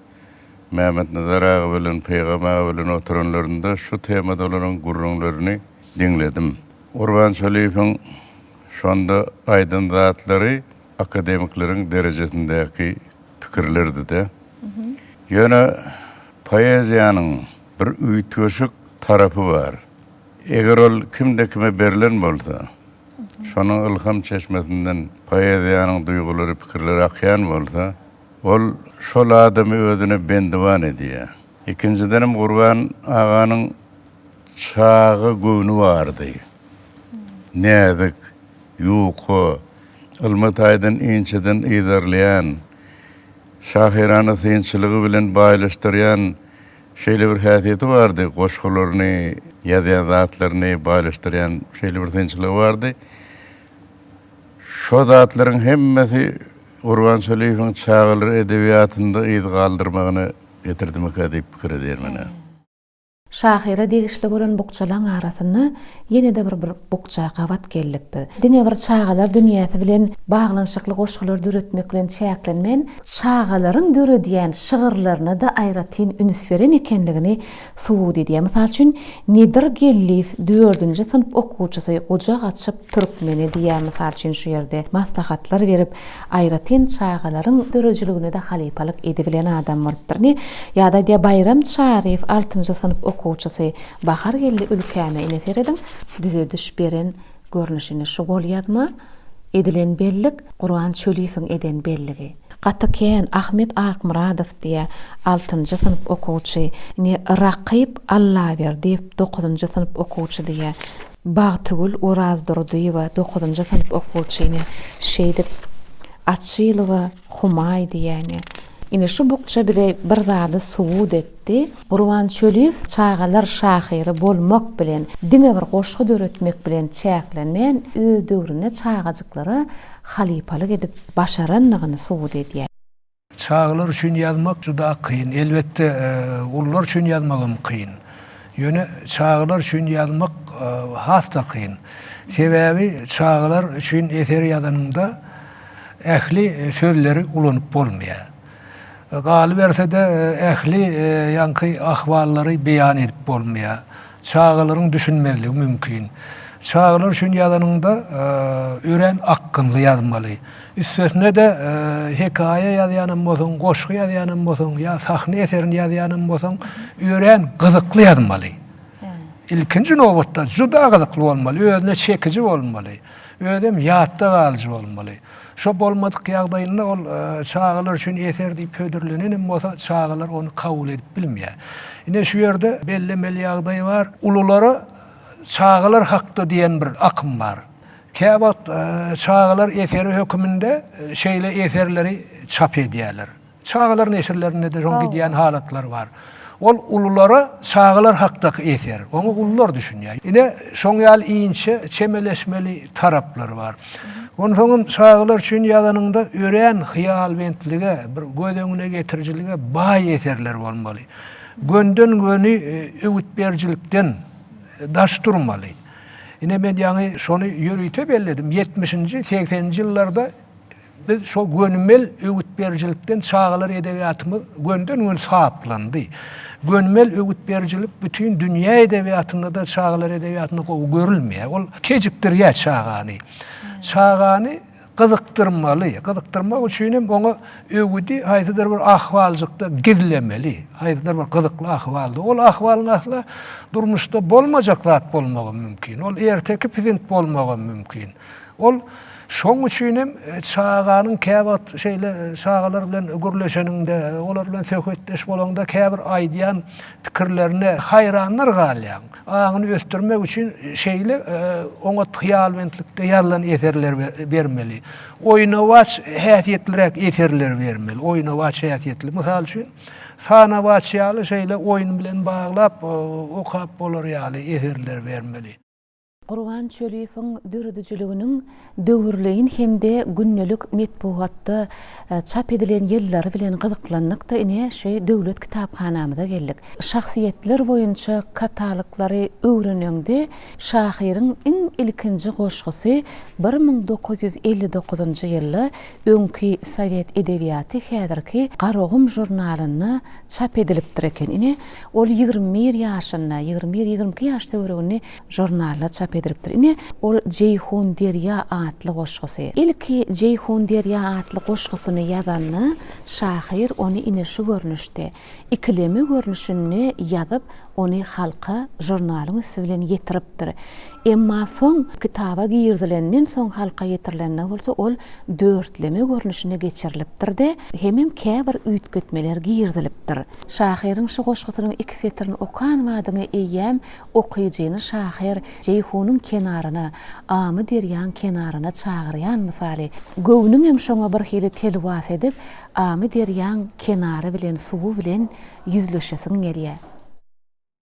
Mämmetnazar aga bilen Pygam aga bilen oturanlarynda şu temada olaryň gürrüňlerini diňledim. Gurban Çöliýewiň şonda aýdan zatlary akademikleriň derejesindäki pikirlerdi-de. Ýöne poeziýanyň bir üýtgeşik tarapy bar. Eger ol kimde-kime berlen bolsa, şonuň ylham çeşmesinden poeziýanyň duýgulary, pikirleri akýan bolsa, Ol şol adamy özüne bendiwan edýär. Ikinjidenem Gurban aganyň çaga göwni bardy. Näzik, ýuka, ylmy taýdan inçeden yzarlaýan, şahyrana synçylygy bilen baýlaşdyrýan şeýle bir häsiýeti bardy, goşgularyny, ýazýan zatlaryny baýlaşdyrýan şeýle bir synçylygy bardy. Şo zatlaryň hemmesi Gurban Çöliýewiň çagalar edebiýatynda yz galdyrmagyna getirdimikä diýip pikir edýän men-ä. Şahyra degişli bolan bukjalaň arasynda ýene-de bir bir bukja gabat geldik biz. Diňe bir çagalar dünýäsi bilen baglanyşykly goşgular döretmek bilen çäklenmän, çagalaryň döredýän şygyrlaryna-da aýratyn üns beren ekenligini subut edýär. Mysal üçin, Nedir Geldiýew dördünji synp okuwçysy Gujak açyp türkmene diýýär, mysal üçin, şu ýerde maslahatlar berip, aýratyn çagalaryň döredijiligine-de halypalyk edibilen adam bolupdyr. Ine, ýa-da aýdýar, Baýram Çaryýew altynjy synp okuwçysy Bahar geldi ülkäme, ine serediň, düzediş beren görnüşini şu golýazma edilen bellik Gurban Çöliýewiň eden belligi. Gaty kän, Ahmet Akmyradow diýýär, altynjy synp okuwçy. Ine, Rakyp Allaberdiýew, dokuzynjy synp okuwçy diýýär. Bagtygül Orazdurdyýewa, dokuzynjy synp okuwçy, ine, şeýdip, Açylowa Humaý diýýär, ine. Ine, şu bukja bize bir zady subut etdi. Gurban Çöliýew çagalar şahyry bolmak bilen, diňe bir goşgy döretmek bilen çäklenmän, öz döwründe çagajyklara halypalyk edip başarandygyny subut edýär. Çagalar üçin ýazmak juda kyn. Elbetde, ulular üçin ýazmagam kyn. Ýöne çagalar üçin ýazmak has-da kyn. Sebäbi çagalar üçin eser ýazanyňda ähli sözleri ulanyp bolmaýar. Galyberse-de, ähli ýaňky ahwallary beýan edip bolmaýar. Çagalaryň düşünmezligi mümkin. Çagalar üçin ýazanyňda örän akgynly ýazmaly. Üstesine-de, hekaýa ýazýanam bolsaň, goşgy ýazýanam bolsaň ýa sahna eserini ýazýanam bolsaň, örän gyzykly ýazmaly. Ilkinji nobatda juda gyzykly bolmaly, özüne çekiji bolmaly, özem ýatda galyjy bolmaly. Şo bolmadyk ýagdaýynda ol çagalar üçin eser diýip hödürlenenem bolsa, çagalar ony kabul edip bilmeýär. Ine şu ýerde bellemeli ýagdaý bar. Ululara çagalar hakda diýen bir akym bar. Käwagt çagalar eseri höküminde şeýle eserleri çap edýärler. Çagalar neşirlerinde-de şoň gidýän halatlary bar. Ol ululara çagalar hakdaky eser. Oňa ulular düşünýär. Ine, şoň ýaly inçe çemeleşmeli taraplary bar. Onsoňam çagalar üçin ýazanyňda örän hyýalbentlige, bir göz öňüne getirijilige baý eserler bolmaly. Gönden-göni öwüt berijilikden daş durmaly. Ine, men ýaňy şony ýörite belledim. Ýetmişinji, segseninji ýyllarda Biz şo gönümel öwüt berijilikden çagalar edebiýatymyz gönden-göni saplandy. Gönümel öwüt berijilik bütin dünýä edebiýatynda-da çagalar edebiýatynda gowy görülmeýär. Ol kejikdirýär çagany. Çagany gyzykdyrmaly. Gyzykdyrmak üçin hem oňa öwüdi haýsydyr bir ahwaljykda gizlemeli. Haýsydyr bir gyzykly ahwalda. Ol ahwalyň asla durmuşda bolmajak zat bolmagam mümkin. Ol erteki pisint bolmagam mümkin. Ol şoň üçin hem çaganyň käwagt şeýle çagalar bilen gürleşeniňde, olar bilen söhbetdeş bolaňda käbir aýdýan pikirlerine haýranlar galýaň. Aňyny ösdürmek üçin şeýle oňat hyýalbentlikde ýazylan eserler bermeli. Oýnawaç häsiýetliräk eserler bermeli. Oýnawaç häsiýetli. Mysal üçin, sanawaç ýaly şeýle oýun bilen baglap okap bolar ýaly eserler bermeli. Gurban Çöliýewiň döredijiliginiň döwürleýin hem-de gündelik metbugatda çap edilen ýyllary bilen gyzyklandyk-da, ine, şu döwlet kitaphanamyza geldik. Şahsyýetler boýunça kataloglary öwreneňde, şahyryň iň ilkinji goşgusy 1959-njy ýylda öňki Sowet edebiýaty, häzirki Garagum žurnalynda çap edilipdir eken. Ine, ol 21 ýaşynda, 21, 22 ýaş töwereginde Žurnalda çap edilipdir. Ine, ol Jeýhun derýa atly goşgusy. Ilki Jeýhun derýa atly goşgusyny ýazanda, şahyr ony ine şu görnüşde, ikileme görnüşinde ýazyp, ony halka žurnalyň üsti bilen ýetiripdir. Emma soň, kitaba girizilenden soň halka ýetirilende bolsa ol dörtleme görnüşine geçirilipdir-de, hemem käbir üýtgetmeler girizilipdir. Şahyryň şu goşgusynyň iki setirini okan badyňa eýýäm Okyjyny şahyr Jeýhunyň kenaryna, Amy derýaň kenaryna çagyrýan mysaly, göwnüňem şoňa bir hili telwas edip, Amy derýaň kenary bilen, suwy bilen ýüzleşesiň gelýär.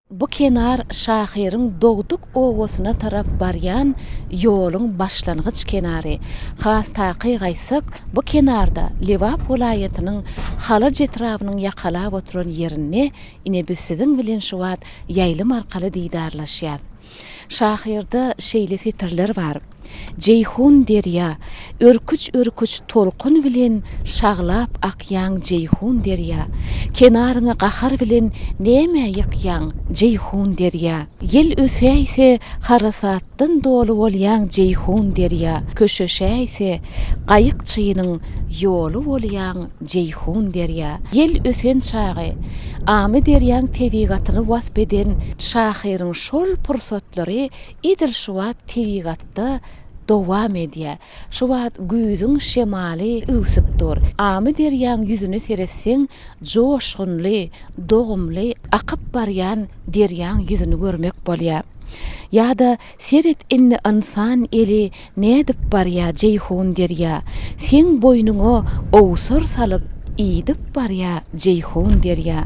Bu kenar şahyryň dogduk obasyna tarap barýan ýoluň başlangyç kenary. Has takyk aýtsak, bu kenarda Lebap welaýatynyň Halaç etrabynyň ýakalap oturan ýerinde ine biz siziň bilen şu wagt ýaýlym arkaly didarlaşýas. Şahyrda şeýle setirler bar, Jeýhun derýa, örküç-örküç tolkun bilen şaglap akýaň Jeýhun derýa. Kenaryňy gahar bilen nämä ýykýaň, Jeýhun derýa. Ýel ösäýse, harasatdan doly bolýaň Jeýhun derýa. Köşeşäýse, gaýykçynyň ýoly bolýaň, Jeýhun derýa. Ýel ösen çagy, Amyderýaň tebigatyny wasp eden şahyryň şol pursatlary edil şu wagt tebigatda dowam edýär. Şu wagt güýzüň şemaly öwsüp dur. Amyderýaň ýüzüne seretseň, joşgunly, dogumly akyp barýan derýaň ýüzüni görmek bolýar. Ýa-da Seret indi ynsan eli nädip barýa Jeýhun derýa, Seň boýnuňa owsar salyp iýdip barýa Jeýhun derýa.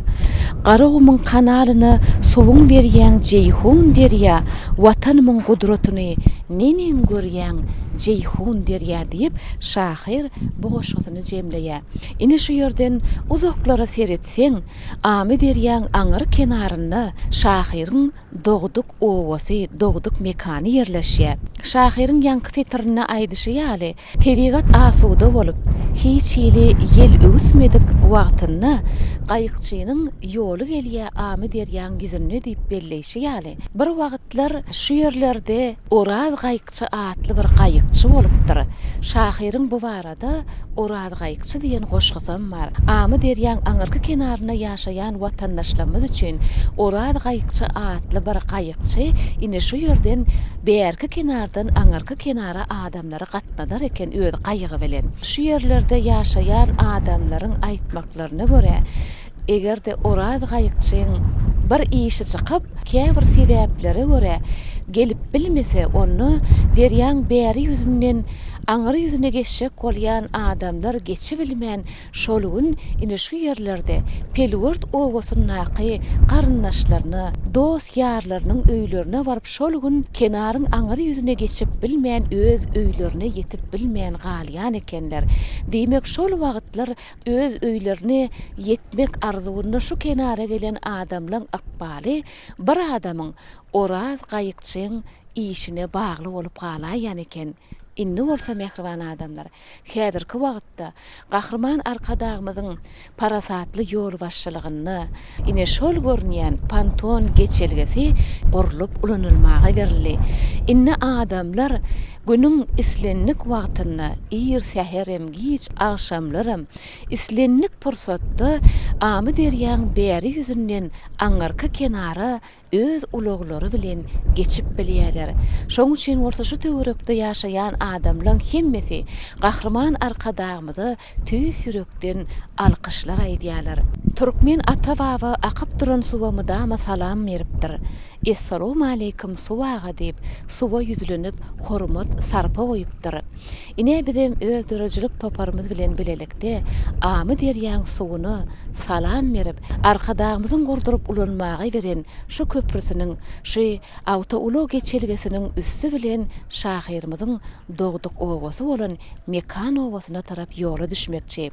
Garagumuň kanalyna suwuň berýäň Jeýhun derýa, Watanymyň gudratyny neneň görýäň Jeýhun derýa diýip şahyr bu goşgusyny jemleýär. Ine şu ýerden uzaklara seretseň, Amyderýaň aňyr kenarynda şahyryň dogduk obasy, dogduk mekany ýerleşýär. Şahyryň ýaňky setirinde aýdyşy ýaly, tebigat asuda bolup, hiç hili ýel öwüsmedik wagtynda gaýykçynyň ýoly gelýär Amyderýaň ýüzünde diýip belleýşi ýaly, bir wagtlar şu ýerlerde Oraz gaýykçy atly bir gaýykçy bolupdyr. Şahyryň bu barada Oraz gaýykçy diýen goşgusam bar. Amyderýaň aňyrky kenarynda ýaşaýan watandaşlarymyz üçin Oraz gaýykçy atly bir gaýykçy ine şu ýerden bärki kenardan aňyrky kenara adamlary gatnadar eken öz gaýygy bilen. Şu ýerlerde ýaşaýan adamlaryň aýtmaklaryna görä, Eger-de Oraz gaýykçyň bir işi çykyp, käbir sebäplere görä gelip bilmese, onda derýaň bäri ýüzünden aňry ýüzüne geçjek bolýan adamlar geçibilmän şol gün ine şu ýerlerde Pelwert obasyndaky garyndaşlaryna, dost-ýarlarynyň öýlerine baryp şol gün kenaryň aňry ýüzüne geçip bilmän öz öýlerine ýetip bilmän galýan ekenler. Diýmek şol wagtlar Öz öýlerine ýetmek arzuwynda şu kenara gelen adamlaň ykbaly bir adamyň, Oraz gaýykçyň işine bagly bolup galaýýan eken. Indi bolsa, mähriban adamlar, häzirki wagtda Gahryman Arkadagymyzyň parasatly ýolbaşçylygynda ine şol görünýän ponton geçelgesi gurlup ulanylmaga berildi. Indi adamlar Günüň islendik wagtynda, ir säherem, giç agşamlaram, islendik pursatda Amyderýaň bäri ýüzünden aňyrky kenara öz ulaglary bilen geçip bilýärler. Şoň üçin bolsa şu töwerekde ýaşaýan adamlaň hemmesi Gahryman Arkadagymyza tüýs ýürekden alkyşlar aýdýarlar. Türkmen ata-baba akyp duran suwa mydama salam beripdir. Essalawmaleýkim suw aga diýip, suwa ýüzlenip, hormat, sarpa goýupdyr. Ine bizem öz döredijilik toparymyz bilen bilelikde Amyderýaň suwuna salam berip, Arkadagymyzyň gurduryp ulanmaga beren şu köprüsiniň, şu awtoulag geçelgesiniň üsti bilen şahyrymyzyň dogduk obasy bolan Mekan obasyna tarap ýola düşmekçi.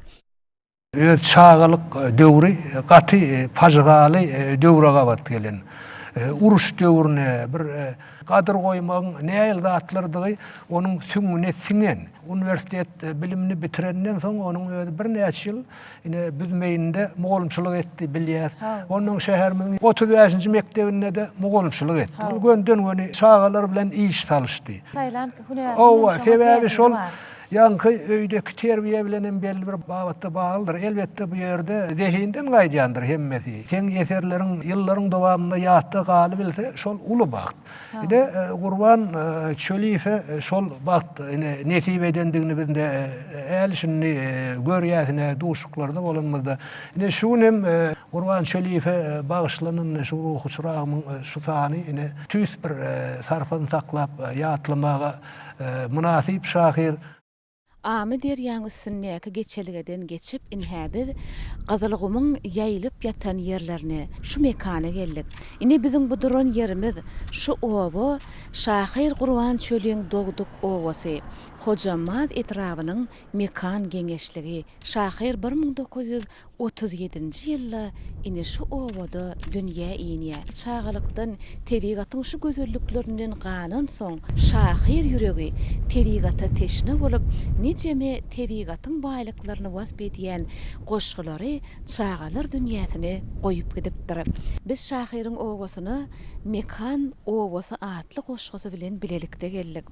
Öz çagalyk döwri gaty pajygaly döwre gabat gelen. Uruş döwrüne bir gadyr goýmagyň nähili zatlardygy onuň süňňüne siňen. Uniwersitet bilimini bitirenden soň onuň özi birnäçe ýyl ine Büzmeýinde mugallymçylyk etdi, bilýäs. Onnoň şäherimiziň 35-nji mekdebinde-de mugallymçylyk etdi. Ol gönden-göni çagalar bilen iş salyşdy. Saýlan hünäriniň hem şoňa Sebäbi şol Ýaňky öýdeki terbiýe bilen hem belli bir babatda baglydyr. Elbetde, bu ýerde zehinden gaýdýandyr hemmesi. Seň eserleriň ýyllaryň dowamynda ýatda galybilse, şol uly bagt. Ine, Gurban Çöliýewe şol bagt ine nesip edendigini biz indi äli-şindi görýäs, ine duşuşyklarda bolanymyzda. Ine şu gün hem Gurban Çöliýewe bagyşlanan şu Ruhy çyragymyň şu sany ine tüýs bir sarpany saklap ýatlamaga Mynasyp şahyr. Amyderýaň üstündäki geçelgeden geçip inhä biz Gyzylgumuň ýaýylyp ýatan ýerlerine, şu mekana geldik. Ine biziň bu duran ýerimiz, şu oba şahyr Gurban Çöliň dogduk obasy, Hojambaz etrabynyň Mekan geňeşligi. Şahyr 1937-nji ýylda ine şu obada dünýä inýär. Çagalykdan tebigatyň şu gözelliklerinden ganansoň, şahyr ýüregi tebigata teşne bolup, nijeme tebigatyň baýlyklaryny wasp edýän goşgulary çagalar dünýäsine goýup gidipdir. Biz şahyryň obasyna Mekan obasy atly goşgusy bilen bilelikde geldik.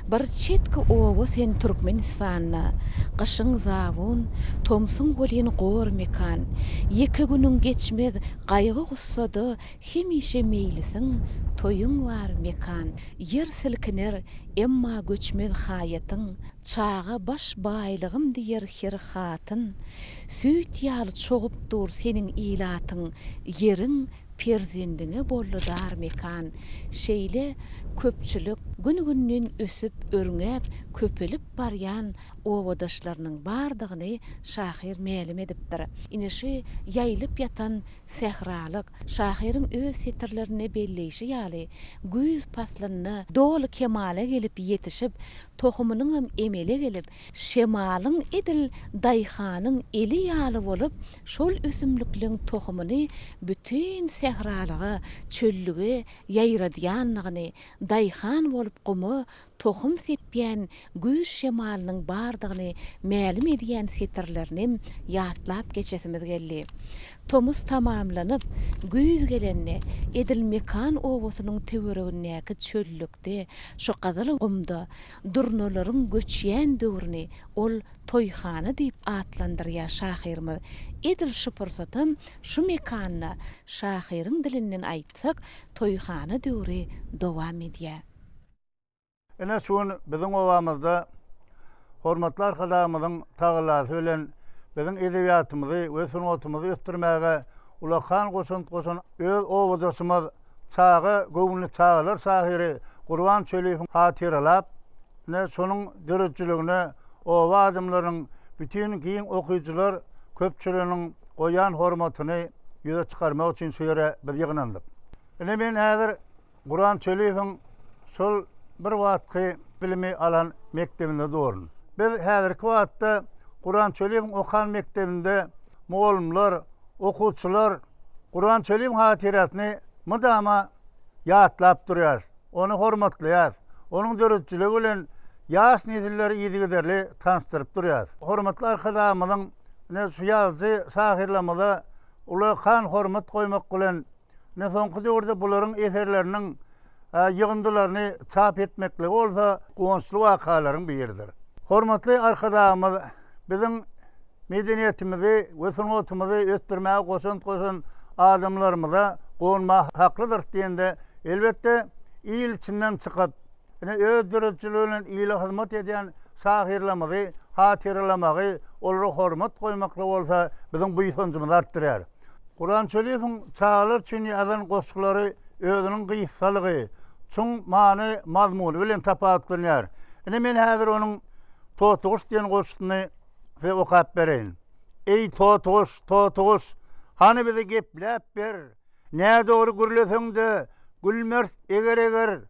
Bir çetki oba sen Türkmenistanda, Gyşyň zabun, tomsuň welin gor mekan. Ýeke günüň geçmez gaýgy-gussada, Hemişe meýlisiň, toýuň bar mekan. Ýer silkiner, emma göçmez haýatyň, Çaga baş baýlygym diýer her hatyn. Süýt ýaly çogup dur seniň ilatyň, Ýeriň Perzendiňe boldy dar mekan. Şeýle köpçülik gün-günden ösüp, örňäp, köpelip barýan obadaşlarynyň bardygyny şahyr mälim edipdir. Ine şu ýaýylyp ýatan sähralyk, şahyryň öz setirlerinde belleýşi ýaly, güýz paslynda doly kemala gelip ýetişip, tohumynyňam emele gelip, şemalyň edil daýhanyň eli ýaly bolup, Şol ösümlikleň tohumyny bütin sähralyga, çöllüge ýaýradýandygyny, daýhan bolup guma tohum sepýän güýz şemalynyň bardygyny mälim edýän setirlerinem ýatlap geçesimiz geldi. Tomus tamamlanyp, güýz gelende, edil Mekan obasynyň töweregindäki çöllükde, şu gyzyl gumda durnalaryň göçýän döwrüni ol Toýhana diýip atlandyrýar şahyrymyz. Edil şu pursatam şu mekanda şahyryň dilinden aýtsak, toýhana döwri dowam edýär. Ine şu gün biziň obamyzda Hormatly Arkadagymyzyň tagallasy bilen biziň edebiýatymyzy we sungatymyzy ösdürmäge ulakan goşant goşan öz obadaşymyz çaga göwünli çagalar şahyry Gurban Çöliýewiň hatyralap, ine şonuň döredijiligine oba adamlarynyň, bütin giň okyjylar köpçüliginiň goýýan hormatyny ýüze çykarmak üçin şu ýere biz ýygnandyk. Ine men häzir Gurban Çöliýewiň şol bir wagtky bilimi alan mekdebinde durun. Biz häzirki wagtda Gurban Çöliýewiň okan mekdebinde mugallymlar, okuwçylar Gurban Çöliýewiň hatyrasyny mydama ýatlap durýarys, ony hormatlaýarys, onuň döredijiligi bilen ýaş nesilleri yzygiderli tanyşdyryp durýarys. Hormatly Arkadagymyzyň ine şu ýazyjy şahyrlarymyza ullakan hormat goýmak bilen, ine soňky döwürde bularyň eserleriniň ýygyndylaryny çap etmekligi bolsa guwançly wakalaryň biridir. Hormatly Arkadagymyz biziň medeniýetimizi we sungatymyzy ösdürmäge goşant goşan adamlarymyza guwanmaga haklydyrys diýende, elbetde, il içinden çykyp, ine, öz döredijiligi bilen ile hyzmat edýän şahyrlarymyzy hatyralamagy, olara hormat goýmaklygy bolsa biziň buýsanjymyzy artdyrýar. Gurban Çöliýewiň çagalar üçin ýazan goşgulary özüniň gysgalygy, çuň many-mazmuny bilen tapawutlanýar. Ine, men häzir onuň Totyguş diýen goşgusyny size okap bereýin. Eý, totyguş, totyguş, hany bizi gepläp ber. Nädogry gürleseň-de, gülmeris eger-eger.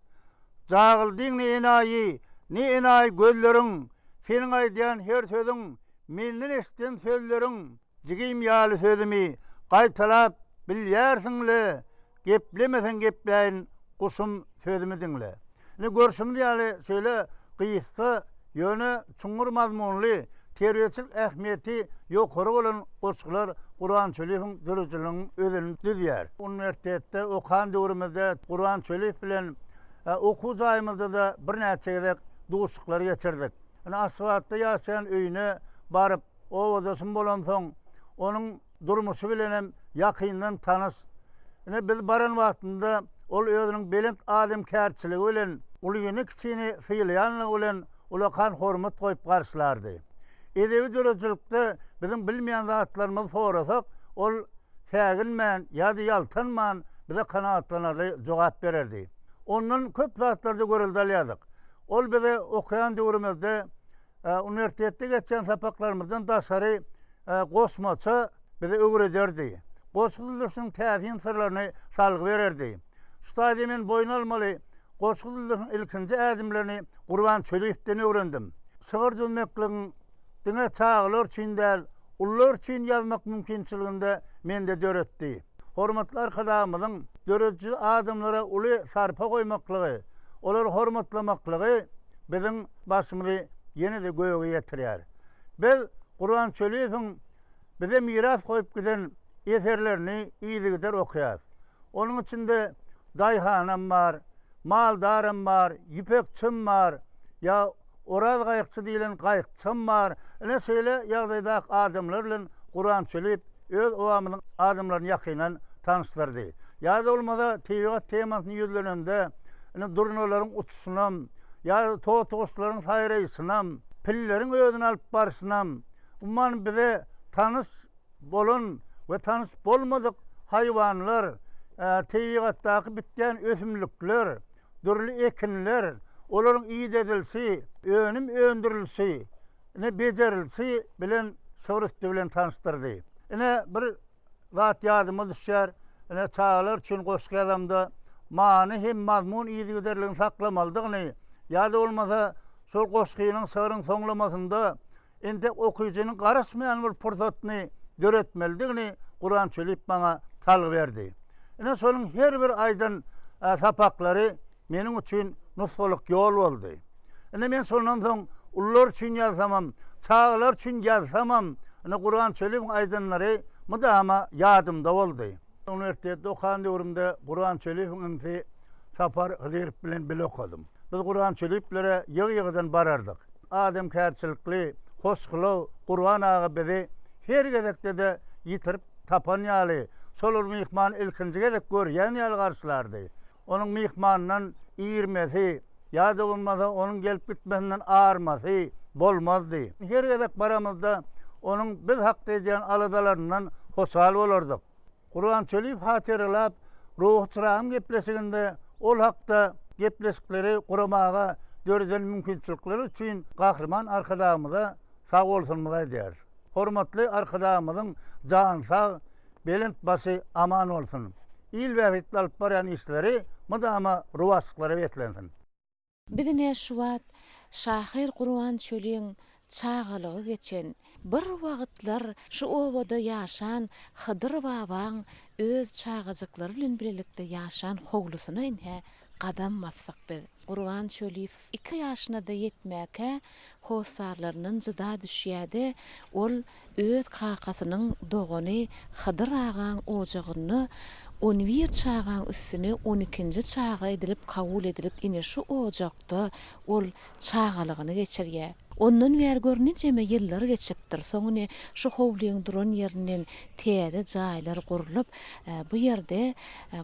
Jagyldyň ne enaýy, ne enaýy gözleriň, Seniň aýdýan her sözüň, menden eşiden sözleriň. Jigim ýaly sözümi gaýtalap bilýärsiň-le, Geplemeseň gepläýin, guşum, sözümi diňle. Indi görşümiz ýaly, şeýle gysga, ýöne çuňňur mazmunly, terbiýeçilik ähmiýeti ýokary bolan goşgular Gurban Çöliýewiň döredijiliginiň özenini düzýär. Uniwersitetde okan döwrümizde Gurban Çöliýew bilen okuw jaýymyzda-da birnäçe gezek duşuşyklar geçirdik. Ine, Aşgabatda ýaşaýan öýüne baryp, obadaşym bolansoň, onuň durmuşy bilenem ýakyndan tanyş. Ine, biz baran wagtynda ol özüniň belent adamkärçiligi bilen, ulyny-kiçini sylaýanlygy bilen ulakan hormat goýup garşylardy. Edebi döredijilikde biziň bilmeýän zatlarymyzy sorasak, ol säginmän ýa-da ýaltanman bize kanagatlanarly jogap bererdi. Ondan köp zatlarda görelde alýardyk. Ol bize okaýan döwrümizde. Uniwersitetde geçýän sapaklarymyzdan daşary goşmaça bize öwrederdi. Goşgy düzülişiniň täsin syrlaryny salgy bererdi. Şu taýda men boýun almaly, goşgy düzülişiniň ilkinji ädimlerini Gurban Çöliýewden öwrendim. Şygyr düzmekligiň diňe çagalar üçin däl, ulular üçin ýazmak mümkinçiligini-de mende döretdi. Hormatly Arkadagymyzyň dörediji adamlara uly sarpa goýmaklygy, olary hormatlamaklygy biziň başymyzy ýene-de göge ýetirýär. Biz Gurban Çöliýewiň bize miras goýup giden eserlerini yzygider okaýarys. Onuň içinde Daýhanam bar, Maldaram bar, Ýüpekçim bar, ýa Oraz gaýykçy diýlen gaýykçam bar. Ine şeýle ýagdaýdaky adamlar bilen Gurban Çöliýew öz obamyzyň adamlaryny ýakyndan tanyşdyrdy. Ýa-da bolmasa tebigat temasyna ýüzlenende, ine durnalaryň uçuşynam, ýa-da totuguşlaryň saýraýşynam, pilleriň özüni alyp barşynam, umuman bize tanyş bolan we tanyş bolmadyk haýwanlar, tebigatdaky bitýän ösümlikler, dürli ekinler, olaryň idedilişi, önüm öndürilişi, ine bejerilişi bilen şygyr üsti bilen tanyşdyrdy. Ine bir zat ýadyma düşýär, ine çagalar üçin goşgy ýazamda many hem mazmun yzygiderligini saklamalydygyny ýa-da bolmasa şol goşgynyň, şygryň soňlamasynda entek okyjynyň garaşmaýan bir pursatyny döretmelidigini Gurban Çöliýew maňa salgy berdi. Ine şonuň her bir aýdan sapaklary meniň üçin nusgalyk ýol boldy. Ine men şondan soň ulular üçin ýazsamam, çagalar üçin ýazsamam, ine Gurban Çöliýewiň aýdanlary mydama ýadymda boldy. Uniwersitetde okan döwrümde Gurban Çöliýewiň inisi Sapar Hydyrow bilen bile okadym. Biz Gurban Çöliýewlere ýygy-ýygydan barardyk. Adamkärçilikli, hoşgylaw Gurban aga bizi her gezekde-de ýitirip tapan ýaly, şol bir myhmany ilkinji gezek görýän ýaly garşylardy. Onuň myhmandan irmesi ýa-da bolmasa onuň gelip gitmesinden armasy bolmazdy. Her gezek baramyzda onuň biz hakda edýän aladalaryndan hoşal bolardyk. Gurban Çöliýew hatyralap, Ruhy çyragym gepleşiginde ol hakda gepleşikleri guramaga döreden mümkinçilikleri üçin Gahryman Arkadagymyza sag bolsunymyzy aýdýarys. Hormatly Arkadagymyzyň jany sag, belent başy aman bolsun! Il bähbitli alyp barýan işleri mydama rowaçlyklara beslensin! Biz ine şu wagt şahyr Gurban Çöliň çagalygy geçen, bir wagtlar şu obada ýaşan Hydyr babaň öz çagajyklary bilen bilelikde ýaşan howlusyna ine gadam basdyk biz. Gurban Çöliýew iki ýaşyna-da ýetmäkä hossarlaryndan jyda düşýär-de, ol öz kakasynyň dogany Hydyr agaň ojagynda on bir çagaň üstüne on ikinji çaga edilip kabul edilip ine şu ojakda ol çagalygyny geçirýär. Ondan bäri gör nijeme ýyllar geçipdir. Soň ine şu howlyň duran ýerinden täze jaýlar gurlup, bu ýerde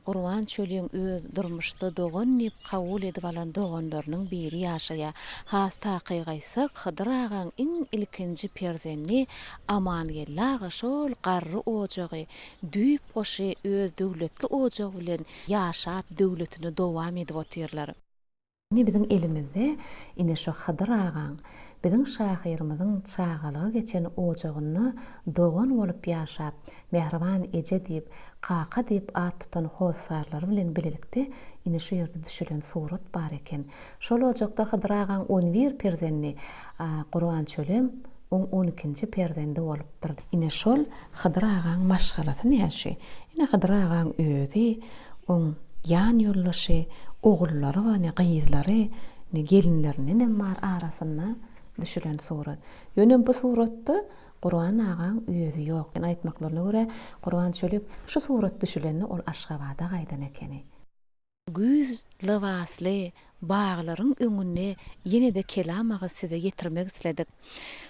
Gurban Çöliň öz durmuşda dogan diýip kabul edip alan doganlarynyň biri ýaşaýar. Has takyk aýtsak, Hydyr agaň iň ilkinji perzendi Amangeldi aga şol garry ojagy, düýp goşy öz döwletli ojagy bilen ýaşap döwletini dowam edip otyrlar. Indi biziň elimizde ine şo Hydyr agaň, biziň şahyrymyzyň çagalygy geçen ojagynda dogan bolup ýaşap, mähriban eje diýip, kaka diýip at tutan hossarlary bilen bilelikde ine şu ýerde düşülen surat bar eken. Şol ojakda Hydyr agaň on bir perzendi, a Gurban Çölem oň on ikinji perzendi bolupdyr. Ine şol Hydyr agaň maşgalasy näşi? Ine Hydyr agaň özi, oň ýan ýoldaşy, ogullary bar, ine gyzlary, ine gelinlerindenem bar arasynda düşülen surat. Ýöne bu suratda Gurban agaň özi ýok. Aýtmaklaryna görä, Gurban Çöliýew şu surat düşülende ol Aşgabada gaýdan ekeni. Güýz lybasly baglaryň öňünde ýene-de kelam agyz size ýetirmek isledik.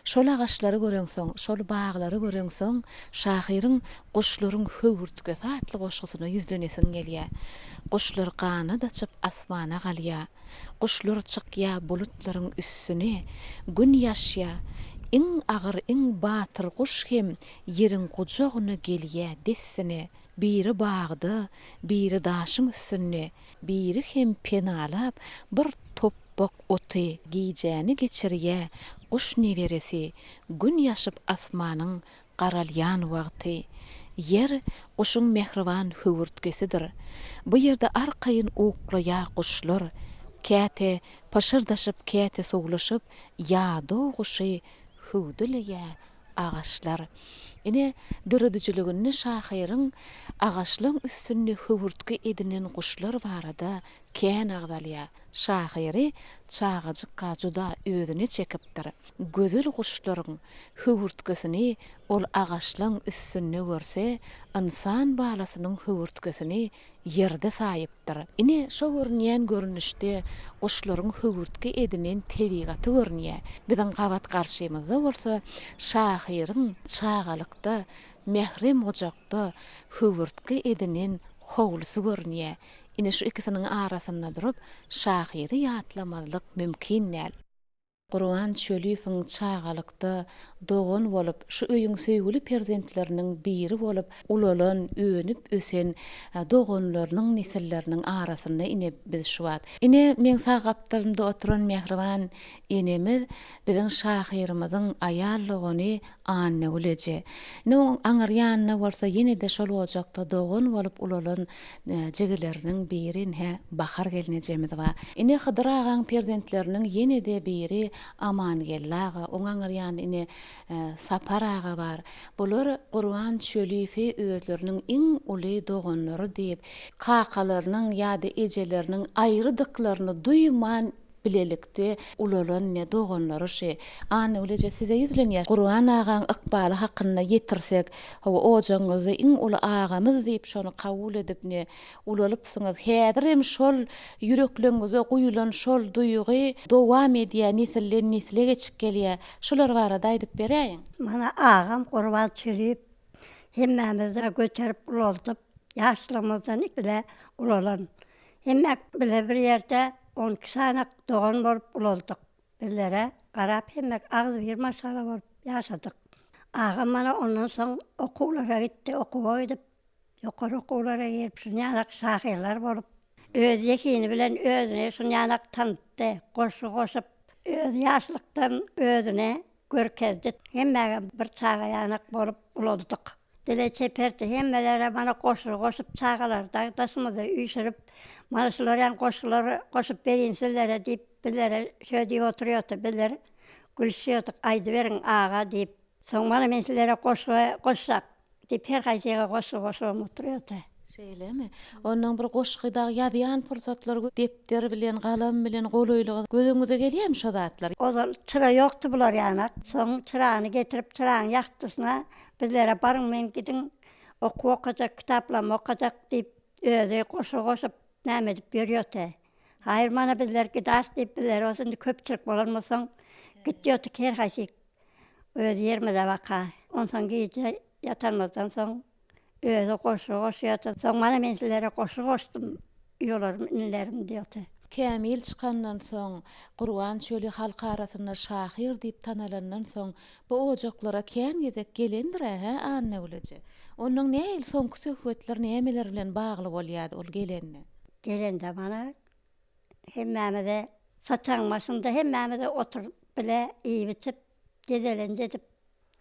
Şol agaçlary göreňsoň, şol baglary göreňsoň, şahyryň Guşlaryň höwürtgesi atly goşgusyna ýüzlenesiň gelýär. Guşlar ganat açyp asmana galýar. Guşlar çykýar bulutlaryň üstüne. Gün ýaşýar. Iň agyr, iň batyr guş hem ýeriň gujagyna gelýär dessine. Biri bagda, biri daşyň üstünde, biri hem penalap bir topbak oty gijäni geçirýä. Guş neberesi Gün ýaşyp asmanyň garalýan wagty. Ýer guşuň mähriban höwürtgesidir. Bu ýerde arkaýyn uklaýa guşlar. Käte pyşyrdaşyp käte suwlaşyp ýadaw guşy hüwdüleýä agaçlar. Ine, döredijiliginde şahyryň agaçlaň üstünde höwürtge edinen guşlar barada kän agzalýar. Şahyry çagajykka juda özüne çekipdir. Gözel guşlaryň höwürtgesini ol agaçlaň üstünde görse, ynsan balasynyň höwürtgesini ýerde saýypdyr. Ine, şo görünýän görnüşde guşlaryň höwürtge edinen tebigaty görünýär. Biziň gabat garşymyzda bolsa şahyryň çagalykda mährem gujakda höwürtge edinen howlusy görünýär. Ine şu ikisiniň arasynda durup, şahyry ýatlamazlyk mümkin däl. Gurban Çöliýewiň çagalykda dogan bolup, şu öýüň söýgüli perzentleriniň biri bolup ulalan, önüp-ösen doganlarynyň nesilleriniň arasynda ine biz şu wagt. Ine, meň sag gapdalymda oturan mähriban enemiz biziň şahyrymyzyň aýal dogany Annagül eje. Ine, oň aňyr ýanynda bolsa ýene-de şol ojakda dogan bolup ulalan jigileriniň biri ine, Bahar gelnejemiz bar. Ine, Hydyr agaň perzentleriniň ýene-de biri Amangeldi aga, oň aňyr ýanynda ine, Sapar aga bar. Bular Gurban Çöliýewi özleriniň iň uly doganlary diýip, kakalarynyň ýa-da ejeleriniň aýrydyklaryny duýman bilelikde ulalan ne doganlary şy. Annagül eje size ýüzlenýär. Gurban agaň ykbaly hakynda ýetirsek, hawa ojagyňyzda iň uly agamyz diýip şony kabul edip ne ulalypsyňyz. Häzirem şol ýürekleňize guýulan şol duýgy dowam edýär, nesilden nesle geçip gelýär. Şular barada aýdyp beräýiň. Mana agam Gurban Çüriýew hemmämizi göterip ulaldyp, ýaşlygymyzdan bile ulalan. Hemmäk bile bir ýerde 12 sany dogan bolup ulaldyk. Bizlere garap hemmäk agzybir maşgala bolup ýaşadyk. Agam mana ondan soň okuwlara gitdi. Okuwa gidip, ýokary okuwlara girip, şunýalak şahyrlar bolup, öz zehini bilen özüni şunýalak tanytdy. Goşgy goşup, öz ýaşlykdan özüne görkezdi. Hemmägem bir çaga ýanak bolup ulaldyk. Dile çeperdi. Hemmelere mana goşgy goşup çagalary dagy daşymyza üýşürip, mana şular ýaly goşgulary goşup berin sizlere diýip bizlere şö diýip oturýardy. Bizler gülüşýärdik, aýdyberiň aga diýip. Soň mana men sizlere goşgy goşjak diýip her haýsyga goşgy goşubam oturýardy. Şeýlemi? Onnoň bir goşgy dagy ýazýan pursatlar depder bilen, galam bilen golaýlygy göz öňüňize gelýärmi şo zatlar? Ozal çyra ýokdy bular ýanak. Soň çyrany getirip çyraň ýagtysyna bizlere baryň men gidiň okuw okajak kitaplamy okajak diýip özi goşgy goşup näme edip ýörýärdi. Haýyr mana bizler gidars diýip bizler bolsa indi köpçülik bolanymyzsoň gitýärdik her haýsy öz ýerimize baka. Onsoň gije ýatanymyzdan soň Özi goşgy goşýardy. Soň mana men sizlere goşgy goşdum, uýalarym, inilerim diýerdi. Kämil çykandan soň, Gurban Çöli halk arasynda şahyr diýip tanalandan soň, bu ojaklara kän gezek gelendir-ä, hä, Annagül eje? Onnoň nähili soňky söhbetler nämeler bilen bagly bolýardy ol gelende? Gelende mana hemmämize saçagyň başynda hemmämize oturyp bile iýip-içip, gezelenç edip,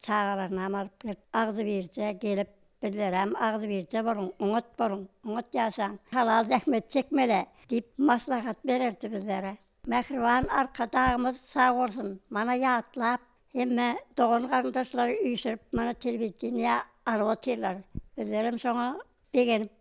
Çagalarynam alyp gelip, agzybirje gelip, bizlerem agzybirje boluň, oňat boluň, oňat ýaşaň, halal zähmet çekmeli diýip maslahat bererdi bizlere. Mähriban Arkadagymyz sag bolsun, mana ýatlap, hemme dogan-garyndaşlary üýşürip, mana telewideniýä alyp otyrlar. Bizlerem şoňa Begenip,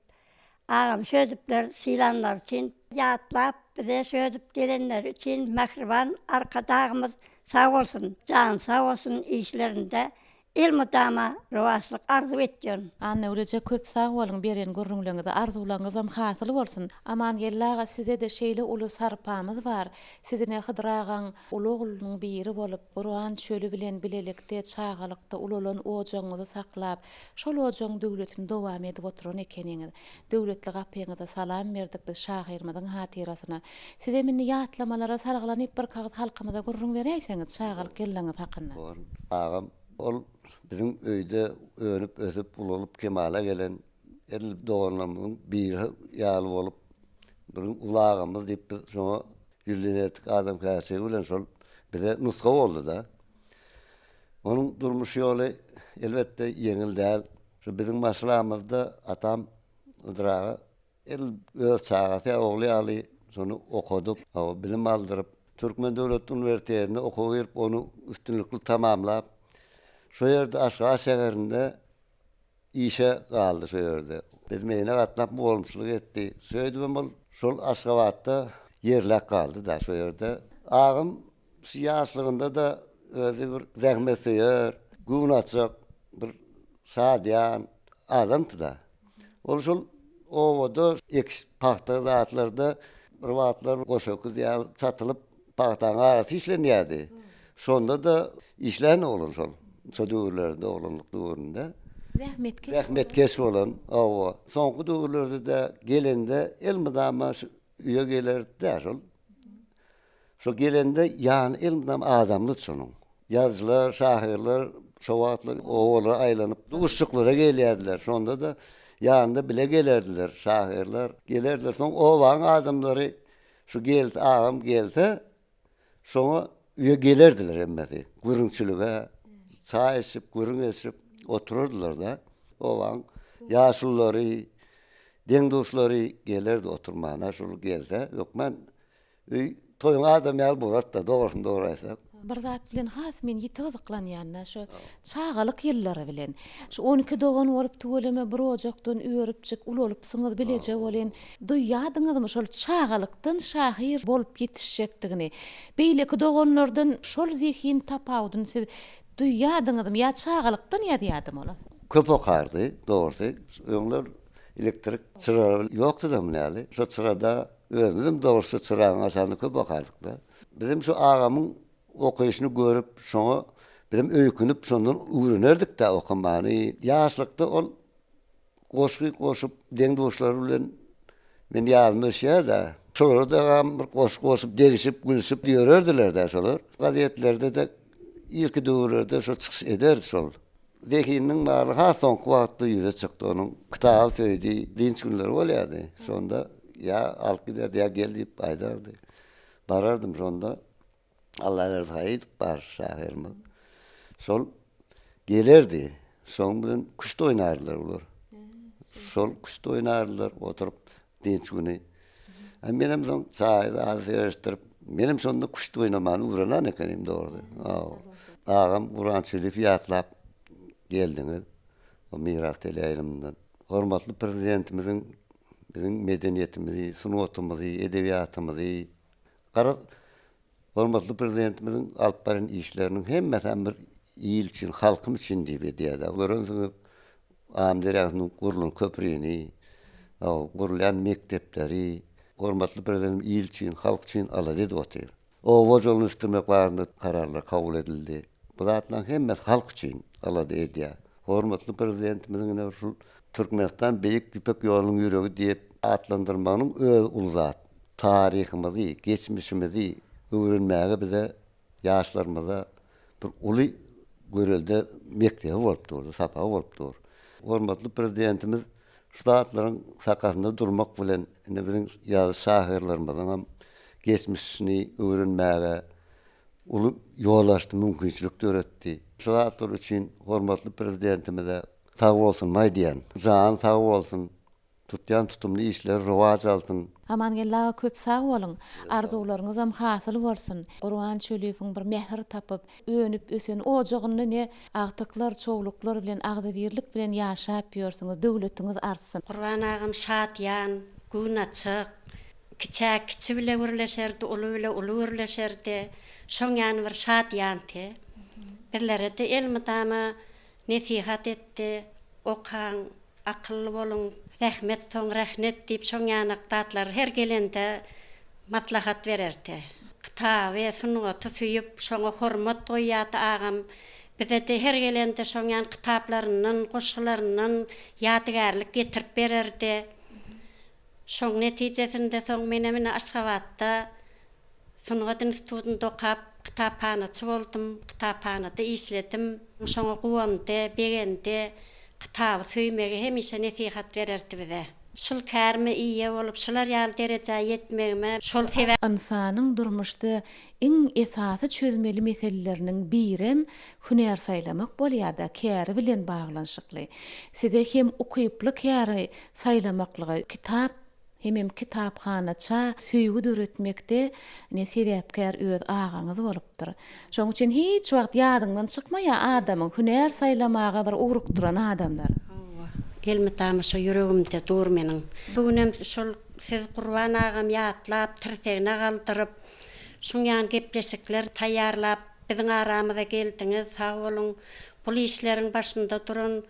agam şödüpler sylanlary üçin. Ýatlap bize şödüp gelenleri üçin mähriban Arkadagymyz sag bolsun, jany sag bolsun işlerinde elmydama rowaçlyk arzuw etýän. Annagül eje köp sag boluň beren gürrüňleňize arzuwlaňyzam hasyl bolsun. Amangeldi aga sizede şeýle uly sarpamyz bar. Siz ine Hydyr agaň uly oglunyň biri bolup Gurban çöli bilen bilelikde çagalykda ulalan ojagyňyzy saklap Şol ojagyň döwletini dowam edip oturan ekeniňiz. Döwletli gapyňyza salam berdik biz şahyrymyzyň hatyrasyna. Sizem indi ýatlamalara salgylanyp bir kagyz halkymyza gürrüň beräýseňiz çagalyk ýyllaňyz hakynda. Bor, agam, ol biziň öýde önüp-ösüp, ulalyp kemala gelen edil doganlarymyzyň biri ýaly bolup, biziň uly agamyz diýip biz şoňa ýüzlenerdik adamkärçiligi bilen şol bize nusga boldy-da. Onuň durmuş ýoly, elbetde, ýeňil däl. Şu biziň maşgalamyzda atam Hydyr aga edil öz çagasy ýa ogly ýaly şony okadyp, hawa, bilim aldyryp, Türkmen döwlet uniwersitetine okuwa girip, ony üstünlikli tamamlap, şo ýerde Aşgabat şäherinde Işe galdy şo ýerde. Bezmeýine gatnap mugallymçylyk etdi. Şeýdibem ol şol Aşgabatda ýerläp galdy-da şo ýerde. Agam şu ýaşlygynda-da özi bir zähmetsöýer, göwnaçyk, bir şadyýan adamdy-da. Ol şol obada ekiş pagta zatlarda bir wagtlar goş öküz ýaly çatylyp Pagtaň arasy işlenýärdi. Şonda-da işlän oglan şol. Şo döwürlerde, oglanlyk döwründe. Zähmetkeş. Zähmetkeş bolan, hawa. Soňky döwürlerde-de gelende elmydama şu öýe gelerdi-dä şol. Şo gelende ýany elmydama adamlydy şonuň. Ýazyjylar, şahyrlar şo wagtlar obalara aýlanyp, duşuşyklara gelýärdiler. Şonda-da ýanynda bile gelerdiler şahyrlar. Gelerdiler. Soň obaň adamlary Şu gelse, agam gelse, şoňa öýe gelerdiler hemmesi. Gürrüňçilige, çaý içip, gürrüň edişip oturardylar-da. Obaň ýaşululary, deň-duşlary gelerdi oturmana. Şol gelse, hökman öý toýuň adamy ýaly bolardy-da, dogrusyny dogry aýtsak. Bir zat bilen has men ýiti gyzyklanýan-da, şu çagalyk ýyllary bilen. Şu 12 dogan bolup tüweleme bir ojakdan örüpjik ulalypsyňyz bileje welin, duýýadyňyzmy şol çagalykdan şahyr bolup ýetişjekdigini? Beýleki doganlardan şol zehin tapawudyny siz duýýadyňyzmy ýa çagalykdan ýazýadymy ol? Köp okardy, dogrusy. Öňler elektrik çyra ýokdy-da muny ýaly. Şo çyrada özümizem dogrusy çyragyň aşagynda köp okardyk-da. Bizem şu agamyň okaýşyny görüp, şoňa bizem öýkünip, şondan öwrenerdik-dä okamany. Ýaşlykda ol goşgy goşup, deň-duşlary bilen men ýadyma düşýär-dä. Şolara-da bir goşgy goşup, degişip, gülşüp ýörerdiler-dä şolar. Gazetlerde-de irki döwürlerde şo çykyş ederdi şol. Zehininiň barlygy has soňky wagtda ýüze çykdy onuň. Kitaby söýdi, dynç günleri bolýardy. Şonda ýa alyp giderdi, ýa gel diýip aýdardy. Barardym şonda Allaberdi Haýydow bar şahyrymyz. Şol gelerdi. Şoň bilen küşt oýnardylar bular. Şol küşt oýnardylar oturyp dynç güni. A menem soň çaý zady sereşdirip, menem şonda küşt oýnamany öwrenen ekenim dogrusu. Agam Gurban Çüliýewi ýatlap geldiňiz. O Miras teleýaýlymyndan. Hormatly Prezidentimiziň biziň medeniýetimizi, sungatymyzy, edebiýatymyzy, garaz, hormatly Prezidentimiziň alyp barýan işleriniň hemmesem bir il üçin, halkym üçin diýip edýär-de. Görensiňiz, Amyderýasynda gurlan köprini, gurulýan mekdepleri, hormatly Prezidentimiz il üçin, halk üçin alada edip otyr. Oba hojalygyny ösdürmek barada kararlar kabul edildi. Bu zatlaryň hemmesi halk üçin alada edýär. Hormatly Prezidentimiziň ine şul Türkmenistan Beýik Ýüpek ýolunyň ýüregi diýip atlandyrmagynyň özi uly zat. Taryhymyzy, geçmişimizi öwrenmäge bize, ýaşlarymyza bir uly görelde mekdebi bolup dur, sapagy bolup dur. Hormatly Prezidentimiz şu zatlaryň sakasynda durmak bilen, indi biziň ýazyjy-şahyrlarymyzyň hem geçmişini öwrenmäge uly ýol açdy, mümkinçilik döretdi. Şu zatlar üçin hormatly Prezidentimize sag bolsun aýdýan. Jany sag bolsun, tutýan tutumly işleri rowaç alsyn. Amangeldi aga köp sag boluň. Arzuwlaryňyzam hasyl bolsun. Gurban Çöliýewiň bir mähir tapyp, önüp ösen ojagynda ne agtyklar, çowluklar bilen agzybirlik bilen ýaşap ýörsüňiz. Döwletiňiz artsyn. Gurban agam şadyýan, göwnaçyk, kiçä kiçi bile gürleşerdi, uly bile uly gürleşerdi. Şoň ýaly bir şadyýandy. Bizlere-de elmydama nesihat etdi, Okaň, Akylly boluň, zähmet soň rehnet diýip şoň ýanak zatlary her gelende maslahat bererdi. Kitaby, sungaty söýüp, şoňa hormat goýýardy agam. Bize-de her gelende şoň ýan kitaplaryndan, goşgularyndan ýadygärlik getirip bererdi. Şoň netijesinde soň menem ine Aşgabatda Sungat institutynda okap, kitaphanaçy boldum, kitaphanada işledim. Şoňa guwandy, begendi. Kitaby söýmegi hemişe nesihat bererdi bize. Şul kärime eýe bolup, şular ýaly derejä ýetmegime şol sebäp. Ynsanyň durmuşda iň esasy çözmeli meseleleriniň birem hünär saýlamak bolýar-da, käri bilen baglanyşykly. Size hem ukyply käri saýlamaklyga kitap hemem kitaphanaça söýgi döretmekde ine sebäpkär öz agaňyz bolupdyr. Şonuň üçin hiç wagt ýadyňdan çykmaýar adamyň hünär saýlamaga bir ugrukdyran adamlar. Hawa, elmydama şo ýüregimde dur meniň. Bu günem şol siz Gurban agam ýatlap, tirsegine galdyryp, şuň ýaly gepleşikler taýýarlap biziň aramyza geldiňiz, sag boluň. Bul işleriň başynda duran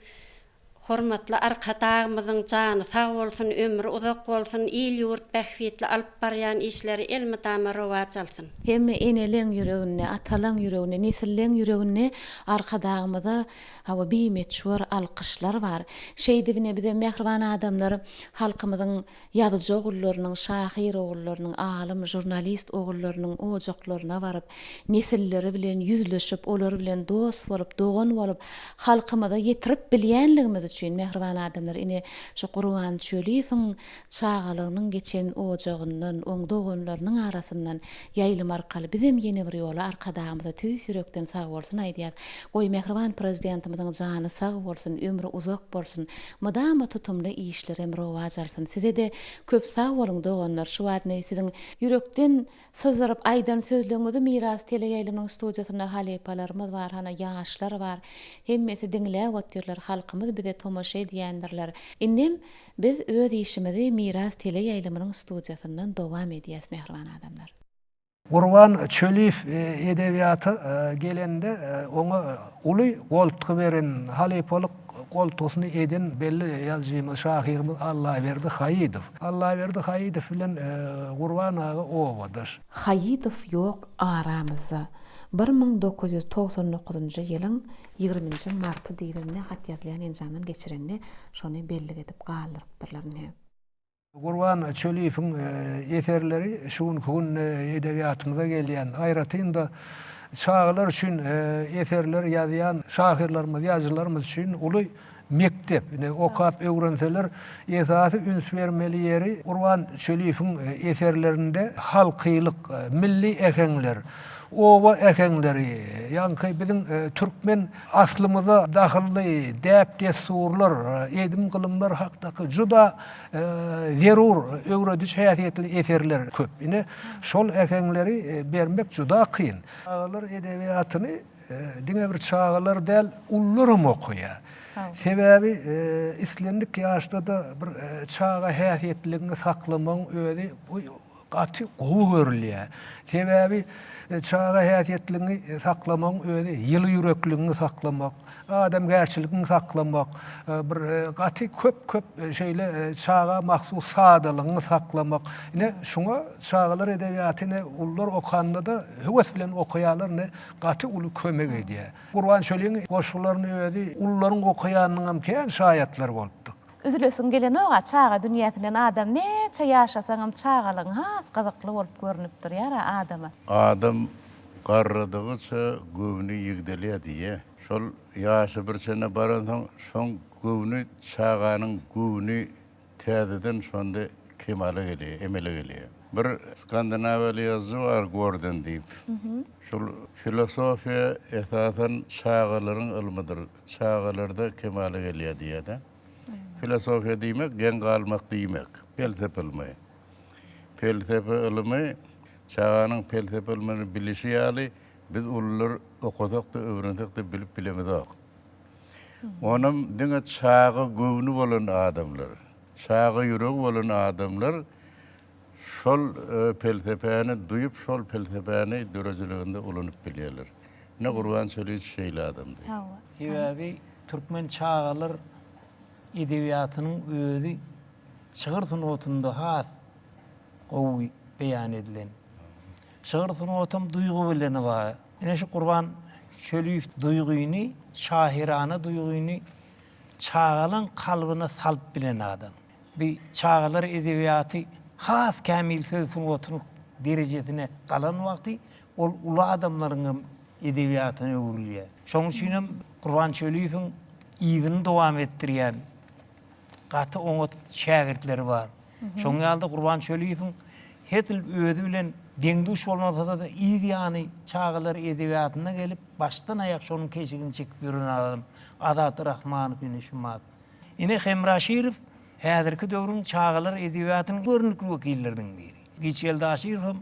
Hormatly Arkadagymyzyň jany sag bolsun, ömri uzak bolsun, il-ýurt bähbitli alyp barýan işleri elmydama rowaç alsyn. Hemme eneleň ýüreginde, atalaň ýüreginde, nesilleň ýüreginde Arkadagymyza hawa bimöçber alkyşlar bar. Şeýdibine bizem mähriban adamlar halkymyzyň Ýazyjy ogullarynyň, şahyr ogullarynyň, alym, žurnalist ogullarynyň ojaklaryna baryp, nesilleri bilen ýüzleşip, olar bilen dost bolup, dogan bolup, halkymyza ýetirip bilýänligimiz üçin, mähriban adamlar, ine, şu Gurban Çöliýewiň çagalygynyň geçen ojagyndan, oň doganlarynyň arasyndan ýaýlym arkaly bizem ýene bir ýola Arkadagymyza tüýs ýürekden sagbolsun aýdýas. Goý, mähriban Prezidentimiziň jany sag bolsun, ömri uzak bolsun, Mydama tutumly işlerem rowaç alsyn sizede köp sag boluň doganlar şu wagt ine siziň ýürekden syzdyryp aýdan sözleňizi Miras teleýaýlymynyň studiýasynda halypalarymyz bar hana ýaşlar bar hemmesi diňläp otyrlar halkymyz bize tomaşa edýändirler indem biz öz işimizi Miras teleýaýlymynyň studiýasyndan dowam edýäs mähriban adamlar. Gurban Çöliýew edebiýata gelende oňa uly goltgy beren, halypalyk goltgusyny eden belli ýazyjymyz, şahyrymyz Allaberdi Haýydow. Allaberdi Haýydow bilen Gurban aga obadaş. Haýydow ýok aramyzda. 1999-njy ýylyň ýigriminji marty diýibem ne hat ýazylýan enjamdan geçirende şony bellik edip galdyrypdyrlar ine. Gurban Çöliýewiň eserleri şu günki gün edebiýatymyza gelýän, aýratyn-da, çagalar üçin eserler ýazýan şahyrlarymyz, ýazyjylarymyz üçin uly mekdep. Ine, okap öwrenseler, esasy üns bermeli ýeri Gurban Çöliýewiň eserlerinde halkylyk, milli äheňler, oba äheňleri, ýaňky biziň türkmen aslymyza dahylly däp-dessurlar, edim-gylymlar hakdaky juda Zerur öwrediji häsiýetli eserler köp. Ine, şol äheňleri bermek juda kyn. Çagalar edebiýatyny diňe bir çagalar däl, ulularam okaýar. Sebäbi islendik ýaşda-da bir çaga häsiýetliligiňi saklamagyň özi bu Gaty gowy görülýär. Sebäbi çaga häsiýetligiňi saklamagyň özi ýyly ýürekligiňi saklamak, adamgärçiligiňi saklamak, bir gaty köp-köp şeýle çaga mahsus sadalygyňy saklamak. Ine, şuňa çagalar edebiýaty ine ulular okanda-da höwes bilen okaýarlar, ine gaty uly kömek edýär. Gurban Çöliň goşgularyny özi ulularyň okaýanynyňam kän şaýatlary bolupdyk. Üzülesiň gelenok-a çaga dünýäsinden adam näçe ýaşasaňam çagalygyň has gyzykly bolup görünip durýar-a adama. Adam garradygyça göwni ýigdelýär diýýä. Şol ýaşy bir çene baransoň şoň göwni çaganyň göwni täzeden şonda kemala gelýär, emele gelýär. Bir skandinawiýaly ýazyjy bar Gorden diýip. Şol filosofiýa esasan çagalaryň ylmydyr. Çagalarda kemala gelýär diýýär-de. Filosofiýa diýmek, geň galmak diýmek. Pelsepe ylmy. Pelsepe ylmy çaganyň pelsepe ylmyny bilişi ýaly, biz ulular okasak-da, öwrensek-de bilip bilemizok. Onam diňe çaga göwni bolan adamlar, çaga ýüregi bolan adamlar şol pelsepäni duýup, şol pelsepäni döredijiliginde ulanyp bilýärler. Ine Gurban Çöliç şeýle adamdy. Sebäbi türkmen çagalar edebiýatynyň özi şygyr sungatynda has gowy beýan edilen. Şygyr sungatam duýgy bilen ybarat. Ine şu Gurban Çöliýew duýgyny, şahyrana duýgyny çagalaň kalbyna salyp bilen adam. Bi çagalar edebiýaty has kämil söz sungatynyň derejesine galan wagty ol uly adamlaryň hem edebiýatyna öwrülýär. Şonuň üçin hem Gurban Çöliýewiň yzyny dowam etdirýän. gaty oňat şägirtleri bar. Şoň ýaly-da Gurban Çöliýewiň edil özi bilen deň-duş bolmasa-da yz ýany çagalar edebiýatynda gelip, başdan-aýak şonuň keşigini çekip ýören adam Azat Rahmanow ine şumat. Ine Hemra Şirow häzirki döwrüň çagalar edebiýatynyň görnükli wekilleriniň biri. Giçgeldi Aşyrow hem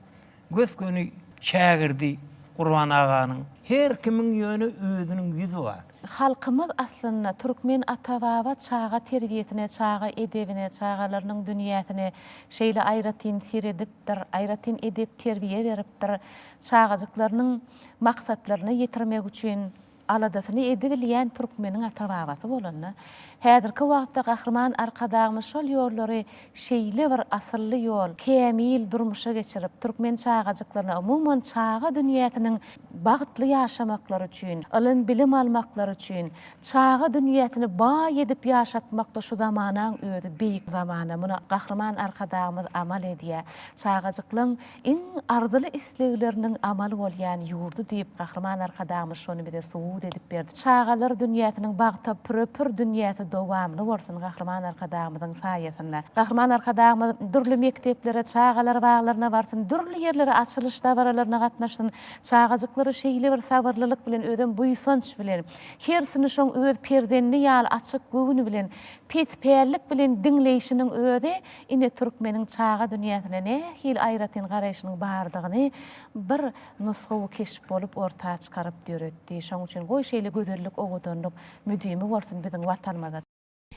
Gös-göni şägirdi Gurban aganyň. Her kimiň ýöne özüniň ýüzi bar. Halkymyz aslynda türkmen ata-baba çaga terbiýesine, çaga edebine, çagalarynyň dünýäsine şeýle aýratyn seredipdir, aýratyn edep-terbiýe beripdir. Çagajyklarynyň maksatlaryna ýetirmek üçin aladasyny edibilýän türkmeniň ata-babasy bolanda, häzirki wagtda Gahryman Arkadagymyz şol ýollary şeýle bir asylly ýol, kämil durmuşa geçirip, türkmen çagajyklaryna, umuman, çaga dünýäsiniň bagtly ýaşamaklary üçin, ylym-bilim almaklary üçin, çaga dünýäsini baý edip ýaşatmakda şu zamanaň özi beýik zamana, muny Gahryman Arkadagymyz amal edýär. Çagajyklaň Iň arzyly islegleriniň amal bolýan ýurdy diýip, Gahryman Arkadagymyz şony bize subut edip berdi. Çagalar dünýäsiniň bagta püre-pür dünýäsi dowamly bolsun Gahryman Arkadagymyzyň saýasynda. Gahryman Arkadagymyz dürli mekdeplere, çagalar baglaryna barsyn, dürli ýerlere açylyş dabaralaryna gatnaşsyn, çagajyklary şeýle bir sabyrlylyk bilen, özem buýsanç bilen, hersini şoň öz perzendi ýaly açyk göwün bilen, pespällik bilen diňleýşiniň özi Ine türkmeniň çaga dünýäsine nähili aýratyn garaýşynyň bardygyny bir nusgawy keşp bolup orta çykaryp döretdi. Şoň üçin goý şeýle gözellik owadanlyk müdimi bolsun biziň Watanymyzda.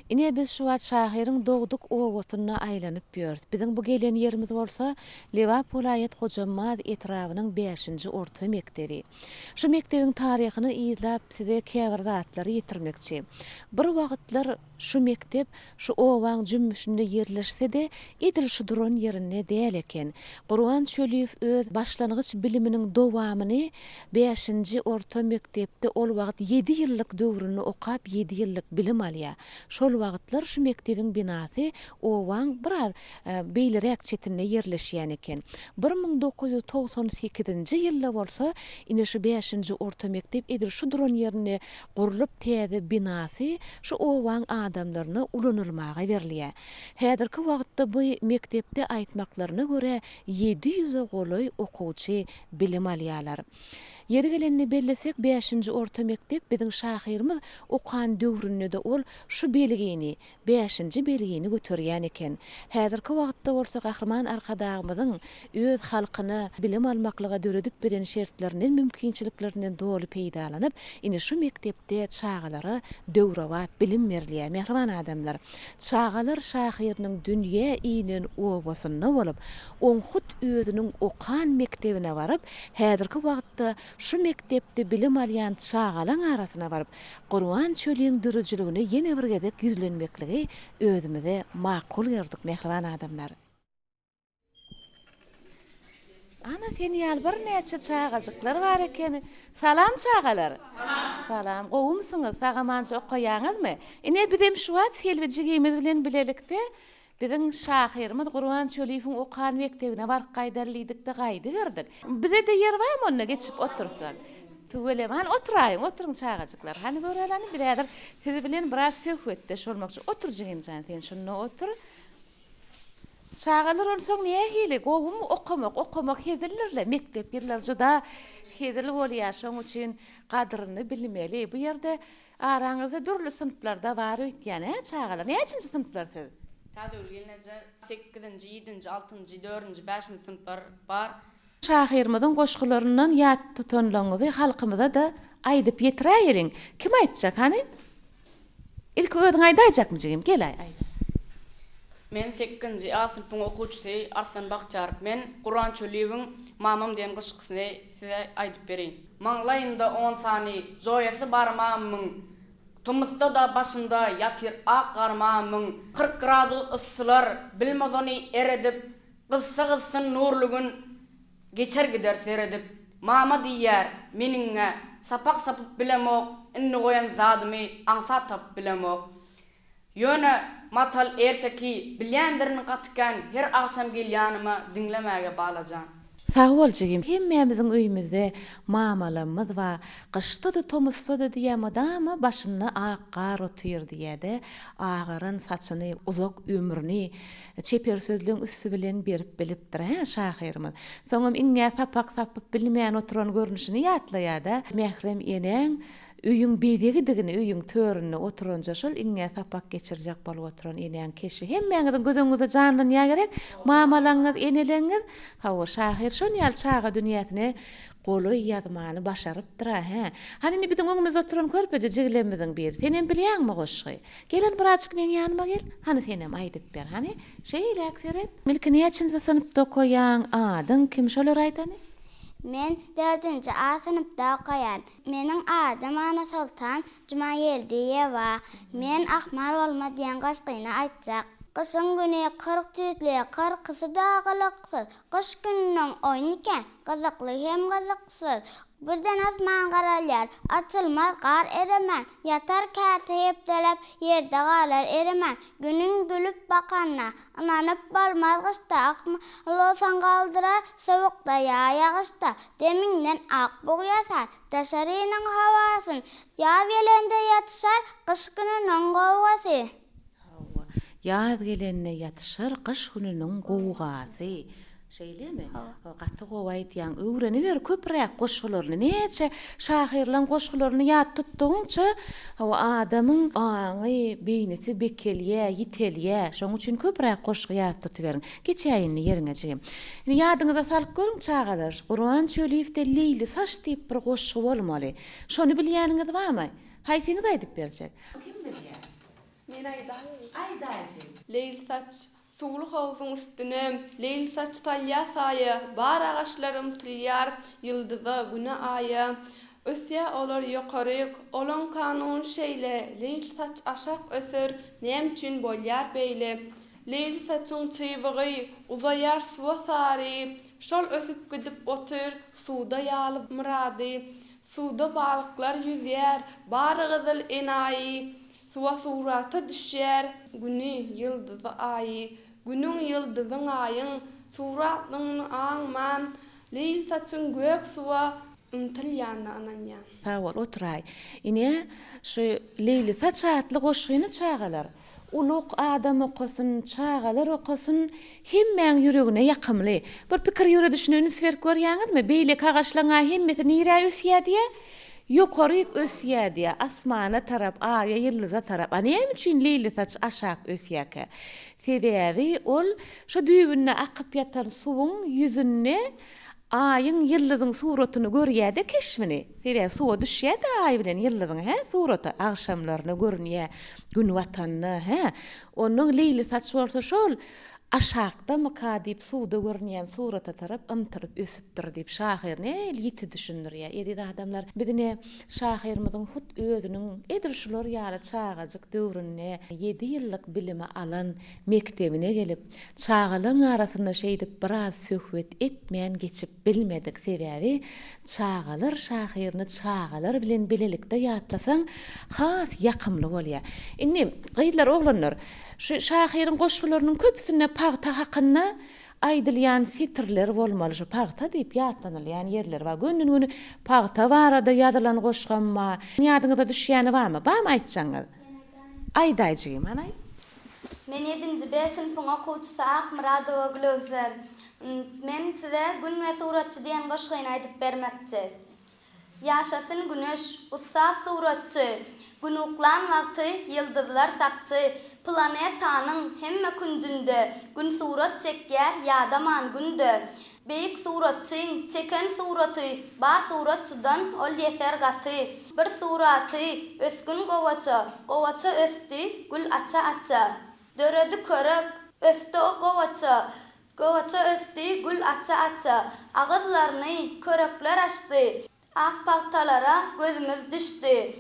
Ine biz şu wagt şahyryň dogduk obasynda aýlanyp ýörüs. Biziň bu gelen ýerimiz bolsa Lebap welaýat Hojambaz etrabynyň bäşinji orta mekdebi. Şu mekdebiň taryhyny yzlap size käbir zatlary ýetirmekçi. Bir wagtlar Şu mekdep şu obaň jümmüşinde ýerleşse-de, edil şu duran ýerinde däl eken. Gurban Çöliýew öz başlangyç biliminiň dowamyny bäşinji orta mekdepde ol wagt ýedi ýyllyk döwründe okap ýedi ýyllyk bilim alýar. Şol wagtlar şu mekdebiň binasy obaň biraz beýleräk çetinde ýerleşýän eken. 1998-nji ýylda bolsa ine şu bäşinji orta mekdep edil şu duran ýerinde gurlup täze binasy şu obaň adamlaryna ulanylmaga berilýär. Häzirki wagtda bu mekdepde aýtmaklaryna görä ýedi ýüze golaý okuwçy bilim alýarlar. Ýeri gelende bellesek bäşinji orta mekdep biziň şahyrymyz okan döwründe-de ol şu belgini bäşinji belgini göterýän eken. Häzirki wagtda bolsa Gahryman Arkadagymyzyň öz halkyna bilim almaklyga döredip beren şertlerinden, mümkinçiliklerinden doly peýdalanyp, ine şu mekdepde çagalara döwrebap bilim berilýär. Mähriban adamlar, çagalar şahyrynyň dünýä inen obasynda bolup, oň hut özüniň okan mekdebine baryp, häzirki wagtda şu mekdepde bilim alýan çagalaň arasyna baryp, Gurban Çöliň döredijiligine ýene bir gezek ýüzlenmekligi özümize makul gördük, mähriban adamlar. Ana, sen ýaly birnäçe çagajyklar bar ekeni. Salam, çagalar! Salam! Salam! Gowumysyňyz? Sag-amanja okaýaňyzmy? Ine, bizem şu wagt Selbi jigimiz bilen bilelikde Biziň şahyrymyz Gurban Çöliýewiň okan mekdebine baryp gaýdaly diýdik-de gaýdyberdik. Bize-de ýer barmy onda geçip otursak? Tüweleme, hany oturaýyň, oturyň çagajyklar. Hany göräli hany biz häzir siz bilen biraz söhbetdeş bolmakçy. Otur jigimjan sen şunda otur. Çagalar onsoň nähili, gowumy okamak? Okamak hezildir-le, mekdep ýyllary juda hezil bolýar, şoň üçin gadyryny bilmeli. Bu ýerde Araňyzda dürli synplarda bar öýtýän, hä, çagalar? Näçinji synplar siz? Täzegül gelneje, sekizinji, ýedinji, altynjy, dördünji, bäşinji synplar bar. Şahyrymyzyň goşgularyndan ýat tutanlaryňyzy halkymyza-da aýdyp ýetiräýeliň. Kim aýtjak, hany? Ilki özüň aýdaýjakmy, jigim? Gel-aý, aýt. Men sekizinji A synpyň okuwçysy Arslan Bagtyýarow. Men Gurban Çöliýewiň Mamam diýen goşgusyny size aýdyp bereýin. Maňlaýynda on sany joýasy bar mamamyň, Tomusda-da başynda ýatyr ak gar mamamyň. 40 gradus yssylar bilmez ony eredip, Gyzsa gyzsyn nurly gün, geçer gider seredip. Mama diýýär, meniň-ä sapak sapyp bilemok, Indi goýan zadymy aňsat tapyp bilemok. Ýöne matal, erteki bilýändirin gaty kän her agşam gel ýanyma diňlemäge balajan. Sag bol jigim. Hemmämiziň öýümizde mamalamyz bar. Gyşda-da tomusda-da diýýä mydama başynda ak gar otyr diýýä-de, agaran saçyny, uzak ömrüni çeper sözleň üsti bilen berip bilipdir, hä, şahyrymyz. Soňam iňňä sapak sapyp bilmän oturan görnüşini ýatlaýar-da, mährem enäň Öýüň bezegidigini, öýüň töründe oturanja şol iňňä sapak geçirjek bolup oturan enäň keşbi hemmäňiziň göz öňüňizde janlanýar gerek? Mamalaňyz, eneleňiz? Hawa, şahyr şon ýaly çaga dünýäsine golaý ýazmany başarypdyr-a, hä? Hany indi biziň öňümizde oturan körpeje jigilemmiziň biri. Senem bilýäňmi goşgy? Gel hany birazjyk meň ýanyma gel. Hany senem aýdyp ber, hany. Şeýläk seret. Ilki näçinji synpda okaýaň, adyň kim, şolary aýt hany. Men dördünji A synpda okaýan. Meniň adym Annasoltan Jumageldiýewa. Men Ahmal bolma diýen goşgyny aýtjak. Gyşyň güni 40 tüýsli, kyrkysy-da gylyksyz. Gyş gününiň oýny kän, gyzykly hem gyzyksyz. Birden asman garalýar, açylmaz gar eremän. Ýatar käte hepdeläp, ýerde galar eremän. Günüň gülüp bakanyna, ynanyp bolmaz gyşda. Ahmal bolsaň galdyrar, sowukda ýa ýagyşda. Demiňden ak bug ýasar, daşarynyň howasyn, Ýaz gelende ýatyşar, gyş gününiň gowgasy. Hawa, ýaz gelende ýatyşar, gyş gününiň gowgasy. Şeýlemi? Hawa. Gaty gowy aýdýaň. Öwreniber köpräk goşgularyny. Näçe şahyrlaň goşgularyny ýat tutdugyňça, hawa, adamyň aňy, beýnisi bekelýä, ýitelýä. Şonuň üçin köpräk goşgy ýat tutuberiň. Geçäý indi ýeriňe jigim. Indi ýadyňyza salyp görüň çagalar, Gurban Çöliýewde Leýli saç diýip bir goşgy bolmaly. Şony bilýäniňiz barmy? Haýsyňyz aýdyp berjek? Kim bilýär? Men aýdaýyn. Aýdaý jigim. Leýli saç, suwly howzuň üstüne, Leýli saç salýar saýa, Bar agaçlar ymtylýar, Ýyldyza, Güne, Aýa. Ösýär olar ýokaryk, Olaň kanuny şeýle, Leýli saç aşak öser, Näme üçin bolýar beýle? Leýli saçyň çybygy Uzaýar suwa sary, Şol ösüp gidip otyr Suwda ýaly myrady. Suwda balyklar ýüzýär, Bary gyzyl enaýy. Suwa surata düşýär Güni, ýyldyzy, Aýy. Günüň, ýyldyzyň, Aýyň Suratlygyny aňman, Leýli saçyň gök suwa Ymtylýanyna ynanýan. Sag bol, oturaý. Ine, şu Leýli saç atly goşgyny çagalar, Uluk adam okasyn, çagalar okasyn, hemmäň ýüregine ýakymly. Bir pikir ýöredişine üns berip görýäňizmi? Beýleki agaçlaň-a hemmesi nirä ösýä diýä? Ýokaryk ösýä diýä, asmana tarap, aýa, ýyldyza tarap. A näme üçin leýlisaç aşak ösýäkä? Sebäbi ol şo düýbünde akyp ýatan suwuň ýüzünde Aýyň, ýyldyzyň suratyny görýä-de keşbini. Sebäbi suwa düşýä-de Aý bilen ýyldyzyň, hä, suraty agşamlaryna görünýä, Gün batanda, hä. Onnoň leýlisaç bolsa şol aşakdamyka diýip suwda görünýän surata tarap ymtylyp ösüpdir diýip şahyr nähili ýiti düşündirýär. Eziz adamlar, biz ine şahyrymyzyň hut özüniň edil şular ýaly çagajyk döwründe ýedi ýyllyk bilimi alan mekdebine gelip, Çagalaň arasynda şeýdip biraz söhbet etmän geçip bilmedik. Sebäbi çagalar şahyryny çagalar bilen bilelikde ýatlasaň has ýakymly bolýar. Indi, gyzlar, oglanlar, şu şahyryň goşgularynyň köpüsinde pagta hakynda aýdylýan setirler bolmaly. Şu pagta diýip ýatlanylýan ýerleri bar. Gönden-göni pagta barada ýazylan goşgam bar. Ýadyňyza düşýäni barmy? Barmy aýtjagyňyz? Aýdaý jigim, hany aýt. Men ýedinji B synpyň okuwçysy Akmyradowa Gülöwser. Men size Gün we suratçy diýen goşgyny aýdyp bermekçi. Ýaşasyn Güneş, ussat suratçy, Gün uklan wagty ýyldyzlar sakçy, Planetanyň hemme künjünde Gün surat çekýär ýadaman günde. Beýik suratçyň çeken suraty bar suratçydan ol ýeser gaty. Bir suraty ösgün gowaça, gowaça ösdi gül aça-aça. Döredi körek, ösdi o gowaça, gowaça ösdi gül aça-aça. Agyzlaryny körekler açdy, ak pagtalara gözümiz düşdi.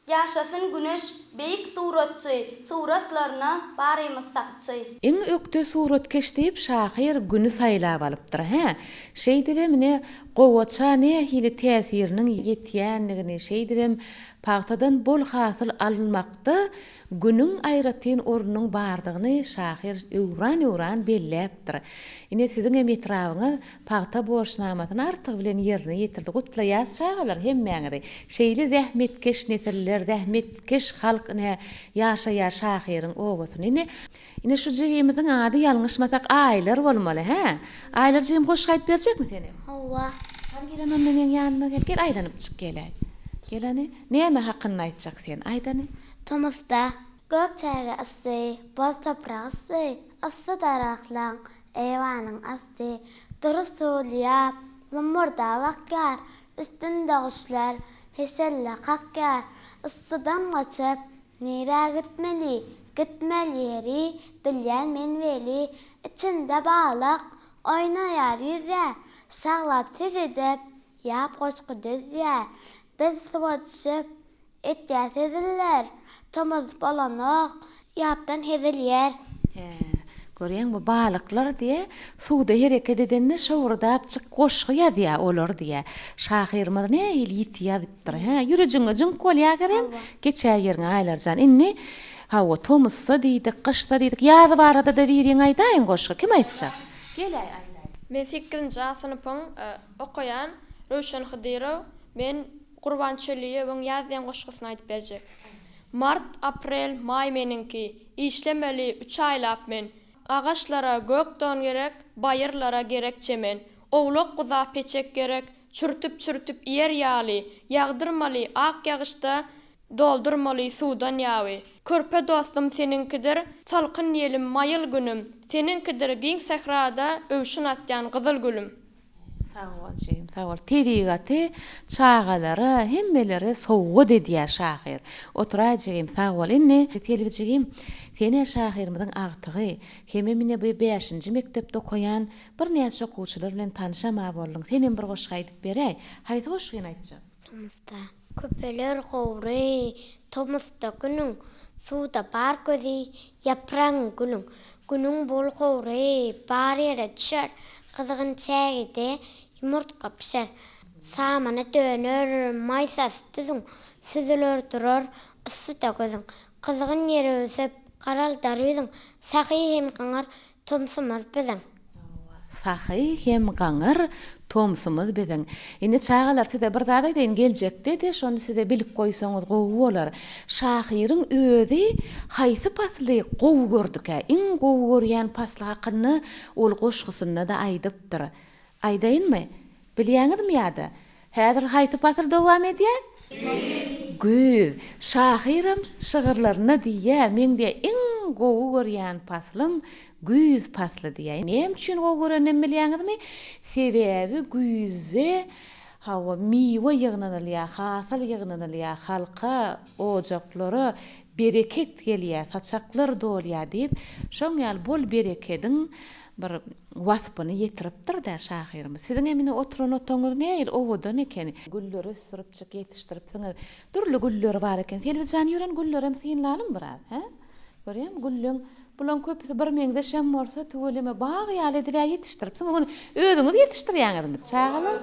Ýaşasyn Güneş! Beýik suratçy, suratlaryna barymyz sakçy. Iň ökde suratkeş diýip şahyr Güni saýlap alypdyr. Hä, şeýdibem ine gowaça nähili täsiriniň ýetýändigini, şeýdibem pagtadan bol hasyl alynmakda Günüň aýratyn ornunyň bardygyny şahyr öwran-öwran belläpdir. Ine siziňem etrabyňyz pagta borçnamasyny artygy bilen ýerine ýetirdi. Gutlaýas çagalar hemmäňizi. Şeýle zähmetkeş nesiller, zähmetkeş halk ine ýaşaýar şahyryň obasynda. Ine Ine şu jigimiziň ady ýalňyşmasak Aýlar bolmaly, hä? Aýlar jigim goşgy aýdyp berjekmi senem? Hawa. Hany gel onda meň ýanyma gel. Gel aýlanyp çyk geläý. Gel hany. Näme hakynda aýtjak sen? Aýt hany. Tomusda gök çäge yssy, boz toprak yssy, yssy daragtlaň eýwanyň asty, dury suwly ýap zümmürdap akýar, üstünde guşlar heşelle kakýar, yssydan gaçyp Nirä gitmeli, gitmeli ýeri bilýän men weli, içinde balyk oýnaýar, ýüzýär, şaglap ses edip, ýap goşgy düzýär. Biz suwa düşüp, etýäs heziller, tomus bolanok, ýapdan hezil ýer. Hä, görýäňmi, balyklar diýýä, suwda hereket edende şowurdapjyk goşgy ýazýar olar diýýä. Şahyrymyz nähili ýiti ýazyp Dur, hä, ýürejiňe jüňk bolýa gerem, geçäý ýeriňe Aýlar jan. Indi, hawa, tomusda diýdik, gyşda diýdik, ýaz barada-da biriň aýdaýyň goşgy, kim aýtjak? Geläý, aýdaý. Men sekizinji A synpyň okaýan Röwşen Hydyrow. Men Gurban Çöliýewiň Ýaz diýen goşgusyny aýdyp berjek. Mart, aprel, maý meniňki, Işlemeli üç aýlap men. Agaçlara gök don gerek, Baýyrlara gerek çemen. Owlak-guza peçek gerek, Çürtüp-çürtüp iýer ýaly, Ýagdyrmaly ak ýagyşda, Doldurmaly suwdan ýaby. Körpe dostum seniňkidir, Salkyn ýelim, maýyl günüm, Seniňkidir giň sährada Öwşün atýan gyzyl gülüm. Sag bol jigim sag bol. Tebigaty çagalara hemmelere sowgat edýär şahyr. Oturaý jigim sag bol. Indi Selbi jigim senä şahyrymyzyň agtygy hemem ine bu bäşinji mekdepde okaýan Birnäçe okuwçylar bilen tanyşam-a bolduň. Senem bir goşgy aýdyp beräý. Haýsy goşgyny aýtjak? Tomusda köpeler howry, Tomusda günüň suwda bar gözi, Ýapragyň gülüň, Günüň bol howry bar ýere düşer, Gyzgyn çägede ýumurtga pişer. Samana döner maýsasy düzüň, Süzüler durar yssyda gözüň. Gyzgyn ýere ösüp, garaldar ýüzüň, Sahy hem gaňar Tomsumyz biziň. Sahy hem gaňyr tomsumyz biziň. Indi çagalar size bir zat aýdaýyn geljekde-de şony size bilip goýsaňyz gowy bolar. Şahyryň özi haýsy pasly gowy gördükä? Iň gowy görýän pasly hakynda ol goşgusynda-da aýdypdyr. Aýdaýynmy? Bilýäňizmi ýa-da? Häzir haýsy pasyl dowam edýär? Güýz. Güýz. Şahyram şygyrlarynda diýýär, meň diýýär, iň gowy görýän paslym güýz pasly diýýär. Näme üçin gowy göreninem bilýäňizmi? Sebäbi güýzde, hawa, miwe ýygnanylýar, hasyl ýygnanylýar, halka, ojaklara bereket gelýär, saçaklar dolýar diýip, şoň ýaly bol berekediň bir waspyny ýetiripdir-dä şahyrymyz. Siziňem ine oturan otagyňyz nähili owadan eken. Gülleri ösdüripjik ýetişdiripsiňiz. Dürli gülleri bar eken. Selbijan ýören güllerem synlalyň biraz, hä? Görýäňmi, gülleň, bulaň köpüsi birmeňzeşem bolsa, tüweleme bag ýaly edib-ä ýetişdiripsiňiz. Ony özüňiz ýetişdirýäňizmi, çagalar?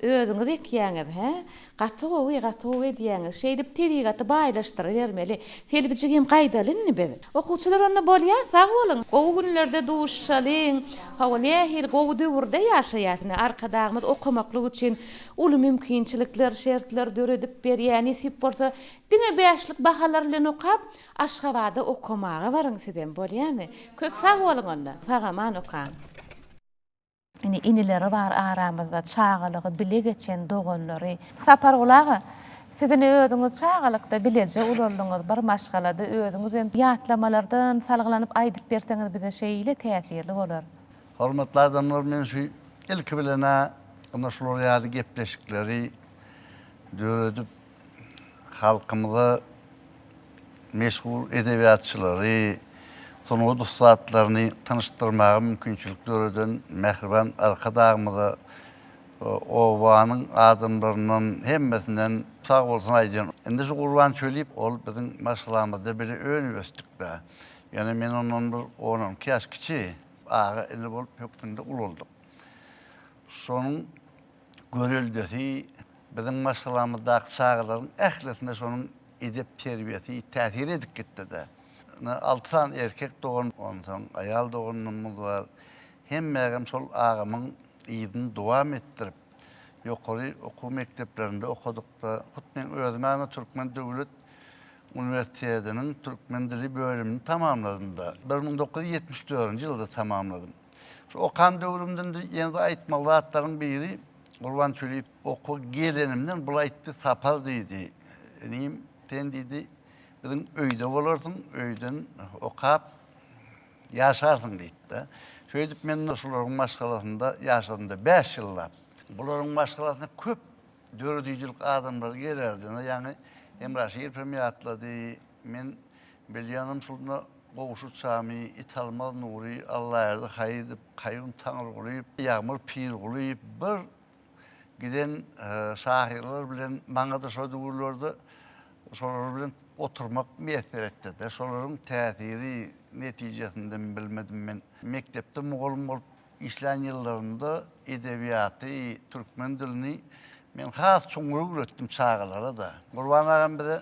Özüňiz ekýäňiz, hä? Gaty gowy, gaty gowy edýäňiz. Şeýdip tebigaty baýlaşdyrybermeli. Selbijigim gaýdaly indi biz. Okuwçylar onda bolýa, sag boluň. Gowy günlerde duşuşalyň. Hawa, nähili gowy döwürde ýaşaýas ine. Arkadagymyz okamaklyk üçin uly mümkinçilikler, şertler döredip berýär. Nesip bolsa, diňe bäşlik bahalar bilen okap, Aşgabada okamaga baryň sizem, bolýamy? Köp sag boluň onda. Sag-aman okaň. Indi inileri bar aramyzda, çagalygy bile geçen doganlary. Saparguly aga, siz ine özüňiz çagalykda bileje ulaldyňyz, bir maşgalada özüňizem ýatlamalardan salgylanyp aýdyp berseňiz bize şeýle täsirli bolar. Hormatly adamlar men şu ilki bilen-ä ynha şular ýaly gepleşikleri döredip halkymyza meşhur edebiýatçylary, sungat ussatlaryny tanyşdyrmaga mümkinçilik döreden mähriban Arkadagymyza obanyň adamlaryndan hemmesinden sag. sag bolsun aýdýan. Indi şu Gurban Çöliýew ol biziň maşgalamyzda bile önüp ösdük-dä. Ýöne men ondan bir on-on iki ýaş kiçi, aga-ini bolup hökmünde ulaldyk. Şonuň göreldesi biziň maşgalamyzdaky çagalaryň ählisine şonuň edep-terbiýesi täsir edip gitdi-de. Ine, alty sany erkek dogan, onsoň aýal doganymyz bar. Hemmägem şol agamyň yzyny dowam etdirip, ýokary okuw mekdeplerinde okadykda, hut meň özüm-ä Türkmen döwlet uniwersitetiniň türkmen dili bölümini tamamladym-da, 1974-nji ýylda tamamladym. Şu okan döwrümde indi ýene-de aýtmaly zatlaryň biri, Gurban Çüriýew okuwa gelenimden bul aýtdy, Sapar diýdi, inim, sen diýdi, biziň öýde bolarsyň, öýden okap ýaşarsyň diýdi-de. Şeýdip men şularyň maşgalasynda ýaşadym-da bäş ýyllap. Bularyň maşgalasyna köp döredijilik adamlary gelerdi. Ine ýaňy Hemra Şirow hem ýatlady. Men bilýänim şunda Gowşut Şamy, Italmaz Nury, Allaýardy Haýydow, Kaýum Taňrygulyýew, Ýagmyr Pirgulyýew bir giden şahyrlar bilen maňa-da şo döwürlerde şolar bilen oturmak miýesser etdi-de. Şolaryň täsiri netijesindemi bilmedim men. Mekdepde mugallym bolup işlän ýyllarymda edebiýaty, türkmen dilini men has çuňňur öwretdim çagalara-da. Gurban agam bize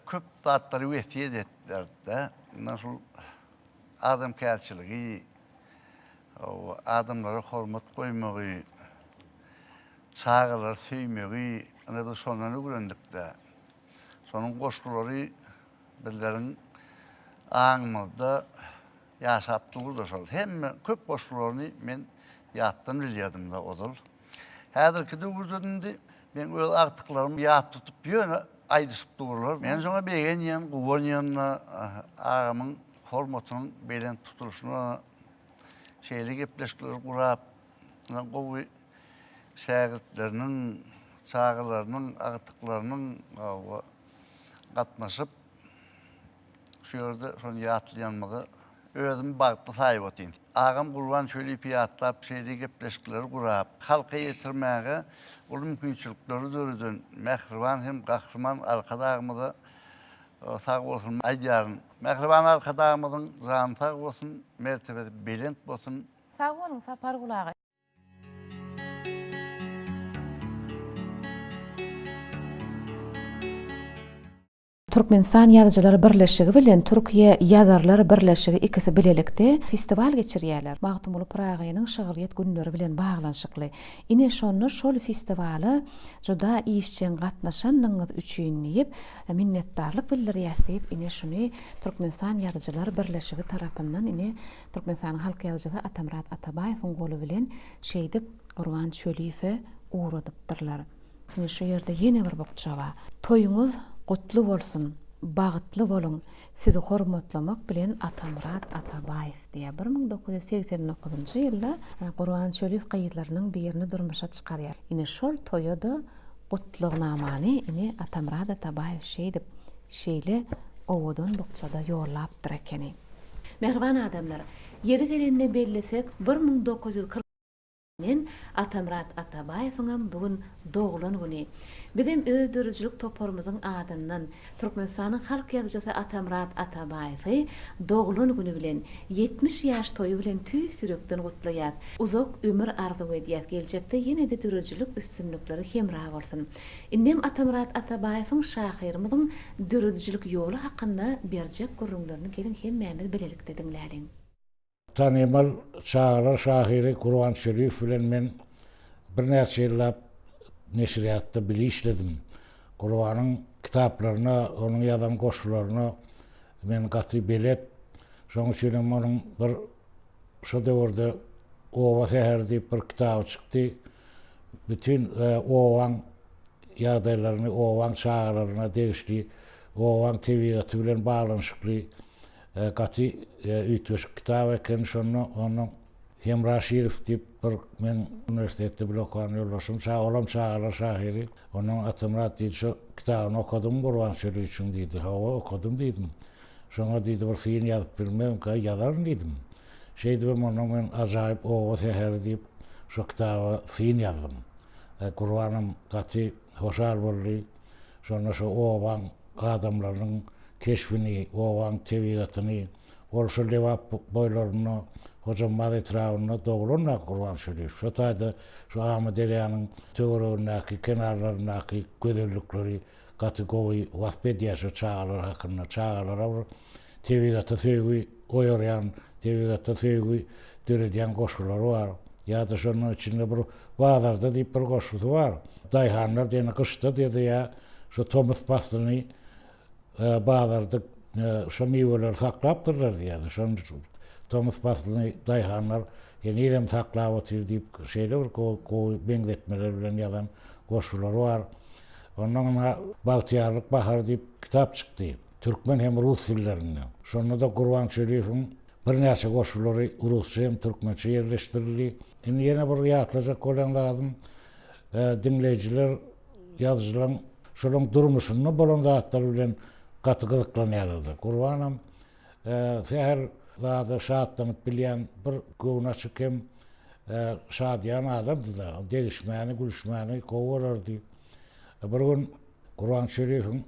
köp zatlary wesýet etderdi-de. Mundan şul adamkärçiligi, adamlara hormat goýmagy, çagalary söýmegi ine biz şondan öwrendik-de. Şonuň goşgulary bizleriň aňymyzda ýaşap durdy şol. Hemme köp goşgularyny men ýatdan bilýärdim-de ozal. Häzirki döwürde indi meň öz agtyklarym ýat tutup ýöne aýdyşyp durlar. Men şoňa begenýän, guwanýan-da agamyň hormatynyň belent tutulyşyna şeýle gepleşikleri gurap, gowy şägirtleriniň, çagalarynyň, agtyklarynyň gatnaşyp, şu ýerde şony ýatlaýanymyza özümi bagtly saýyp otyryn. Agam Gurban Çöliýewi ýatlap, şeýle gepleşikleri gurap, halka ýetirmäge uly mümkinçilikleri döreden mähriban hem Gahryman Arkadagymyza sag bolsun aýdýaryn. Mähriban Arkadagymyzyň jany sag bolsun, mertebesi belent bolsun! Sag boluň Saparguly aga. Türkmenistan Ýazyjylar birleşigi bilen Türkiýe Ýazarlar birleşigi ikisi bilelikde festiwal geçirýärler. Magtymguly Pyragynyň şygryýet günleri bilen baglanyşykly. Ine şonda şol festiwala juda işjeň gatnaşanlygyňyz üçin diýip, minnetdarlyk bildirýäs diýip, ine şuny Türkmenistan Ýazyjylar birleşigi tarapyndan ine Türkmenistanyň halk ýazyjysy Atamyrat Atabaýewiň goly bilen şeýdip Gurban Çöliýewe ugradypdyrlar. Ine şu ýerde ýene bir bukja bar. Toýuňyz gutly bolsun, bagtly boluň, sizi hormatlamak bilen Atamyrat Atabaýew diýýär. 1989-njy ýylda Gurban Çöliýew gyzlarynyň birini durmuşa çykarýar. Ine şol toýa-da gutlagnamany ine Atamyrat Atabaýew şeýdip, şeýle owadan bukjada ýollapdyr ekeni. Mähriban adamlar, ýeri gelende bellesek, 1940. Men Atamyrat Atabaýewiňem bu gün doglan güni. Bizem öz döredijilik toparymyzyň adyndan Türkmenistanyň halk ýazyjysy Atamyrat Atabaýewi doglan güni bilen, 70 ýaş toýy bilen tüýs ýürekden gutlaýas. Uzak ömür arzuw edýäs, geljekde ýene-de döredijilik üstünlikleri hemra bolsun. Indem Atamyrat Atabaýewiň şahyrymyzyň döredijilik ýoly hakynda berjek gürrüňlerini geliň hemmämiz bilelikde diňläliň. Tanymal çagalar şahyry Gurban Çöliýew bilen men birnäçe ýyllap neşirýatda bile işledim. Gurbanyň kitaplaryna, onuň ýazan goşgularyna men gaty belet. Şonuň üçin hem onuň bir şo döwürde Oba säheri diýip bir kitaby çykdy. Bütin obaň ýagdaýlaryny, obaň çagalaryna degişli, obaň tebigaty bilen baglanyşykly Gaty üýtgeşik kitap eken şonda onuň Hemra Şirow diýip bir meň uniwersitetde bile okan ýoldaşym ça olam çagalar şahyry ondan Atamyrat diýdi şo kitabyny okadyňmy Gurban Çöliçiň diýdi hawa okadym diýdim şoňa diýdi bir syn ýazyp bilmezmikä ýazaryn diýdim şeýdibem ondan men Ajaýyp oba säheri diýip şo kitaba syn ýazdym. Gurbanam gaty hoşal boldy. Şonda şo obaň adamlarynyň keşbini, obaň tebigatyny, ol şo Lebap boýlarynda, Hojambaz etrabynda doglan-da Gurban Şerif. Şo taýda şo Amyderýanyň töweregindäki, kenarlaryndaky gözellikleri gaty gowy wasp edýär şo çagalar hakynda. Çagalara bir tebigata söýgi oýarýan, tebigata söýgi döredýän goşgulary bar. Ýa-da şonuň içinde bir Bazarda diýip bir goşgusy bar. Daýhanlar diýeni gyşda diýdi ýa şu tomus paslyny bazarda şo miweleri saklapdyrlar diýýärdi. Şony tomus paslyny daýhanlar henizem saklap otyr diýip şeýle bir gowy meňzetmeler bilen ýazan goşgulary bar. Ondan ynha Bagtyýarlyk bahary diýip kitap çykdy. Türkmen hem rus dillerinde. Şonda-da Gurban Çöliýewiň birnäçe goşgulary rusça hem türkmençe ýerleşdirildi. Indi ýene bir ýatlajak bolýan zadym, diňleýjiler ýazyjylaryň şolaryň durmuşynda bolan zatlar bilen gaty gyzyklanýarlar-da. Gurbanam sähel zada şatlanyp bilýän bir göwnaçyk hem şadyýan adamdy-da. Degişmäni, gülüşmäni gowy görerdi. Bir gün Gurban Çöliýewiň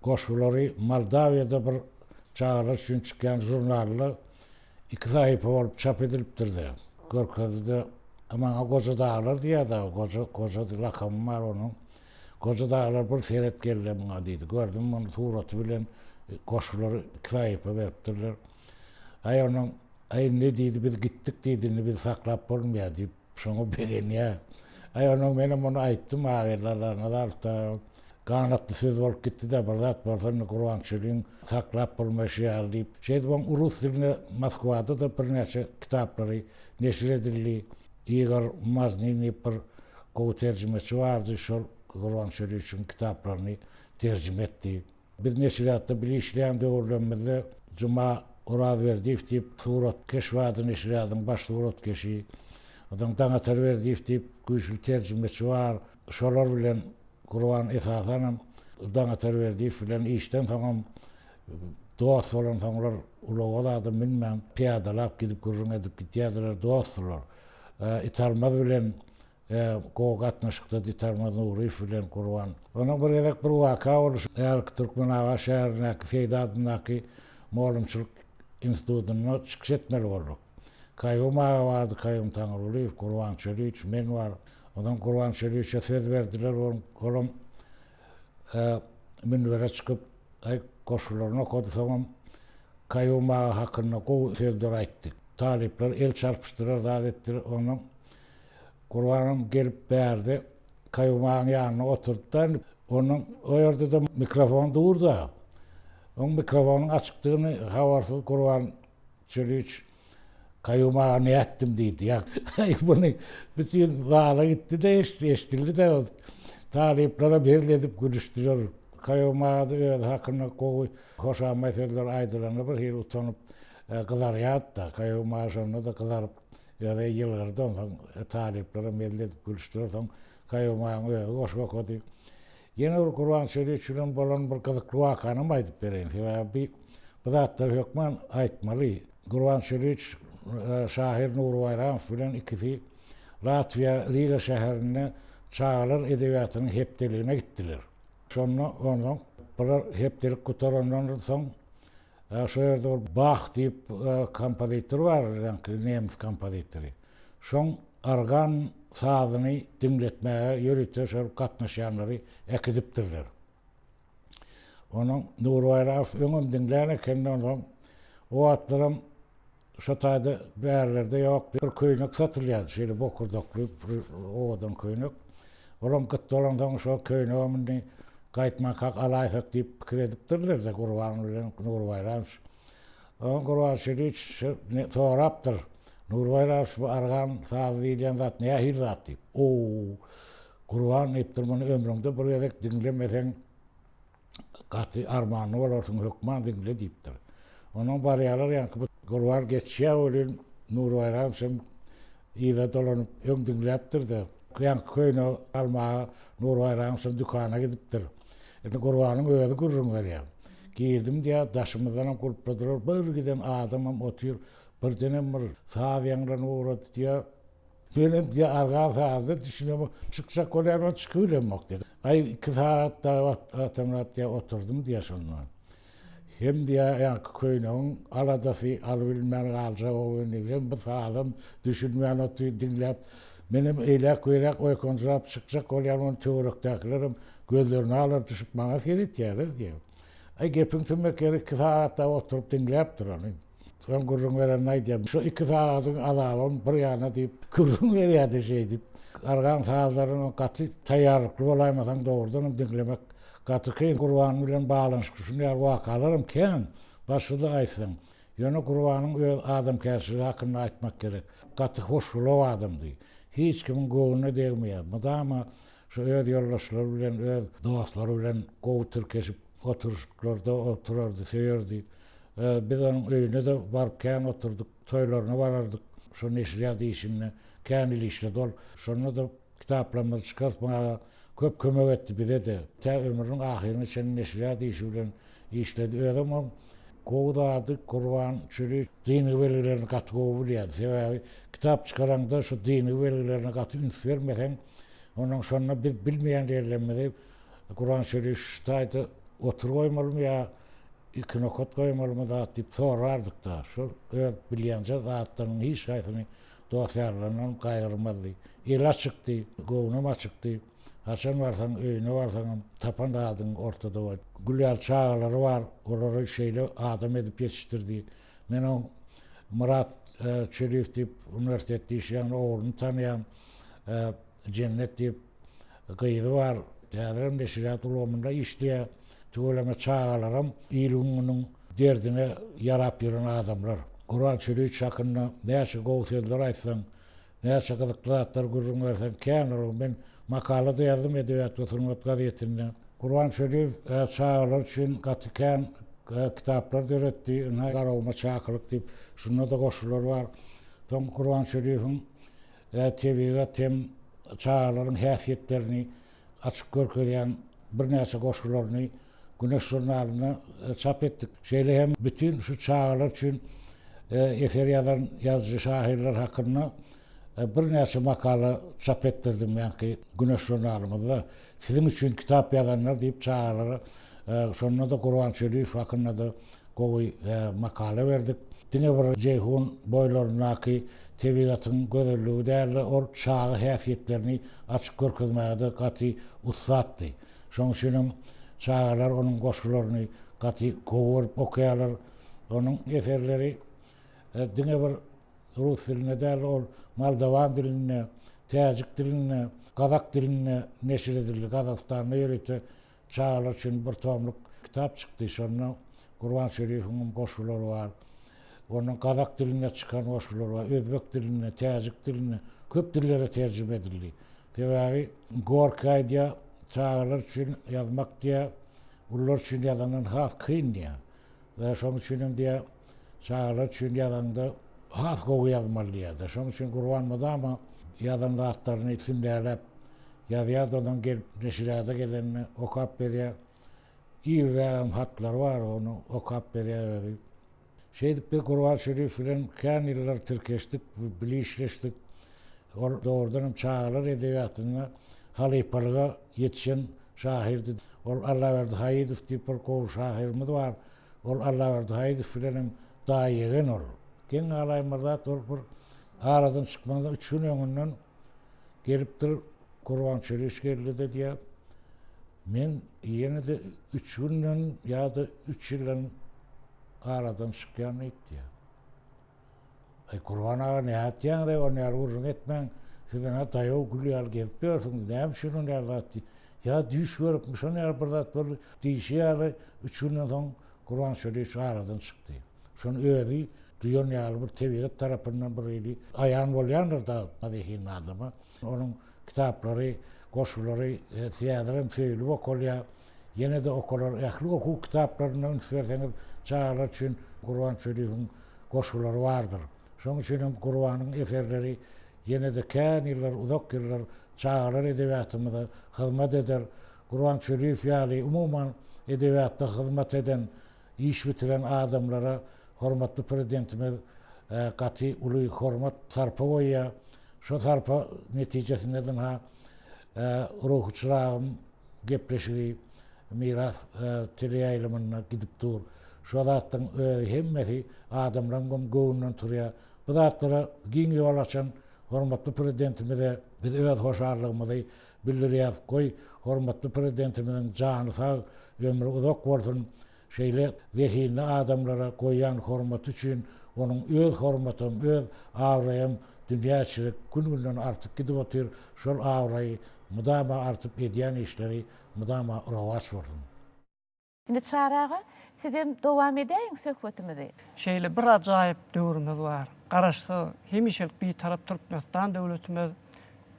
Goşgulary Moldawiýada bir çagalar üçin çykýan žurnalda iki sahypa bolup çap edilipdir-de. Görkezdi-de, Maňa Goja daglar diýýär dagy, Goja, Goja lakamym bar onuň. Goja daglar bir seret gel-le muňa diýdi. Gördüm muny suraty bilen goşgulary iki sahypa beripdirler. Aý onuň, Aý indi diýdi, biz gitdik diýdi, indi bizi saklap bolmaýar diýip, Şoňa begenýär. Aý onuň menem muny aýtdym Agageldi Allanazarow daga. Ganatly söz bolup gitdi-de, bir zat bolsa indi Gurbançöliň saklap bolmaýşy ýaly diýip. Şeýdip oň rus dilinde Moskwada-da birnäçe kitaplary neşir edildi. Igor Maznin diýip bir gowy terjimeçi bardy, şol Gurbançöliçiň kitaplaryny terjime etdi. Biz neşirýatda bile işleýän döwürlerimizde Juma Orazberdiýew diýip suratkeş bardy, neşirýadyň baş suratkeşi. Onsoň Daňatar Berdiýew diýip güýçli terjimeçi bar. Şolar bilen Gurban esasanam Daňatar Berdiýew bilen işden soňam dost bolansoňlar ulaga zada münmän pyýadalap gidip gürrüň edip gidýärdiler, dostdular. Italmaz bilen Gowy gatnaşykda Ditarmaz Nuryýew bilen Gurban. Onuň bir gezek bir waka boldy. Häzirki Türkmenabat şäherindäki Seýdi adyndaky mugallymçylyk institutynda çykyş etmeli bolduk. Kaýum aga bardy, Kaýum Taňrygulyýew, Gurban Çöliç, men bar. Onsoň Gurban Çöliçe söz berdiler, olam münbere çykyp, goşgularyny okady. Soňam Kaýum aga hakynda gowy sözler aýtdy. Talyplar el çarpyşdylar, zat etdiler. Onsoň Gurbanam gelip bärde Kaýum agaň ýanynda oturdy-da, onuň o ýerde-de mikrofon dur-da. Oň mikrofonyň açykdygyny habarsyz Gurban Çöliç Kaýum aga nätdim diýdi. Ýa, muny bütin zala gitdi-de, eşidildi-de, talyplaram hezil edip gülüşdiler. Kaýum aga-da özi hakynda gowy hoşamaý sözler aýdylanda bir hili utanyp gyzarýardy-da. Kaýum aga şonda-da gyzaryp Ýöne ýylgyrdy onsoň talyplaram hezil edip gülüşdiler soň Kaýum agaň özi goşgy okady. Ýene bir Gurban Çöliç bilen bolan bir gyzykly wakanam aýdyp bereýin. Sebäbi bi bu zatlary hökman aýtmaly. Gurban Çöliç şahyr Nury Baýramow bilen ikisi Latwiýa Riga şäherinde çagalar edebiýatynyň hepdeligine gitdiler. Şonda onsoň bular hepdelik gutarandan soň Şo ýerde bir Bah diýip kompozitor bar, ýaňky nemes kompozitory. Şoň organ sazyny diňletmäge ýörite şol gatnaşýanlary äkidipdirler. Onuň Nury Baýramow öňem diňlän eken-de, onsoň o wagtlaram Şo taýda bärlerde ýokdy. Bir köýnek satylýardy, şeýle bokurdakly bir owadan köýnek. Olam gyt bolansoň şo köýnegem indi gaýtmankak alaýsak diýip pikir edipdirler-de Gurban bilen Nury Baýramow. Oňa Gurban Şeliç sorapdyr, Nury Baýramow bu organ sazy diýilýän zat nähili zat diýip. O-o, Gurban diýipdir, muny ömrüňde bir gezek diňlemeseň, Gaty armanly bolarsyň, hökman diňle diýipdir. Ondan barýarlar ýaňky bu Gurban geçýär welin Nury Baýramow hem yza dolanyp öň diňläpdir-de, ýaňky köýnegi almaga Nury Baýramow hem dükana gidipdir. Indi Gurbanyň özi gürrüň berýär. Girdim diýýär, daşymyzdanam gulpladylar, bir giden adamam otyr, birdenem bir saz ýaňlanyp ugrady diýýär. Menem diýýär, organ sazyna düşünemok, çykjak bolýan ony çykybilemok diýýär. Aý, iki sagat dagy wagt Atamyrat diýýär, oturdym diýýär şonda. Hem diýýär, ýaňky köýnegiň aladasy, alybilmän galjak o indi, hem bu sazam düşünmän otyr, diňläp. Menem eýläk-beýläk oýkanjyrap çykjak bolýan, ony töwerekdäkilerem gözlerini alardyşyp maňa seretýärler diýýär. Aý, gepiň tümmek ýeri iki sagat dagy oturyp diňläpdir ony. Soň gürrüň berenini aýdýar. Şu iki sagadyň azabam bir ýana diýip, gürrüň berýärdi şeýdip. Organ sazlaryny gaty taýýarlykly bolaýmasaň dogrudanam diňlemek gaty kyn. Gurban bilen baglanyşykly şuny ýaly wakalaram kän, başga-da aýtsaň. Ýöne Gurbanyň öz adamkärçiligi hakynda aýtmak gerek. Gaty hoşgylaw adamdy. Hiç kimiň göwnüne degmeýär. Mydama şu öz ýoldaşlary bilen, öz dostlary bilen gowy tirkeşip oturyşyklarda oturardy, söýerdi. Biz onuň öýüne-de baryp kän oturdyk, toýlaryna barardyk. Şo neşirýat işinde kän il işledi ol. Şonda-da kitaplarymyzy çykartmaga köp kömek etdi bize-de. Tä ömrüniň ahyryna çenli neşirýat işi bilen işledi. Özem oň gowy zady Gurban Çüri dyngy belgilerini gaty gowy bilýärdi. Sebäbi kitap çykaraňda şu dyngy belgilerine gaty üns bermeseň, onnoň şonda biz bilmeýän ýerlerimizi Gurban Çüri şu taýda otur goýmalymy ýa Iki nokat goýmalymy zat diýip sorardyk-da. Şol öz bilýänje zatlarynyň hiç haýsyny dost-ýarlaryndan gaýgyrmazdy. Eli açykdy, göwnem açykdy. Haçan barsaň, öýüne barsaňam tapan zadyň ortada bar. Gül ýaly çagalary bar, olary şeýle adam edip ýetişdirdi. Men oň Myrat Çöliýew diýip uniwersitetde işleýän ogluny tanaýan. Jennet diýip gyzy bar. Häzirem neşirýat ulgamynda işleýär. Tüweleme çagalaram il-gününiň derdine ýarap ýören adamlar. Gurban Çüriç hakynda näçe gowy sözler aýtsaň, näçe gyzykly zatlar gürrüň berseň kän bolar. Men makala-da ýazdym Edebiýat we sungat gazetinde. Gurban Çüriýew çagalar üçin gaty kän kitaplar döretdi. Ynha Garaguma çakylyk diýip, şunda-da goşgular bar. Soň Gurban Çüriýewiň Tebigat hem çagalaryň häsiýetlerini açyk görkezýän birnäçe goşgularyny Güneş žurnalynda çap etdik. Şeýle hem bütin şu çagalar üçin eser ýazan ýazyjy-şahyrlar hakynda birnäçe makala çap etdirdim, ýaňky Güneş žurnalymyzda Siziň üçin kitap ýazanlar diýip çagalara şonda-da Gurban Çöliýew hakynda-da gowy makala berdik. Diňe bir Jeýhun boýlaryndaky tebigatyň gözelligi däl-de, ol çaga häsiýetlerini açyk görkezmäge-de gaty ussatdy. Şonuň üçinem çagalar onuň goşgularyny gaty gowy görüp okaýarlar. Onuň eserleri diňe bir rus dilinde däl-de, ol moldowan dilinde, täjik dilinde, gazak dilinde neşir edildi. Gazagystanda ýörite Çagalar üçin bir tomluk kitap çykdy. Şonda Gurban Şerifiň hem goşgulary bar. Ondan gazak dilinde çykan goşgular bar, özbek dilinde, täjik dilinde, köp dillere terjime edildi. Sebäbi Gorkiý aýdýar, çagalar üçin ýazmak diýýär, ulular üçin ýazandan has kyn diýýär. We şonuň üçin hem diýýär, çagalar üçin ýazaňda has gowy ýazmaly diýýär-de. Şonuň üçin Gurban mydama ýazan zatlaryny sünnäläp Ýazýar-da ondan gelip neşirýada gelende okap berýär. Irrägem hatlary bar, ony okap berýär özi. Şeýdip biz Gurban Şerif bilen kän ýyllar tirkeşdik, bile işleşdik. Ol dogrudan hem çagalar edebiýatynda halypalyga ýetişen şahyrdy. Ol Allaberdi Haýydow diýip bir gowy şahyrymyz bar. Ol Allaberdi Haýydow bilen hem daýy-ýegen ol. Geň galaýyn bir zat, ol bir aradan çykmazdan üç gün öňünden Gelipdir, Gurban Çöliş geldi-de diýýär, Men ýene-de üç günden ýa-da üç ýyldan aradan çykýan diýip diýýär. Aý, Gurban aga, nätýäňiz-eý, ony ýaly gürrüň etmäň, siz ynha daýaw gül ýaly gezip ýörsüňiz, näme üçin ony ýaly zat diý. Ýa düýş görüpmi, şony ýaly bir zat boldy diýşi ýaly, üç günden soň Gurban Çöliş aradan çykdy. Şony özi duýan ýaly bir tebigat tarapyndan bir hili aýan bolýandyr da zehinli adama. Onuň kitaplary, goşgulary häzirem söýülip okalýar. Ýene-de okalar. Ähli okuw kitaplarynda üns berseňiz çagalar üçin Gurban Çöliýewiň goşgulary bardyr. Şonuň üçin hem Gurbanyň eserleri ýene-de kän ýyllar, uzak ýyllar çagalar edebiýatymyza hyzmat eder. Gurban Çöliýew ýaly umuman edebiýatda hyzmat eden Iş bitiren adamlara hormatly Prezidentimiz gaty uly hormat, sarpa goýýar. Şo sarpa netijesinde ynha Ruhy çyragym gepleşigi Miras teleýaýlymynda gidip dur. Şo zatlaryň özi hemmesi adamlaryň göwnünden turýar. Bu zatlara giň ýol açan hormatly Prezidentimize biz öz hoşallygymyzy bildirýäris. Goý, hormatly Prezidentimiziň jany sag, ömri uzak bolsun! Şeýle zehinli adamlara goýýan hormaty üçin onuň öz hormatam, öz abraýam dünýä içre gün-günden artyp gidip otyr, şol abraýy mydama artyp edýän işleri mydama rowaç bolsun. Indi Çary aga, sizem dowam edäýiň söhbetimizi. Şeýle bir ajaýyp döwrümiz bar. Garaşsyz, hemişelik Bitarap Türkmenistan döwletimiz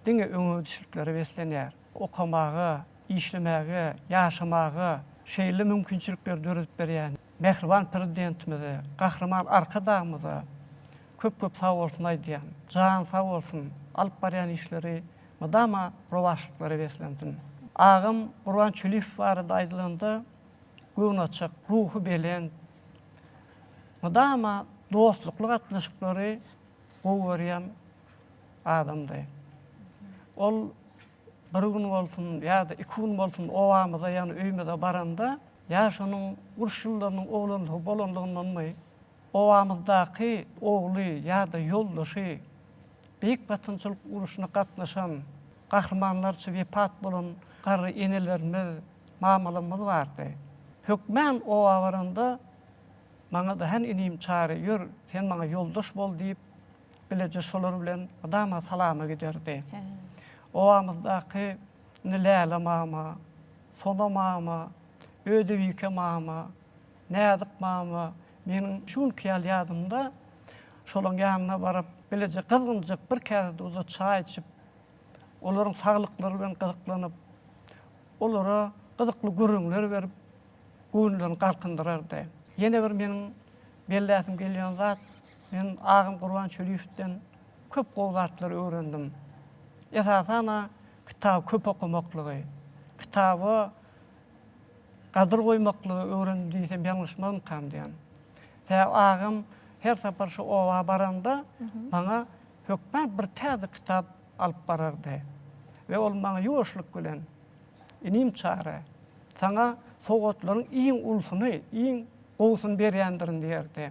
diňe öňegidişliklere beslenýär. Okamaga, işlemäge, ýaşamaga şeýle mümkinçilikleri döredip berýän mähriban Prezidentimize, Gahryman Arkadagymyza köp-köp sagbolsun aýdýan. Jany sag bolsun, alyp barýan işleri mydama rowaçlyklara beslensin. Agam Gurban Çüliýew barada aýdylanda, göwnaçyk, ruhubelent, mydama dostlukly gatnaşyklary gowy görýän adamdy. Ol bir gün bolsun ýa-da iki gün bolsun obamyza ýagny öýümize baranda, ýa şonuň uruş ýyllarynyň oglanlygy bolanlygyndanmy, obamyzdaky ogly ýa-da ýoldaşy Beýik Watançylyk urşuna gatnaşan, gahrymanlarça wepat bolan garry enelerimiz, mamalarymyz bardy. Hökmän oba baranda maňa-da Hany inim Çary, ýör, sen maňa ýoldaş bol diýip, bileje şolar bilen mydama salama giderdi. Obamyzdaky indi Läle mama, Sona mama, Ödebike mama, Näzik mama meniň şu günki ýaly ýadymda, şolaň ýanyna baryp, bileje gyzgynjak bir käse duza çaý içip, olaryň saglyklary bilen gyzyklanyp, olara gyzykly gürrüňler berip, göwünlerini galkyndyrardy. Ýene bir meniň belläsim gelýän zat, Men agam Gurban Çöliýewden köp gowy zatlary öwrendim. Esasan-a kitaby köp okamaklygy, kitaba gadyr goýmaklygy öwrendim diýsem ýalňyşmazmykam diýýän. Sebäbi agam her sapar şu oba baranda maňa hökman bir täze kitap alyp barardy. We ol maňa ýuwaşlyk bilen, Inim Çary, saňa sowgatlaryň iň ulusyny, iň gowusyny berýändirin diýerdi.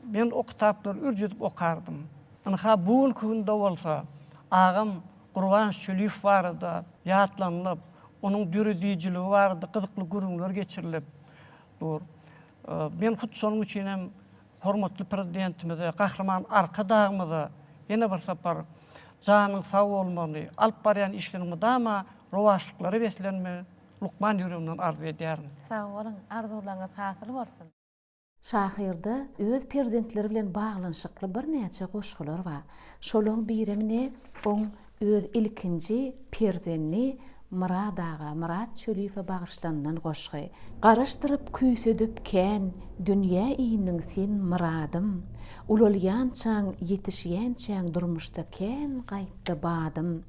Men o kitaplary ürjüdip okardym. Ynha, bu günki günde bolsa, agam Gurban Çüliýew barada ýatlanylyp, onuň döredijiligi barada gyzykly gürrüňler geçirilip dur. Men hut şonuň üçin hem hormatly Prezidentimize, Gahryman Arkadagymyza ýene bir sapar janyň sag bolmagyny, alyp barýan işleriniň mydama rowaçlyklara beslenmegini lukman ýüregimden arzuw edýärin. Sag boluň, arzuwlaryňyz hasyl bolsun! Şahyrda öz perzentleri bilen baglanyşykly birnäçe goşgular bar. Şolaň birem ine oň öz ilkinji perzendi Myrat aga, Myrat Çöliýewe bagyşlanylan goşgy. Garaşdyryp, küýsedip kän dünýä indiň sen Myradym. Ulalýançaň, ýetişýänçäň durmuşda kän gaýtdy badym.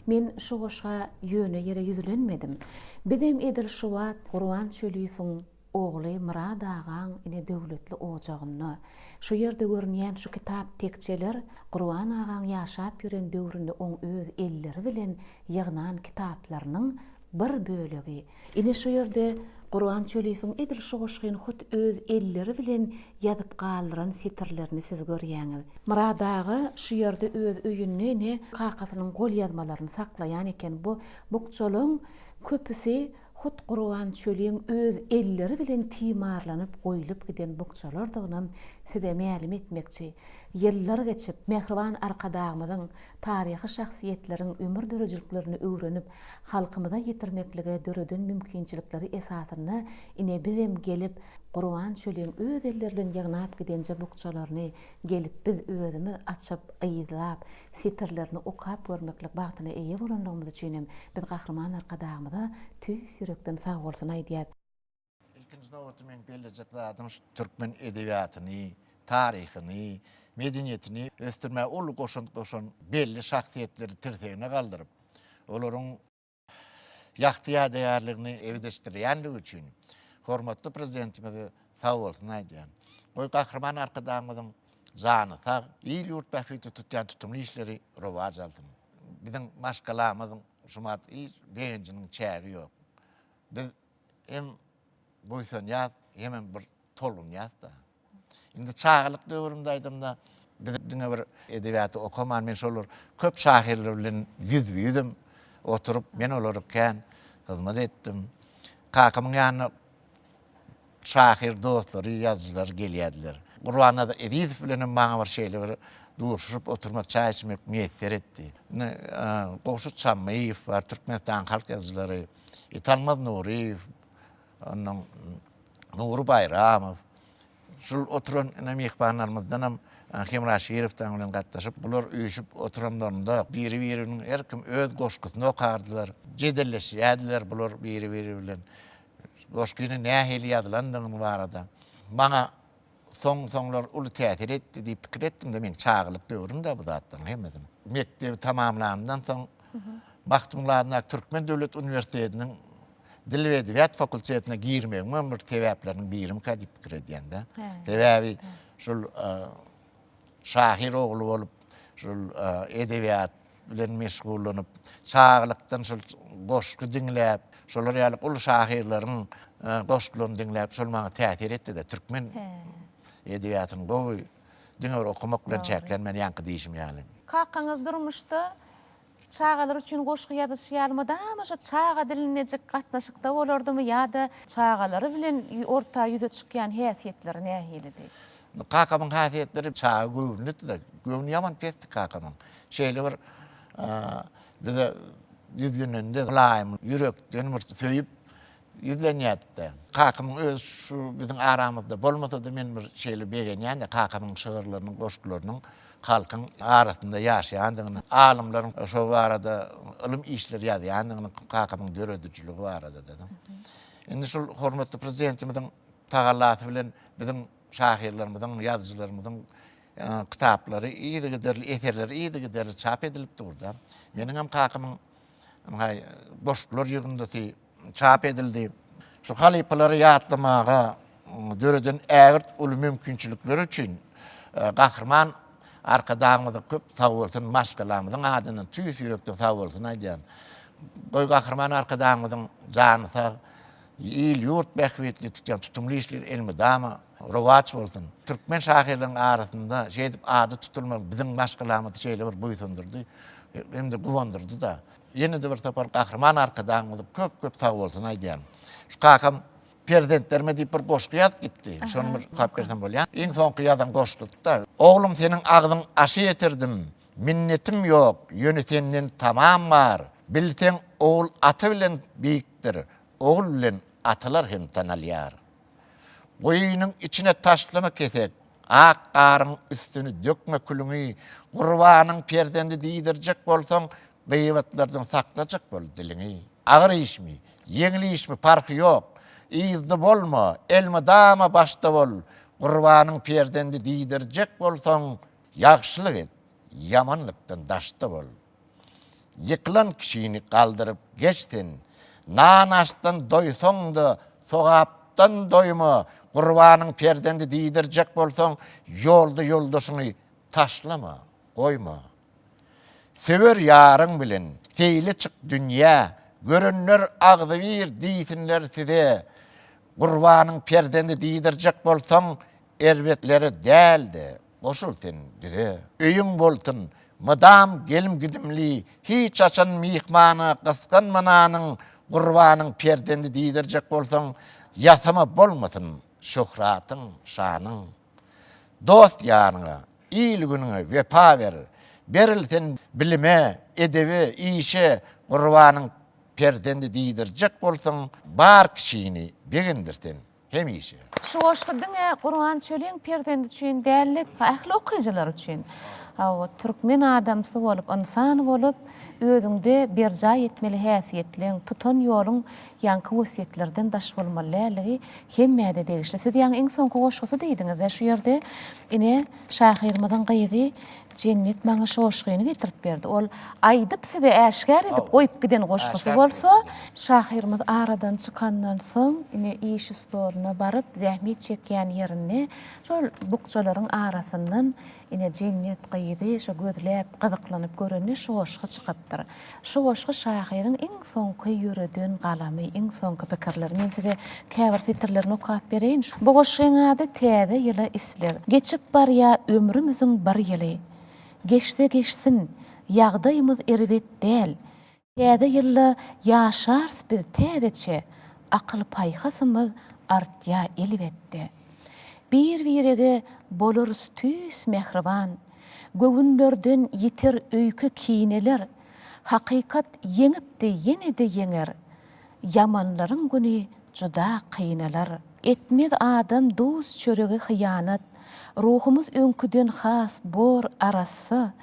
Men şu goşga ýöne ýere ýüzlenmedim. Bizem edil şu wagt Gurban Çöliýewiň Ogly Myrat agaň ine döwletli ojagynda. Şu ýerde görünýän şu kitap tekjeler Gurban agaň ýaşap ýören döwründe oň öz elleri bilen ýygnan kitaplarynyň bir bölegi. Ine şu ýerde Gurban Çöliýewiň edil şu goşgyny hut öz elleri bilen ýazyp galdyran setirlerini siz görýäňiz. Myrat aga şu ýerde öz öýünde ine kakasynyň golýazmalaryny saklaýan eken. Bu bukjalaň köpüsi Hut Gurban Çöliň öz elleri bilen timarlanyp goýlup giden bukjalardygynam size mälim etmekçi. Ýyllar geçip, mähriban Arkadagymyzyň taryhy şahsyýetleriň ömür döredijiliklerini öwrenip, halkymyza ýetirmeklige döreden mümkinçilikleri esasynda ine bizem gelip, Gurban Çöliň öz elleri bilen ýygnap gidenje bukjalaryny gelip biz özümiz açyp, yzlap, setirlerini okap görmeklik bagtyna eýe bolanlygymyz üçin hem biz Gahryman Arkadagymyza tüýs ýürekden sagbolsun aýdýas. Ilkinji nobatda meň bellejek zadym şu türkmen edebiýatyny, taryhyny, medeniýetini ösdürmäge uly goşant goşan belli şahsyýetleri tirsegine galdyryp, olaryň ýagty ýadygärligini ebedileşdirýänligi üçin hormatly Prezidentimize sag bolsun aýdýan. Goý Gahryman Arkadagymyzyň. Jany sag, il-ýurt bähbitli tutýan tutumly işleri rowaç alsyn. Biziň maşgalamyzyň şumat hiç begenjiniň çägi ýok. Biz hem buýsanýas, hemem bir tolgunýas-da. Indi çagalyk döwrümde aýdamda, biz diňe bir edebiýaty okaman, men şol bir köp şahyrlar bilen ýüzbe-ýüzem oturyp, men olara kän hyzmat etdim. Kakamyň ýanyna şahyr dostlary, ýazyjylar gelýärdiler. Gurbannazar Ezizow bilen hem maňa bir şeýle bir duşuşyp oturmak, çaý içmek miýesser etdi. Indi Gowşut Şammyýew bar, Türkmenistanyň halk ýazyjylary, Italmaz Nuryýew, ondan Nury Baýramow, şul oturan ine myhmanlarymyzdanam Hemra Şirow dagy bilen gatnaşyp, bular üýşüp oturanlarynda biri-biriniň her kim öz goşgusyny okardylar, jedelleşýärdiler bular biri-biri bilen. Goşgyny nähili ýazylandygyny barada. Maňa soň-soňlar uly täsir etdi diýip pikir etdim-de, meň çagalyk döwrüm-dä bu zatlaryň hemmesiniň. Mekdebi tamamlanymdan soň Magtymguly adyndaky Türkmen döwlet uniwersitetiniň Dil we edebiýat fakultetine girmegimem bir sebäpleriniň birimikä diýip pikir edýän-de. Sebäbi şul şahyr ogly bolup, şul edebiýat bilen meşgullanyp, çagalykdan şol goşgy diňläp, şolar ýaly uly şahyrlaryň goşgularyny diňläp, şol maňa täsir etdi-de, türkmen edebiýatyny gowy diňe bir okamak bilen çäklenmän, ýaňky diýşim ýaly. Kakaňyz durmuşda Çagalar üçin goşgy ýazyşy ýaly mydama şo çaga dilindejik gatnaşykda bolardymy ýa-da çagalary bilen orta ýüze çykýan häsiýetleri nähilidi? Kakamyň häsiýetleri çaga göwünlidi-de, göwni ýaman pesdi kakamyň. Şeýle bir bize ýüzlenende mylaýym, ýürekden bir söýüp Ýüzlenýärdi-de. Kakamyň özi şu biziň aramyzda bolmasa-da men bir şeýle begenýän-de kakamyň şygyrlarynyň, goşgularynyň halkyň arasynda ýaşaýandygyny, alymlaryň şo barada ylym işleri ýazýandygyny kakamyň döredijiligi barada-da. Indi şul hormatly Prezidentimiziň tagallasy bilen biziň şahyrlarymyzyň, ýazyjylarymyzyň kitaplary yzygiderli, eserleri yzygiderli çap edilip dur-da. Meniňem kakamyň goşgular ýygyndysy çap edildi. Şu halypalary ýatlamaga döreden ägirt uly mümkinçilikleri üçin Gahryman Arkadagymyza köp sagbolsun, maşgalamyzyň adyndan tüýs ýürekden sagbolsun aýdýan. Goý Gahryman Arkadagymyzyň jany sag, il-ýurt bähbitli tutýan tutumly işleri elmydama rowaç bolsun. Türkmen şahyrlarynyň arasynda şeýdip ady tutulmagy biziň maşgalamyzy şeýle bir buýsandyrdy hem-de guwandyrdy-da. Ýene-de bir sapar Gahryman Arkadagymyza köp-köp sagbolsun aýdýan. Şu kakam Perzentlerime diýip bir goşgy ýazyp gitdi. Şony bir okap bersem bolýar. Iň soňky ýazan goşgusy-da. Oglum seniň agzyň aşy ýetirdim, minnetim ýok, ýöne senden tamam bar. Bilseň ogul ata bilen beýikdir, ogul bilen atalar hem tanalýar. Guýynyň içine taşlama kesek, ak garyň üstüni dökme külüňi, Gurbanyň perzendi diýdirjek bolsaň, gyýbatlardan saklajak bol diliňi. Agyr işmi, ýeňil işmi parhy ýok, yzda bolma, elmydama başda bol, Gurbanyň perzendi diýdirjek bolsaň, ýagşylyk et, ýamanlykdan daşda bol. Ýykylan kişini galdyryp geç sen. Nan-aşdan doýsaň-da, sogapdan doýma, Gurbanyň perzendi diýdirjek bolsaň, ýolda ýoldaşyňy taşlama, goýma. Söwer ýaryň bilen seýle çyk dünýä, Görenler agzybir diýsinler size. Gurbanyň perzendi diýdirjek bolsaň, Erbetlere däl-de, goşul sen bize. Öýüň bolsun, mydam gelim-gidimli, Hiç haçan myhmana gysganma nanyň, Gurbanyň perzendi diýdirjek bolsaň, Ýasama bolmasyn şöhratyň, şanyň. Dost-ýaryňa, il-günüňe wepa ber, Beril sen bilime, edebe, işe, Gurbanyň perzendi diýdirjek bolsaň, Bar kişini begendir sen. Hemişe. Şu goşgy diňe Gurban Çöliň perzendi üçin däl-de, ähli okyjylar üçin. Hawa, türkmen adamsy bolup, ynsan bolup, özüňde berjaý etmeli häsiýetleň, tutan ýoluň ýaňky wesýetlerden daş bolmaly däldigi hemmä-de degişli. Siz ýaňy iň soňky goşgusy diýdiňiz-dä şu ýerde, ine, şahyrymyzyň gyzy Jennet maňa şu goşgyny getirip berdi. Ol aýdyp size äşgär edip goýup giden goşgusy bolsa, şahyrymyz aradan çykandan soň, ine, iş stoluna baryp, zähmet çekýän ýerinde şol bukjalaryň arasyndan Ine, Jennet gyzy şo gözläp, gyzyklanyp görende şu goşgy çykypdyr. Şu goşgy şahyryň iň soňky ýöreden galamy, iň soňky pikirleri. Men size käbir setirlerini okap bereýin. Bu goşgyň ady Täze ýyla isleg. Geçip barýa ömrümiziň bir ýyly. Geçse geçsin, ýagdaýymyz erbet däl. Täze ýylda ýaşarys biz täzeçe, Akyl-paýhasymyz artýa elbetde. Bir-birege bolarys tüýs mähriban, Göwünlerden ýiter öýke-kineler. Hakykat ýeňipdi, ýene-de ýeňer, Ýamanlaryň güni juda kynalar. Etmez adam duz-çörege hyýanat, Ruhumyz öňküden has bor arassa.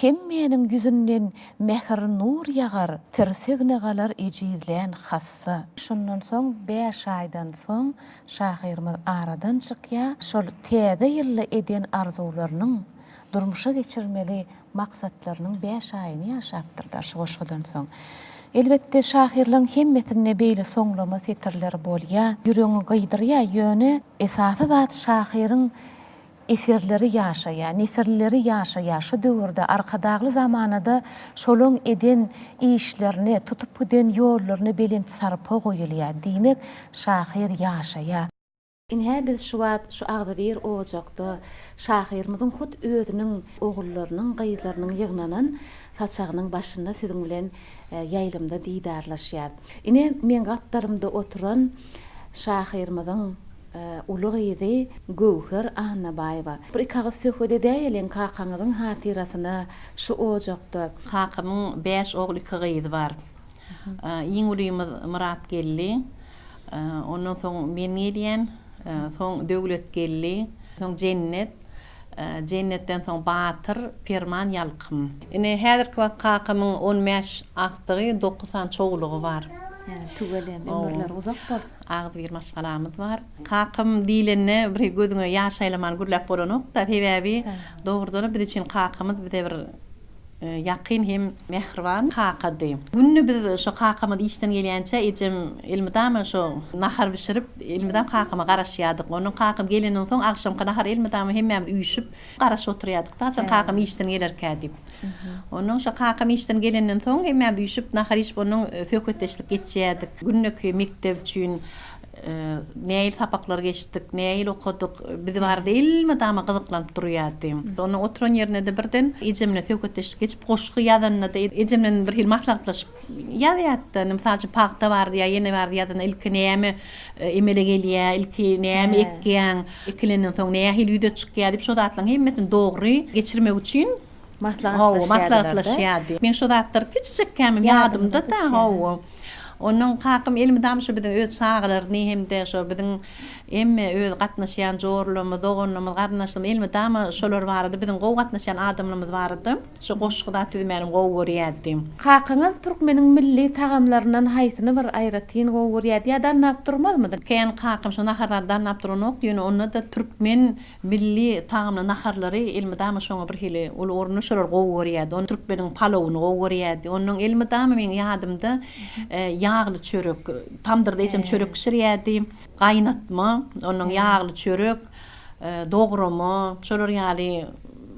Hemmäniň ýüzünden mähir-nur ýagar, Tirsegne galar ejizlän hassa. Şundan soň bäş aýdan soň şahyrymyz aradan çykýar. Şol täze ýylda eden arzuwlarynyň durmuşa geçirmeli maksatlarynyň bäş aýyny ýaşapdyr-da şu goşgudan soň. Elbetde, şahyrlaryň hemmesinde beýle soňlama setirler bolýar, ýüregiňi gyýdyrýar, ýöne esasy zat şahyryň eserleri ýaşaýar, nesilleri ýaşaýar, şu döwürde, Arkadagly zamanada şolaň eden işlerine, tutup giden ýollaryna belent sarpa goýulýar. Diýmek, şahyr ýaşaýar. Ine, biz şu wagt şu agzybir ojakda şahyrymyzyň hut özüniň ogullarynyň, gyzlarynyň ýygnanan saçagynyň başynda siziň bilen ýaýlymda didarlaşýas. Ine, meň gapdalymda oturan şahyrymyzyň uly gyzy Göwher Annabaýewa. Bir iki agyz söhbet edäýeliň kakaňyzyň hatyrasyna şu ojakda. Kakamyň bäş ogul, iki gyzy bar. Iň ulymyz Myratgeldi. Ondan soň men gelýän, soň Döwletgeldi, soň Jennet, Jennetden soň Batyr, Perman, Ýalkym. Ine, häzirki wagt kakamyň 15 agtygy, dokuz sany çowlugy bar. Tüweleme, ömürleri uzak bolsun. Agzybir maşgalamyz bar. Kakam diýlende bir gözüňe ýaş aýlaman gürläp bolanok-da, sebäbi dogrudanam biz üçin kakamyz bize bir Ýakyn hem mähriban kakady. Günde biz şo kakamyz işden gelýänçä ejem elmydama şo nahar bişirip, elmydam kakama garaşýardyk. Ondan kakam gelenden soň agşamky nahar elmydama hemmämiz üýşüp garaşyp oturýardyk-da, haçan kakam işden gelerkä diýip. Ondan şo kakam işden gelenden soň hemmämiz üýşüp nahar iýişip ondan söhbetdeşlik geçýärdik. Gündeki mekdep üçin Nähili sapaklar geçdik, nähili okadyk, biz barada elmydama gyzyklanyp durýardy. Onuň oturan ýerinde-de birden ejem bilen söhbetdeşlik geçip, goşgy ýazanda-da ejem bilen bir hili maslahatlaşyp ýazýardy-da. Indi mysal üçin, pagta barada ýa ýene barada ýazanda ilki näme emele gelýär, ilki näme ekýäň, ekilenden soň nähili ýüze çykýar diýip, şo zatlaryň hemmesini dogry geçirmek üçin Hawa, maslahatlaşýardy. Men şo zatlar kiçijikkämem ýadymda-da, hawa. Onnoň kakam elmydama şo biziň öz çagalaryny hem-de şo biziň hemme öz gatnaşýan joralarymyz, doganlarymyz, garyndaşlarymyz elmydama şolar barada, biziň gowy gatnaşýan adamlarymyz barada şo goşgy zat düzmänem gowy görýärdi. Kakaňyz türkmeniň milli tagamlaryndan haýsyny bir aýratyn gowy görýärdi ýa dannap durmazmydy? Kän kakam şo nahar zat dannap duranokdy, ýöne onda-da türkmen Milli tagamly naharlary elmydama şoňa bir hili uly orny şolar gowy görýärdi. Ony türkmeniň palowyny gowy görýärdi. Onuň elmydama meň ýadymda ýagly çörek, tamdyrda ejem çörek bişirýärdi. Gaýnatma, onuň ýagly çörek, dograma, şolar ýaly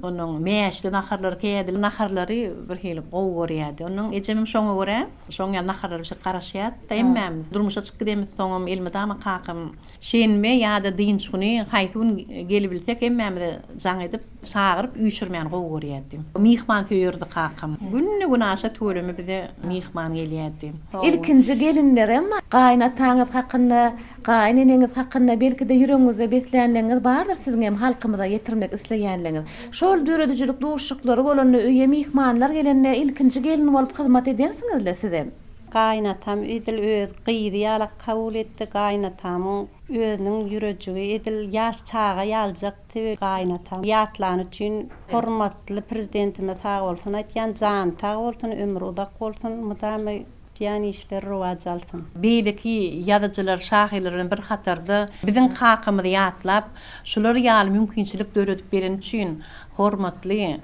onuň mäşli naharlary, kädili naharlary bir hili gowy görýärdi. Onuň ejemem şoňa görä, şoň ýaly naharlary bişirip garaşýardy-da hemmämiz. Durmuşa çykyp gidemizsoňam elmydama kakam Şenbe ýa-da dynç güni haýsy gün gelibilsek hemmämize jaň edip, çagyryp üýşürmäni gowy görýärdi. Myhmansöýerdi kakam. Günde-günaşa tüweleme bize myhman gelýärdi. Ilkinji gelinlerem gaýynataňyz hakynda, gaýyneneňiz hakynda belki-de ýüregiňizde beslänligiňiz bardyr siziň hem halkymyza ýetirmek isleýänligiňiz. Şol döredijilik duşuşyklary bolanda öýe myhmanlar gelende ilkinji gelin bolup hyzmat edensiňiz-le sizem. Gaýynatam edil öz gyzy ýalak kabul etdi. Gaýynatamyň özüniň ýürejigi edil ýaş çaga ýaljakdy. Gaýynatam ýatlany üçin hormatly Prezidentime sagbolsun aýtýan. Jany sag bolsun, ömri uzak bolsun, mydama tutýan işleri rowaç alsyn. Beýleki ýazyjylar, şahyrlar bilen bir hatarda biziň kakamyzy ýatlap, şular ýaly mümkinçilik döredip bereni üçin hormatly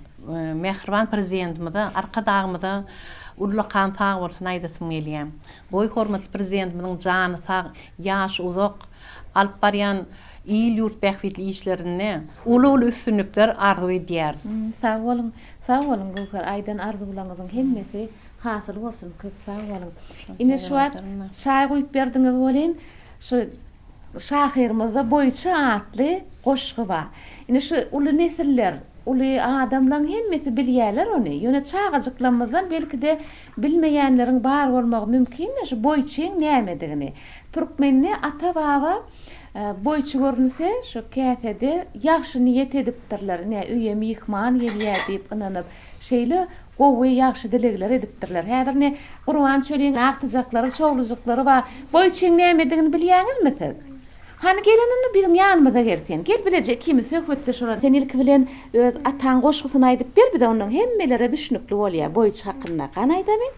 mähriban Prezidentimize, Arkadagymyza ullakan sagbolsun aýdasym gelýär. Goý, hormatly Prezidentimiziň jany sag, ýaşy uzak, alyp barýan il-ýurt bähbitli işlerinde uly-uly üstünlikler arzuw edýäris. Sag boluň, sag boluň Göwher, aýdan arzuwlaryňyzyň hemmesi hasyl bolsun, köp sag boluň. Ine şu wagt çaý guýup berdiňiz welin, şu şahyrymyzda Boýçy atly goşgy bar. Ine şu uly nesiller, uly adamlaň hemmesi bilýäler ony. Ýöne çagajyklarymyzdan belki-de bilmeýänleriň bar bolmagy mümkin-de şu boýçyň nämedigini. Türkmende ata-baba boýçy görünse şu käsede ýagşy niýet edipdirler, ine öýe myhman gelýär diýip ynanyp, şeýle gowy ýagşy dilegler edipdirler. Häzir ine Gurban çöliň agtyjaklary, çowlujyklary bar. Boýçyň nämedigini bilýäňizmi siz? Hany gelen indi biziň ýanymyza gel sen. Gel bileje ikimiz söhbetdeş bolalym. Sen ilki bilen öz ataň goşgusyny aýdyp ber bize onnoň hemmelere düşnükli bolýar boýçy hakynda. Gany aýdaly.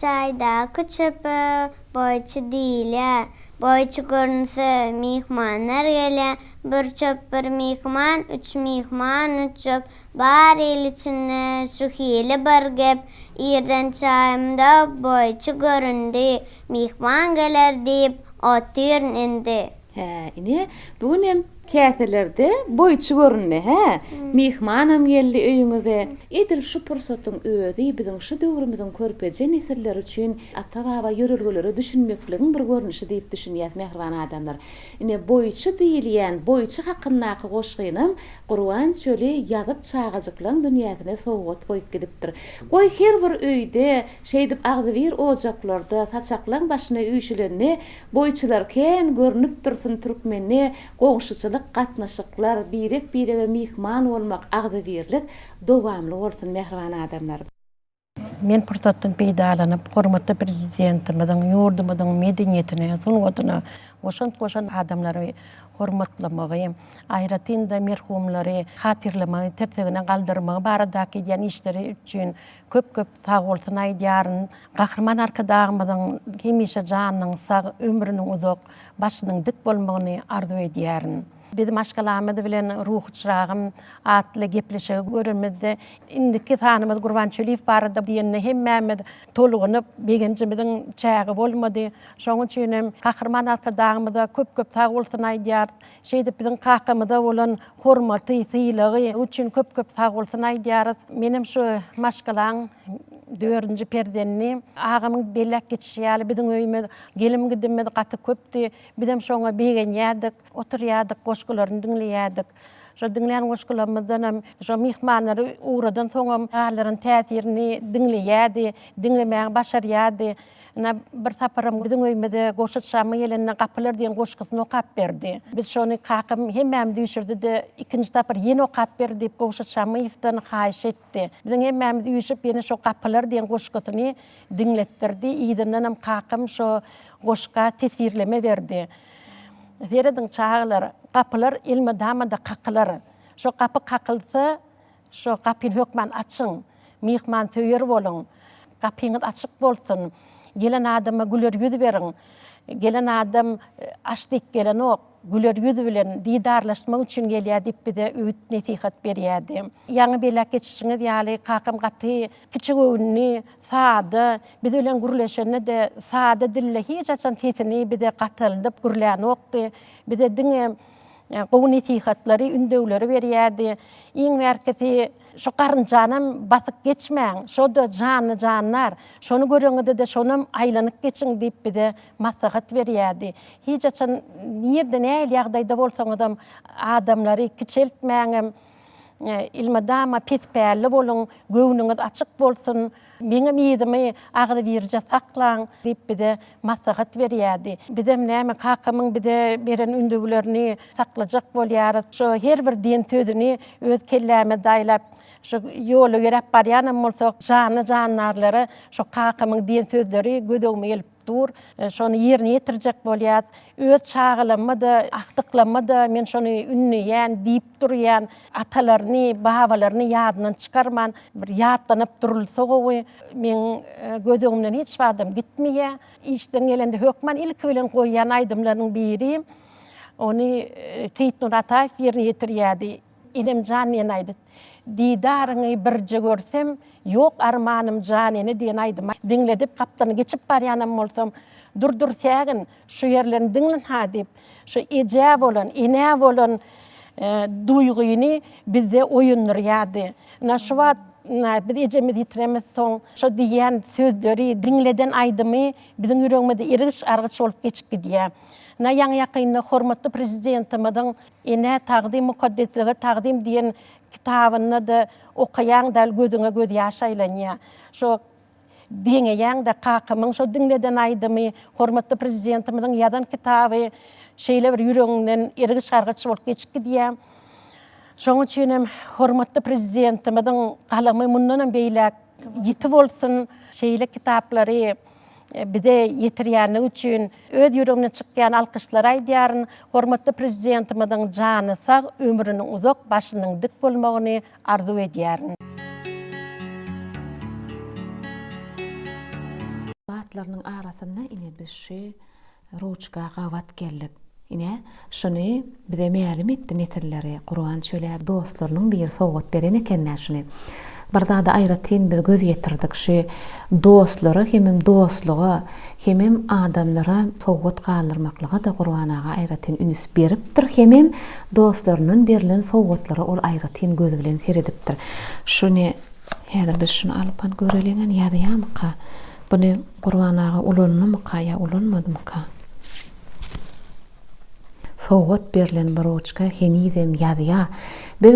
Çaýdaky çöpe boýçy diýilýär. Boýçy görünse, myhmanlar gelýär. Bir çöp bir myhman, üç myhman üç çöp. Bar il içinde şu hili bir gep. Irden çaýymda boýçy göründi. Myhman geler diýip otyryn indi. Hä, ine, bu gün hem käselerde boýçy göründi, hä? Myhmanam geldi öýüňize. Edil şu pursatyň özi biziň şu döwrümiziň körpeje nesilleri üçin ata-baba ýörelgelere düşünmekligiň bir görnüşi diýip düşünýäs, mähriban adamlar. Ine, boýçy diýilýän, boýçy hakyndaky goşgynam Gurban çöli ýazyp çagajyklaň dünýäsine sowgat goýup gidipdir. Goý her bir öýde, şeýdip agzybir ojaklarda, saçaklaň başyna üýşülende boýçular kän görnüp dursun türkmende goňşuçylyk gatnaşyklar, birek-birege myhman bolmak, agzybirlik dowamly bolsun mähriban adamlar. Men pursatdan peýdalanyp, hormatly Prezidentimiziň ýurdumyzyň medeniýetine, sungatyna goşant goşan adamlary hormatlamagy, aýratyn-da, merhumlary hatyrlamagy, tirsegine galdyrmagy baradaky edýän işleri üçin köp-köp sagbolsun aýdýaryn. Gahryman Arkadagymyzyň hemişe janynyň sag, ömrüniň uzak, başynyň dik bolmagyny arzuw edýärin. Biz maşgalamyz bilen Ruhy çyragym atly gepleşigi görenimizde, indiki sanymyz Gurban Çöliýew barada diýende hemmämiz tolgunyp, begenjimiziň çägi bolmady. Şonuň üçin hem Gahryman Arkadagymyza köp-köp sag bolsun aýdýarys. Şeýdip biziň kakamyza bolan hormaty, sylagy üçin köp-köp sag bolsun aýdýarys. Menem şu maşgalaň dördünji perzendi. Agamyň belläp geçişi ýaly biziň öýümiz gelim-gidimimiz gaty köpdi. Bizem şoňa begenýärdik. Oturýardyk, goşgularyny diňleýärdik. Şo diňlän goşgularymyzdanam şo myhmanlary ugradan soňam galdyran täsirini diňleýärdi, diňlemäge başarýardy. Ynha, bir saparam biziň öýümize Gowşut Şammy gelende Gapylar diýen goşgusyny okap berdi. Biz şony kakam hemmämizi üýşürdi-de, ikinji sapar ýene okap ber diýip Gowşut Şammyýewden haýyş etdi. Biziň hemmämiz üýşüp ýene şo Gapylar diýen goşgusyny diňletdirdi. Yzyndanam kakam şo goşga teswirleme berdi. Serediň, çagalar, gapylar elmydama-da kakylar. Şo gapy kakylsa, şo gapyny hökman açyň. Myhmansöýer boluň. Gapyňyz açyk bolsun. Gelen adama güler ýüz beriň. Gelen adam aç diýip gelenok, güler ýüz bilen didarlaşmak üçin gelýär diýip bize öwüt-nesihat berýärdi. Ýaňy belläp geçişiňiz ýaly, kakam gaty kiçigöwünli, Sada, biz bilen gürleşende-de sada dilde hiç haçan sesini bize gataldyp gürlänokdy. Bize diňe gowy nesihatlary, ündewleri berýärdi. Iň bärkisi şu garynjanam basyp geçmäň, şo-da janly jandar, şony göreňizde-de şonam aýlanyp geçiň diýip bize maslahat berýärdi. Hiç haçan nirde nähili ýagdaýda bolsaňyzam adamlary kiçeltmäňem. Elmydama pespälli boluň, göwnüňiz açyk bolsun, meňem yzymy agzybirje saklaň diýip bize maslahat berýärdi. Bizem näme kakamyň bize beren ündewlerini saklajak bolýarys. Şo her bir diýen sözüni öz kellämizde aýlap, şo ýola ýöräp barýanam bolsak, janly-jandarlara şo kakamyň diýen sözleri göz öňüme gelip dur. Şony ýerine ýetirjek bolýas. Öz çagalamma-da, agtyklamma-da men şony ündeýän, diýip durýan. Atalaryny, babalaryny ýadyndan çykarman, bir ýatlanyp durulsa gowy. Meň göz öňümden hiç badam gitmeýär. Işden gelende hökman ilki bilen goýýan aýdymlarynyň biri, ony Seýitnur Ataýew ýerine ýetirýärdi. Enem jan diýen aýdyt. Didaryňy birje görsem, ýok armanym jan ene diýen aýdymy diňledip gapdalyndan geçip barýanam bolsam, Dur dur sägin, şu ýerlerini diňlin-ha diýip, şu ejä bolan, enä bolan duýgyny bizde oýandyrýardy. Ynha şu wagt biz ejemizi ýitiremizsoň, şo diýýän sözleri, diňleden aýdymy biziň ýüregimizde erigiç-argyç bolup geçip gidýär. Ynha ýaňy-ýakynda hormatly Prezidentimiziň Enä tagzym mukaddeslige tagzym diýen kitabynda-da okaýaň däl gözüňe göz ýaş aýlanýar. Şo deňeýäň-de kakamyň şo diňleden aýdymy, hormatly Prezidentimiziň ýazan kitaby şeýle bir ýüregiňden erigiç-gargyç bolup geçip gidýär. Şonuň üçin hem hormatly Prezidentimiziň galamy mundanam beýläk ýiti bolsun, şeýle kitaplary bize ýetirýänligi üçin öz ýüregimden çykýan alkyşlary aýdýaryn. Hormatly Prezidentimiziň jany sag, ömrüniň uzak, başynyň dik bolmagyny arzuw edýärin. Zatlarynyň arasynda ine biz şu Ruçka gabat geldik. Ine, şuny bize mälim etdi nesilleri. Gurban çöle dostlarynyň biri sowgat beren eken-dä şuny. Bir zada aýratyn biz göz ýetirdik, şu dostlara hemem dostluga, hemem adamlara sowgat galdyrmaklyga-da Gurban aga aýratyn üns beripdir, hemem dostlaryndan berlen sowgatlara ol aýratyn göz bilen seredipdir. Şuny Häzir biz şuny alyp hany göreliň hany ýazýamyka? Buny Gurban aga ulandymyka ýa ulanmadymyka? Sowgat berlen bu ruçka henizem ýazýa. Biz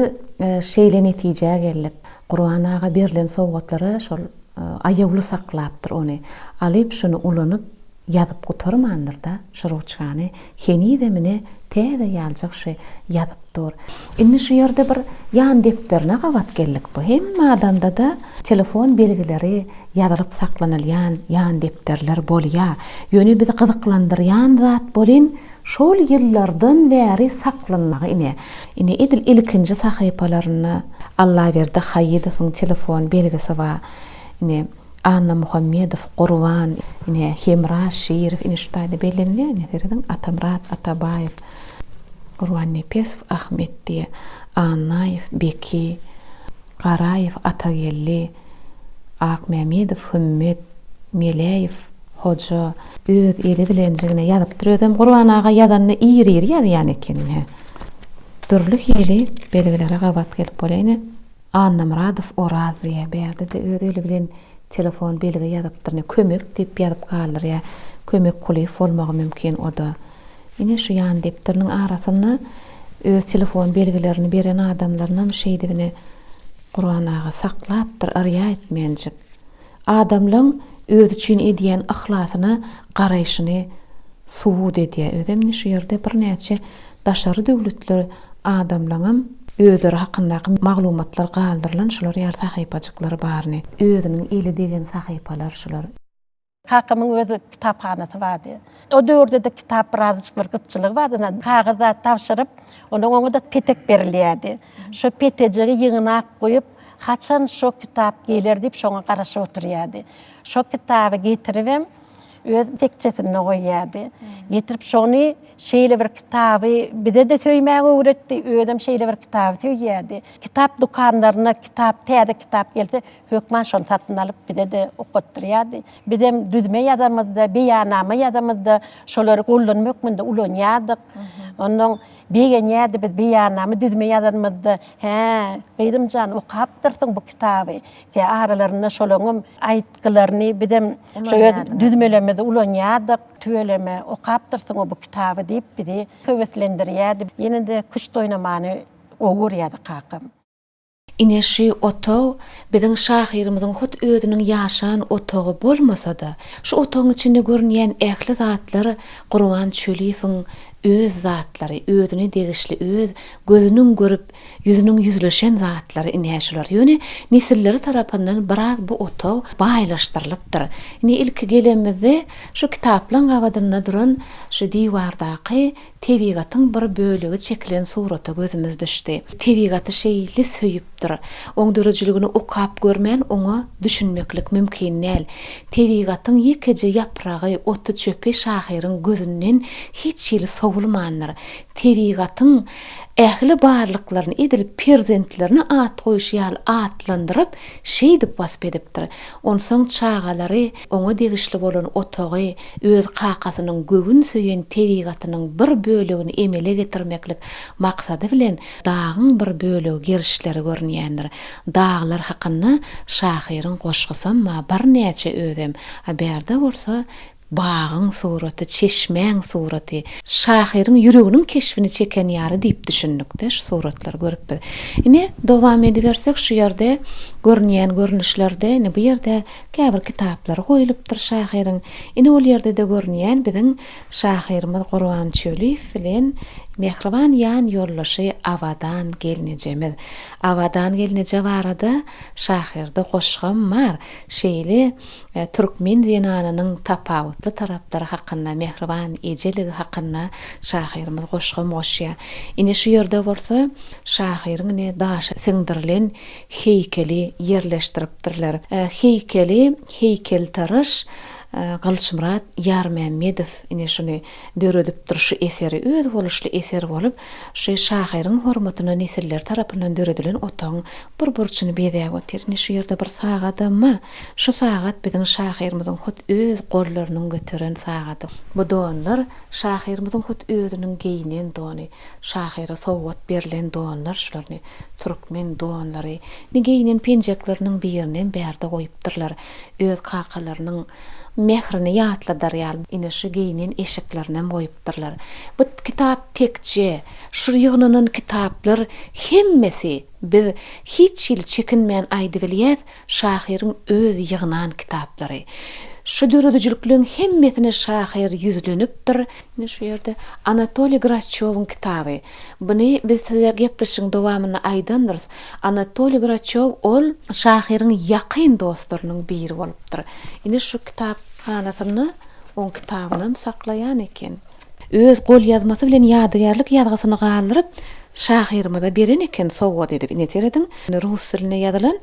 şeýle netijä geldik. Gurban aga berlen sowgatlary şol aýawly saklapdyr ony. Alyp şuny ulanyp ýazyp gutarmandyr-da şu ruçkany. Henizem ine täze ýaljak şu ýazyp dur. Indi şu ýerde bir ýan depderine gabat geldik. Bu hemme adamda-da telefon belgileri ýazylyp saklanylýan ýan depderler bolýa. Ýöne bizi gyzyklandyrýan zat bolyn şol ýyllardan bäri saklanmagy ine. Ine edil ilkinji sahypalarynda Allaberdi Haýydowyň telefon belgisi bar. Ine Annamuhammedow Gurban, ine Hemra Şirow, ine şu taýda bellenilýär ine serediň Atamyrat Atabaýew, Gurbannepesow Ahmet diýe, Annaýew Beki, Garaýew Atageldi, Akmämmedow Hümmet, Meläýew Hoja, öz eli bilenjigine ýazypdyr özem Gurban aga ýazanda ir-ir ýazýan eken ine. Dürli hili belgilere gabat gelip bolýar ine. Annamyradow Oraz diýýär. Bärde-de öz eli bilen telefon belgi ýazypdyr. Ine, Kömek diýip ýazyp galdyrýar. Kömek Kulyýew bolmagy mümkin o-da. Ine, şu ýan depderiniň arasynda öz telefon belgilerini beren adamlarynam şeýdip ine Gurban aga saklapdyr, yrýa etmänjik. Adamlaň özi üçin edýän yhlasyna garaýşyny subut edýär. Özem indi şu ýerde birnäçe daşary döwletli adamlaňam özleri hakyndaky maglumatlar galdyrylan şular ýaly sahypajyklary baryny. Özüniň eli degen sahypalar şular. Kakamyň öz kitaphanasy bardy. O döwürde-de kitap birazajyk bir gytçylygy bardy. Kagyz zat tabşyryp, ondan oňa-da petek berilýärdi. Şo petejigi ýygnap goýup, haçan şo kitap geler diýip şoňa garaşyp oturýardy. Şo kitaby getiribem öz tekjesinde goýýardy. Getirip şony şeýle bir kitaby bize-de söýmäge öwretdi, özem şeýle bir kitaby söýýärdi. Kitap dükanlaryna kitap, täze kitap gelse, hökman şony satyn alyp bize-de okatdyrýardy. Bizem düzme ýazamyzda, beýannama ýazamyzda şolary gollanma hökmünde ulanýardyk. Onnoň Begenýärdi biz beýannama düzme ýazanymyzda, Hä, gyzym jan, okapdyrsyň bu kitaby. Tä aralarynda şolaňam aýtgylaryny bizem şo öz düzmelemizde ulanýardyk. Tüweleme, okapdyrsyň-ow bu kitaby diýip bizi höweslendirýärdi. Ýene-de küşt oýnamany gowy görýärdi kakam. Ine şu otag biziň şahyrymyzyň hut özüniň ýaşan otagy bolmasa-da, şu otagyň içinde görünýän ähli zatlar Gurban Çöliýewiň öz zatlary, özüne degişli, öz gözüniň görüp, ýüzüniň ýüzleşen zatlary ine şular. Ýöne nesilleri tarapyndan biraz bu otag baýlaşdyrylypdyr. Ine ilki gelenimizde şu kitaplaň gabadynda duran şu diwardaky Tebigatyň bir bölegi çekilen surata gözümiz düşdi. Tebigaty şeýle söýüpdir. Oň döredijiligini okap görmän oňa düşünmeklik mümkin däl. Tebigatyň ýekeje ýapragy, oty-çöpi şahyryň gözünden hiç hili sowulmandyr. Tebigatyň ähli barlyklaryny edil perzentlerine at goýşy ýaly atlandyryp, şeýdip wasp edipdir. Onsoň çagalary oňa degişli bolan otagy öz kakasynyň göwün söýen tebigatynyň bir bölegini emele getirmeklik maksady bilen dagyň bir bölegi gerişleri görünýändir. Daglar hakynda şahyryň goşgusam bar, birnäçe özem. A bärde bolsa bagyň suraty, çeşmäň suraty, şahyryň ýüreginiň keşbini çeken ýaly diýip düşündik-de, şu suratlary görüp biz. Ine, dowam edibersek, şu ýerde görünýän görnüşlerde, ine bu ýerde Käbir kitaplary goýlupdyr şahyryň. Ine ol ýerde-de görünýän biziň şahyrymyz Gurban Çöliýew bilen mähriban ýan ýoldaşy Abadan gelnejemiz. Abadan gelneje barada şahyrda goşgam bar. Şeýle türkmen zenanynyň tapawutly taraplary hakynda, mähriban ejeligi hakynda şahyrymyz goşgam goşýar. Ine şu ýerde bolsa şahyryň ine daşa siňdirilen heýkeli ýerleşdiripdirler. Heýkeli heýkeltaraş Gylyçmyrat Ýarmämmedow ine şuny döredipdir şu eseri özboluşly eser bolup şu şahyryň hormatyna nesiller tarapyndan döredilen otagyň bir burçuny bezäp otyr. Ine şu ýerde bir sagadam bar. Şu sagat biziň şahyrymyzyň hut öz gollarynyň göteren sagady. Bu donlar şahyrymyzyň hut özüniň geýnen dony. Şahyra sowgat berlen donlar şularny, türkmen donlary. Ni geýnen penjekleriniň birinem bärde goýupdyrlar. Öz kakalarynyň mährini ýatladar ýaly, ine şu geýnen eşiklerinem goýupdyrlar. Bu kitap tekje, şu ýygnanan kitaplar hemmesi, biz hiç hili çekinmän aýdybilýäs, Şahyryň öz ýygnan kitaplary. Şu döredijilikleň hemmesine şahyr ýüzlenipdir. Ine şu ýerde Anatoliý Graçýowyň kitaby. Buny biz size gepleşigiň dowamynda aýdandyrys. Anatoliý Graçýow ol şahyryň ýakyn dostlarynyň biri bolupdyr. Ine şu kitaphanasynda oň kitabynam saklaýan eken. Öz golýazmasy bilen ýadygärlik ýazgysyny galdyryp, şahyrymyza beren eken sowgat edip. Ine serediň, rus dilinde ýazylan,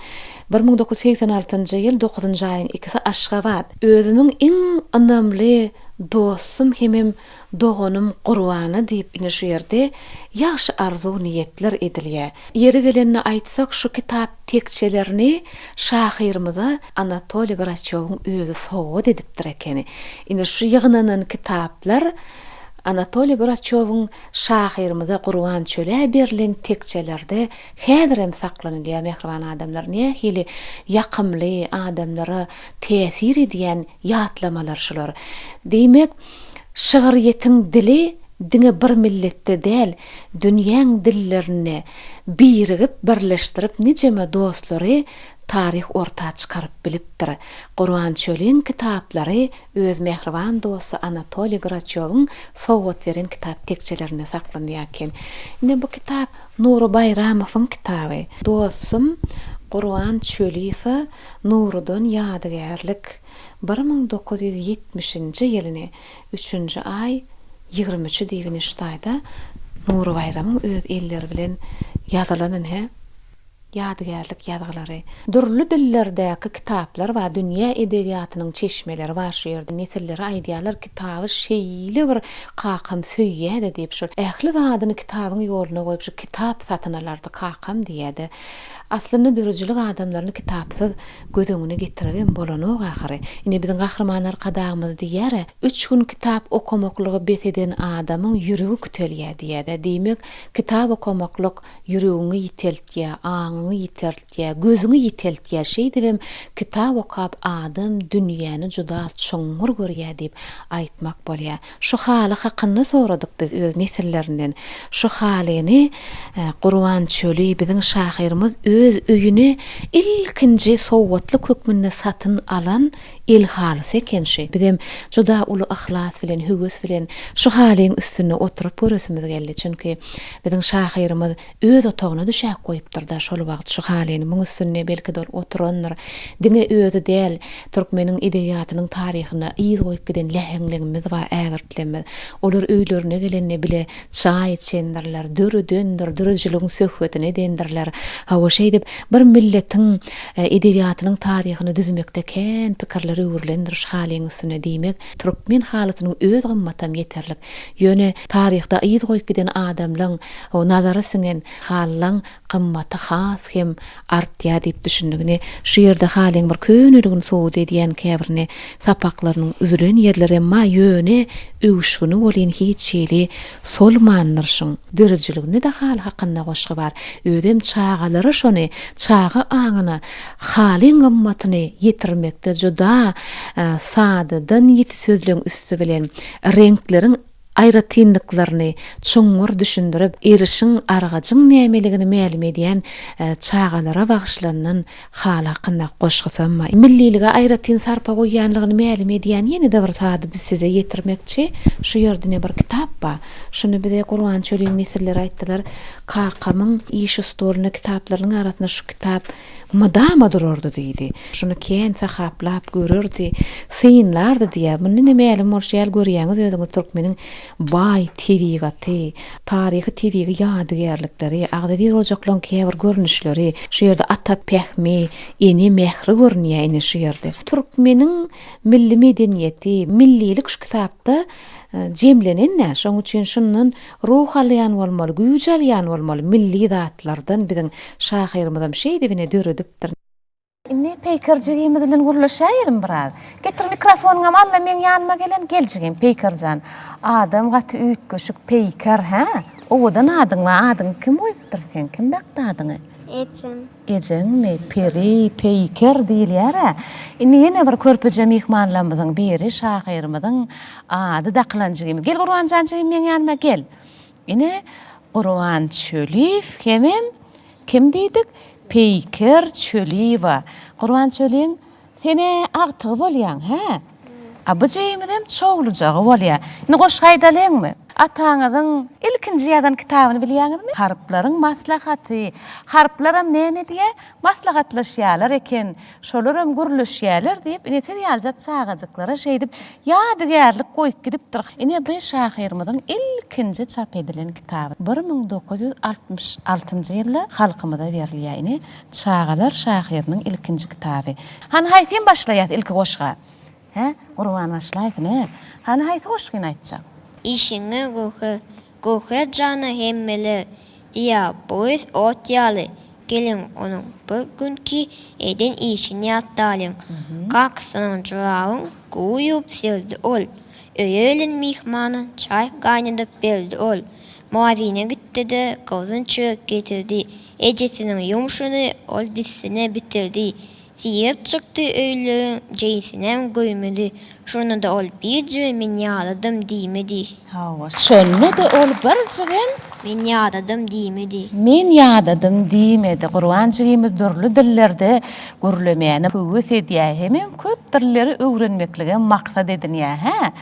1986-njy ýyl dokuzynjy aýyň ikisi Aşgabat. Özümiň iň ynamly dostum hemem doganym Gurbana diýip ine şu ýerde ýagşy arzuw-niýetler edilýär. Ýeri gelende aýtsak, şu kitap tekjelerini şahyrymyza Anatoliý Graçýowyň özi sowgat edipdir ekeni. Ine, şu ýygnanan kitaplar Anatoliý Graçýowyň şahyrymyza Gurban Çölä berlen tekjelerde häzirem saklanylýar, mähriban adamlar. Nähili ýakymly, adamlara täsir edýän ýatlamalar şular. Diýmek, şygryýetiň dili diňe bir milletde däl, dünýäň dillerinde birigip, birleşdirip nijeme dostlary taryh orta çykaryp bilipdir. Gurban Çöliň kitaplary öz mähriban dosty Anatoliý Graçýowyň sowgat beren kitap tekjelerinde saklanýar eken. Ine bu kitap Nury Baýramowyň kitaby. Dostum Gurban Çöliýewe Nurudan ýadygärlik 1970-nji ýylyny üçünji aý 23 diýip ine şu taýda Nury Baýramyň öz elleri bilen ýazylan ine. Ýadygärlik ýazgylary. Dürli dillerdäki kitaplar bar, dünýä edebiýatynyň çeşmeleri bar şu ýerde. Nesilleri aýdýarlar, kitaby şeýle bir kakam söýýärdi diýip, şol ähli zadyny kitabyň ýoluna goýup, şu kitap satyn alardy kakam diýýärdi. Aslynda döredijilik adamlaryny kitapsyz göz öňüne getiribem bolanok ahyry. Ine biziň Gahryman Arkadagymyz diýýär-ä, Üç gün kitap okamaklygy bes eden adamyň ýüregi kütelýär diýýär-dä. Diýmek, kitap okamaklyk Ýüregiňi ýiteltýär, aňyňy ýiterltýär, gözüňi ýiteltýär, şeýdibem kitap okap adam dünýäni juda çuňňur görýär diýip aýtmak bolýar. Şu haly hakynda soradyk biz öz nesillerinden. Şu halyny Gurban Çöli biziň şahyrymyz öz. öz öýüne ilkinji sowgatlyk hökmünde satyn alan el halysy eken şu. Bizem juda uly yhlas bilen, höwes bilen şu halyň üstünde oturyp göresimiz geldi. Çünki biziň şahyrymyz öz otagyna düşäp goýupdyr-da şol wagt şu halyny. Muň üstünde belki-de ol oturandyr. Diňe özi däl, türkmeniň edebiýatynyň taryhynda yz goýup giden läheňligimiz bar, ägirtlerimiz. Olar öýlerine gelende bile çaý içendirler, döredendir, döredijiligiň söhbetini edendirler. Hawa, şeýdip, bir milletiň edebiýatynyň taryhyny düzmekde kän pikirler öwrülendir şu halyň üstüne. Diýmek, türkmen halysynyň öz gymmatam ýeterlik. Ýöne taryhda yz goýup giden adamlaň nazara siňen halylaň gymmaty has hem artýar diýip düşündik. Ine, şu ýerde halyň bir köneligini subut edýän käbirine sapaklarynyň üzülen ýerlerem bar, ýöne öwüşgini welin hiç hili solmandyr şuň. Döredijiliginde-de haly hakynda goşgy bar. Özem çagalara şony, çaga aňyna halyň gymmatyny ýetirmekde juda sadadan ýiti sözleň üsti bilen reňkleriň aýratynlyklaryny çuňňur düşündirip, erişiň, argajyň nämeligini mälim edýän çagalara bagyşlanylan haly hakyndaky goşgusam bar. Millilige aýratyn sarpa goýýanlygyny mälim edýän ýene-de bir zady biz size ýetirmekçi. Şu ýerde ine bir kitap bar. Şuny bize Gurban Çöliň nesilleri aýtdylar. Kakamyň iş stolunda kitaplarynyň arasynda şu kitap Mydama durardy diýdi. Şuny kän sahaplap görerdi, synlardy diýýär. Munda ine mälim bolşy ýaly görýäňiz özüňiz türkmeniň baý tebigaty, taryhy tebigy ýadygärlikleri, agzybir ojaklaryň käbir görnüşleri, şu ýerde ata pähmi, ene mähri görünýär ine şu ýerde. Türkmeniň milli medeniýeti, millilik şu kitapda jemlenen-dä. Şonuň üçin şundan Ruh alýan bolmaly, güýç alýan bolmaly milli zatlardan biziň şahyrymyzam şeýdibine döredipdir. Indi Peýker jigimiz bilen gürleşäýelim biraz. Getir mikrofonyňam al-da meň ýanyma gelen gel jigim Peýker jan. Adam gaty üýtgeşik Peýker hä? Owadan adyň bar adyňy kim goýupdyr seň kim dakdy adyňy? Ejem. Ejeňmi? Peri, peýker diýilýär-ä. Indi ýene bir körpeje myhmanlarymyzyň biri, şahyrymyzyň ady dakylan jigimiz. Gel Gurbanjan jigim meň ýanyma gel. Ine, Gurban Çöliýew hemem kim diýdik? Peýker Çöliýewa. Gurban Çöliň sen-ä agtygy bolýaň, hä? A bu jigimizem çowlujagy bolýar. Indi goşgy aýdalyňmy? Ataňyzyň ilkinji ýazan kitabyny bilýäňizmi? Harplaryň maslahaty. Harplaram näme diýýär? Maslahatlaşýarlar eken. Şolaram gürleşýärler diýip, ine siz ýaljak çagajyklara şeýdip ýadygärlik goýup gidipdir. Ine bu şahyrymyzyň ilkinji çap edilen kitaby. 1966-njy ýylda halkymyza berilýär. Ine, çagalar şahyrynyň ilkinji kitaby. Hany haýsyn başlaýas ilki goşga? Hä, Gurban başlaýsyn, hä? Hany haýsy goşgyny aýtjak? Işiňe göwher, Göwher jana hemmeler diýýär, bu gyz ot ýaly, geliň onuň bir günki eden işini ýatlalyň. Kakasynyň jorabyn gowy ýuwup serdi ol. Öýe gelen myhmana çaý gaýnadyp berdi ol. Magazyna gitdi-de, gyzyn çörek getirdi. Ejesiniň ýumşuny ol dessine bitirdi. Syryp çykdy öýleriň jeýsinem göýmedi. Şonda-da ol birjigem men ýadadym diýmedi. Hawa, şonda-da ol birjigem. Men ýadadym diýmedi. Men ýadadym diýmedi. Gurban jigimiz dürli dillerde gürlemäni höwes edýär hemem köp dilleri öwrenmekligem maksat edinýär. Hä?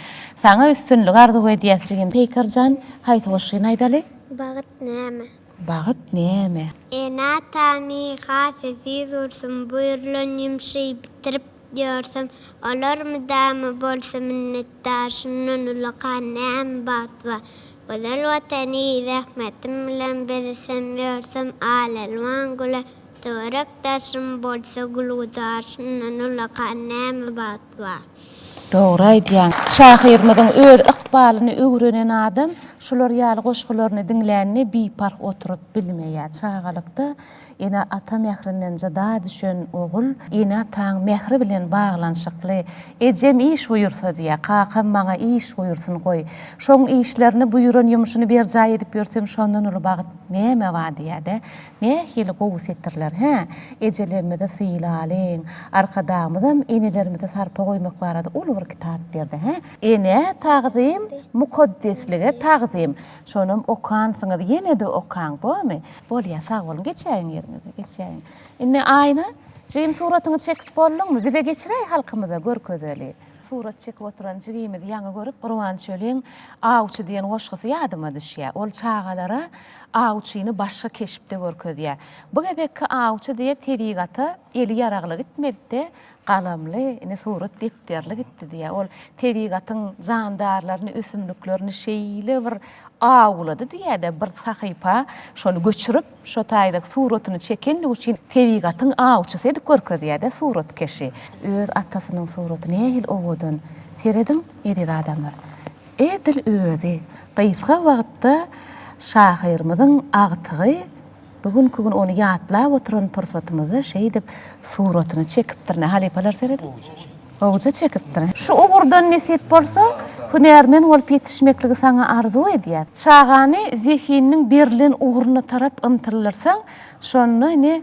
Saňa üstünlik arzuw edýäs jigim. Peýker jan, haýsy goşgyny aýdaly? Bagt näme? Bagt näme? Ene-atamy has eziz görsem, Buýrulan ýumşy bitirip ýörsem, Olar mydama bolsa minnetdar, Şundan ulakan näme bagt bar? Gözel Watany zähmetim bilen Bezesem ýörsem al-elwan güle, Töwerek-daşym bolsa gül-güzar, Şundan ulakan näme bagt bar? Dogry aýdýaň. Şahyrymyzyň öz ykbalyny öwrenen adam şular ýaly goşgularyny diňlände biparh oturyp bilmeýär. Çagalykda ene-ata mährinden jyda düşen ogul ene-ataň mähri bilen baglanyşykly Ejem iş buýursa diýýär, kakam maňa iş buýursyn goý, şoň işlerini buýuran ýumşuny berjaý edip ýörsem şondan uly bagt näme bar diýýär-de. Nähili gowy setirler, hä? Ejelerimizi sylalyň. Arkadagymyzam enelerimize sarpa goýmak barada uly bir kitap berdi, hä? Enä tagzym, mukaddeslige tagzym. Tagzym. Şonam okansyňyz, ýene-de okaň, bormy? Bolýa, sag boluň, geçäýiň ýeriňize, geçäýiň. Indi Aýna, jigim suratyňy çekip bolduňmy? Bize geçiräý halkymyza görkezeli. Surat çekip oturan jigimizi ýaňy görüp Gurban Çöliň Awçy diýen goşgusy ýadyma düşýär. Ol çagalara awçyny başga keşpde görkezýär. Bu gezekki awçy diýe tebigata eli ýaragly gitmedi-de, galamly, ine surat depderli gitdi diýýär. Ol tebigatyň jandarlaryny, ösümliklerini şeýle bir awlady diýýär-de, bir sahypa şony göçürip, şo taýda suratyny çekenligi üçin tebigatyň awçysy edip görkezýär-de suratkeşi. Öz atasynyň suraty nähili owadan. Serediň, eziz adamlar. Edil özi. Gysga wagtda şahyrymyzyň agtygy Bu günki gün ony ýatlap oturan pursatymyzda şeýdip suratyny çekipdir. Ne halypalar serediň. Gowuja çekipdir. Şu ugurdan nesip bolsa, hünärmen bolup ýetişmekligi saňa arzuw edýäs. Çagany zehininiň berlen ugruna tarap ymtyldyrsaň, şonda ine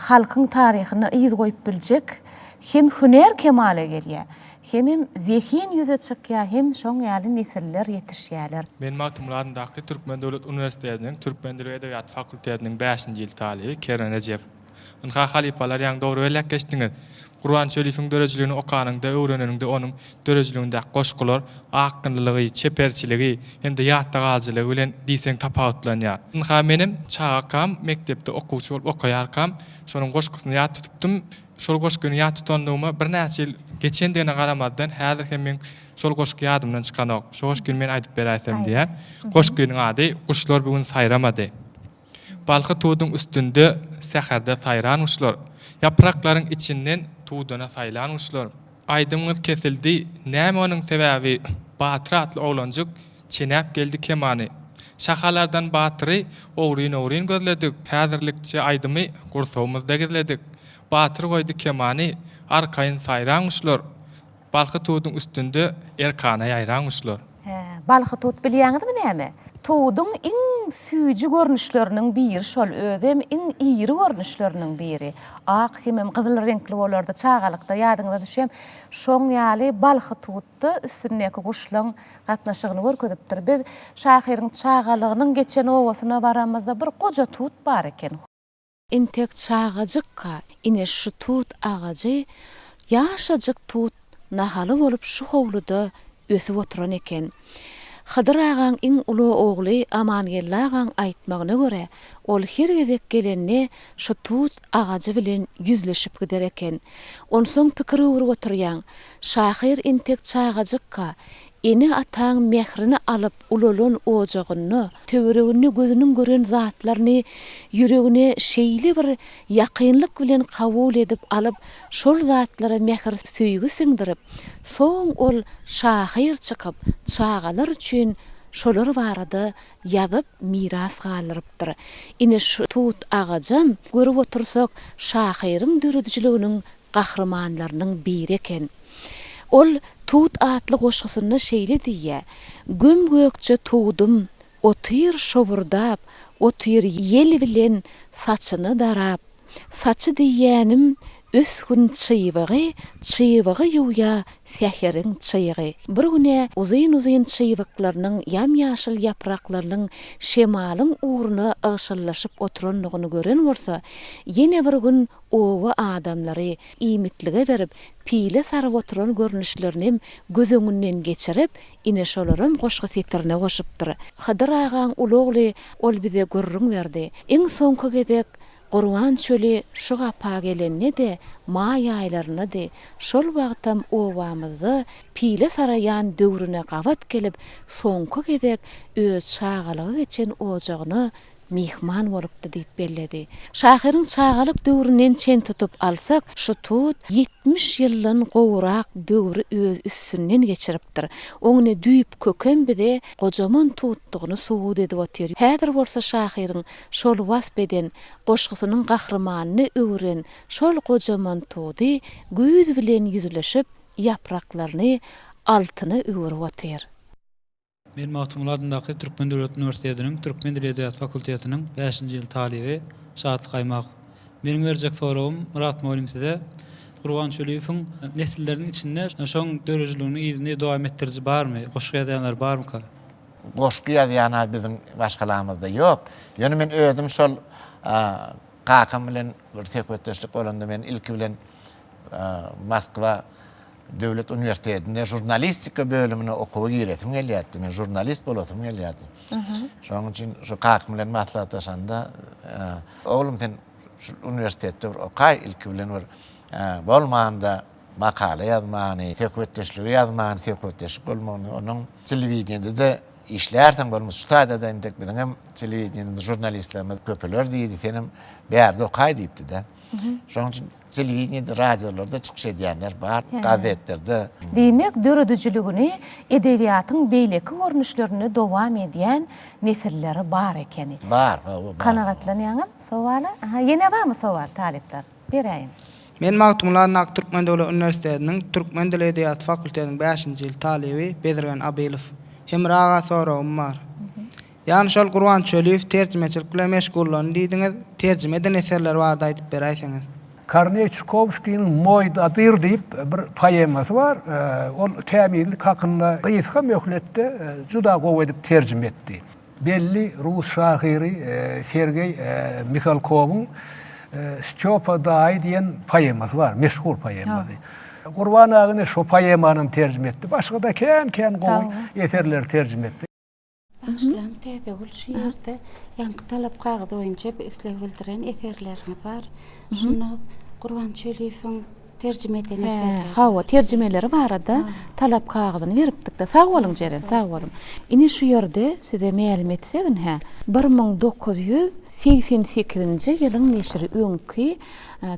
halkyň taryhynda yz goýup biljek hem hünär kemala gelýär. Hemem zehin ýüze çykýar hem şoň ýaly nesiller ýetişýärler. Men Magtymguly adyndaky Türkmen döwlet uniwersitetiniň Türkmen dili we edebiýaty fakultetiniň bäşinji ýyl talyby Kerwen Rejepow. Ynha halypalar ýaňy dogry belläp geçdiňiz. Gurban Çöliýewiň döredijiligini okanyňda, öwreneniňde onuň döredijiligindäki goşgular akgynlylygy, çeperçiligi hem-de ýatda galyjylygy bilen diýseň tapawutlanýar. Ynha menem çagakam mekdepde okuwçy bolup okaýarkam şonuň goşgusyny ýat tutupdym. Şol goşgyny ýat tutandygyma birnäçe ýyl geçendigine garamazdan, häzir hem meň şol goşgy ýadymdan çykanok. Şo goşgyny men aýdyp beräýsem diýýän. Goşgynyň ady Guşlar bu gün saýramady. Balhy tuduň üstünde säherde saýran guşlar, Ýapraklaryň içinden tudana saýlan guşlar. Aýdymyňyz kesildi, näme onuň sebäbi, Batyr atly oglanjyk Çenäp geldi kemany. Şahalardan Batyry ogryn-ogryn gözledik, Häzirlikçe aýdymy gursagymyzda gizledik. Batyr goýdy kemany, arkaýyn saýraň guşlar, Balhy tuduň üstünde erkana ýaýraň guşlar. Hä, balhy tut bilýäňizmi näme? Tuduň iň süýji görnüşleriniň biri şol, özem iň iri görnüşleriniň biri. Ak hemem gyzyl reňkli bolardy çagalykda ýadyňyza düşýämi? Şoň ýaly balhy tutda üstündäki guşlaň gatnaşygyny görkezipdir. Biz şahyryň çagalygynyň geçen obasyna baramyzda bir goja tut bar eken. Entek çagajykka ine şu tut agajy ýaşajyk tut nahaly bolup şu howluda ösüp oturan eken. Hydyr agaň iň uly ogly Amangeldi agaň aýtmagyna görä, ol her gezek gelende şu tut agajy bilen ýüzleşip gider eken. Onsoň pikir öwrüp oturýaň, şahyr entek çagajykka Ene-ataň mährini alyp ulalan ojagynda, töwereginde gözüniň gören zatlaryny ýüregine şeýle bir ýakynlyk bilen kabul edip alyp, şol zatlara mähir-söýgi siňdirip, soň ol şahyr çykyp, çagalar üçin şolar barada ýazyp miras galdyrypdyr. Ine şu tut agajam, görüp otursak, şahyryň döredijiliginiň gahrymanlarynyň biri eken. Ol Tut atly goşgusynda şeýle diýýär, Göm-gökje tudum otyr şoburdap, Otyr ýel bilen saçyny darap. Saçy diýýänim ösgün çybygy, Çybygy ýuwýa säheriň çygy. Bir gün-ä uzyn-uzyn çybyklarynyň ýam-ýaşyl ýapraklarynyň şemalyň ugruna ygşyllaşyp oturandygyny gören bolsa, ýene bir gün oba adamlary iýmitlige berip, pile saryp oturan görnüşlerinem göz öňünden geçirip, ine şolaram goşgy setirine goşupdyr. Hydyr agaň uly ogly ol bize gürrüň berdi. Iň soňky gezek Gurban çöli şu gapa gelende-de maý aýlaryndady. Şol wagtam obamyzda pile saraýan döwrüne gabat gelip, soňky gezek öz çagalygy geçen ojagyna myhman bolupdy diýip belledi. Şahyryň çagalyk döwründen çen tutup alsak, şu tut 70 ýyldan gowrak döwri öz üstünden geçiripdir. Oň ine düýp kökem bize gojaman tutdugyny subut edip otyr. Häzir bolsa şahyryň şol wasp eden goşgusynyň gahrymanyna öwüren şol gojaman tudy güýz bilen ýüzleşip, ýapraklaryny altyna öwürip otyr. Men Magtymguly adyndaky Türkmen döwlet uniwersitetiniň Türkmen dili edebiýaty fakultetiniň bäşinji ýyl talyby Şatlyk Aýmakow. Meniň berjek soragym Myrat mugallym size Gurban Çöliýewiň nesilleriniň içinde şoň döredijiligini yzyny dowam etdiriji barmy, goşgy ýazýanlar barmyka? Goşgy ýazýan-a biziň maşgalamyzda ýok. Ýöne men özüm şol kakam bilen bir söhbetdeşlik bolanda men ilki bilen Moskwa döwlet uniwersitetinde žurnalistika bölümine okuwa giresim gelýärdi. Men žurnalist bolasym gelýärdi. Şonuň üçin şu kakam bilen maslahatlaşanda, Oglum sen şu uniwersitetde bir okaý, ilki bilen bir bolmanda makala ýazmany, söhbetdeşligi ýazmany, söhbetdeşlik bolmagyny, onuň telewideniýede-de işlärsiň, bolmasa şu taýda-da entek biziň hem telewideniýemiz, žurnalistlerimiz köpeler diýdi, senem bärde okaý diýipdi-de. Şonuň üçin telewideniýede, radiolarda çykyş edýänler bar, gazetlerde. Diýmek, döredijiligini edebiýatyň beýleki görnüşlerinde dowam edýän nesilleri bar ekeni. Bar, hawa, bar. Kanagatlanýaňyz sowala? Aha, ýene barmy sowal, talyplar? Beräýiň. Men Magtymguly adyndaky Türkmen döwlet uniwersitetiniň Türkmen dili edebiýaty fakultetiniň bäşinji ýyl talyby Bezirgen Abylow. Hemra aga soragym bar. Ýagny şol Gurban Çöliýew terjimeçilik bilen meşgullandy diýdiňiz, terjime eden eserleri barada aýdyp beräýseňiz. Korneý Çukowskiniň Moý Dadyr diýip bir poemasy bar. Ol tämizlik hakynda gysga möhletde juda gowy edip terjime etdi. Belli rus şahyry Sergeý Mihalkowyň Stýopa daýy diýen poemasy bar, meşhur poemasy. Gurban aga ine şo poemanam terjime etdi. Başga-da kän-kän gowy eserleri terjime etdi. Bagyşlaň Täzegül şu ýerde ýaňky talap kagyzy boýunça bir isleg bildiren eserleriňiz bar. Şunda Gurban Çöliýewiň terjime eden eserleri. Hawa, terjimeleri barada talap kagyzyny beripdik-de. Sag boluň Jeren, sag boluň. Ine şu ýerde size mälim etsegin-hä, 1988-nji ýylyň neşiri öňki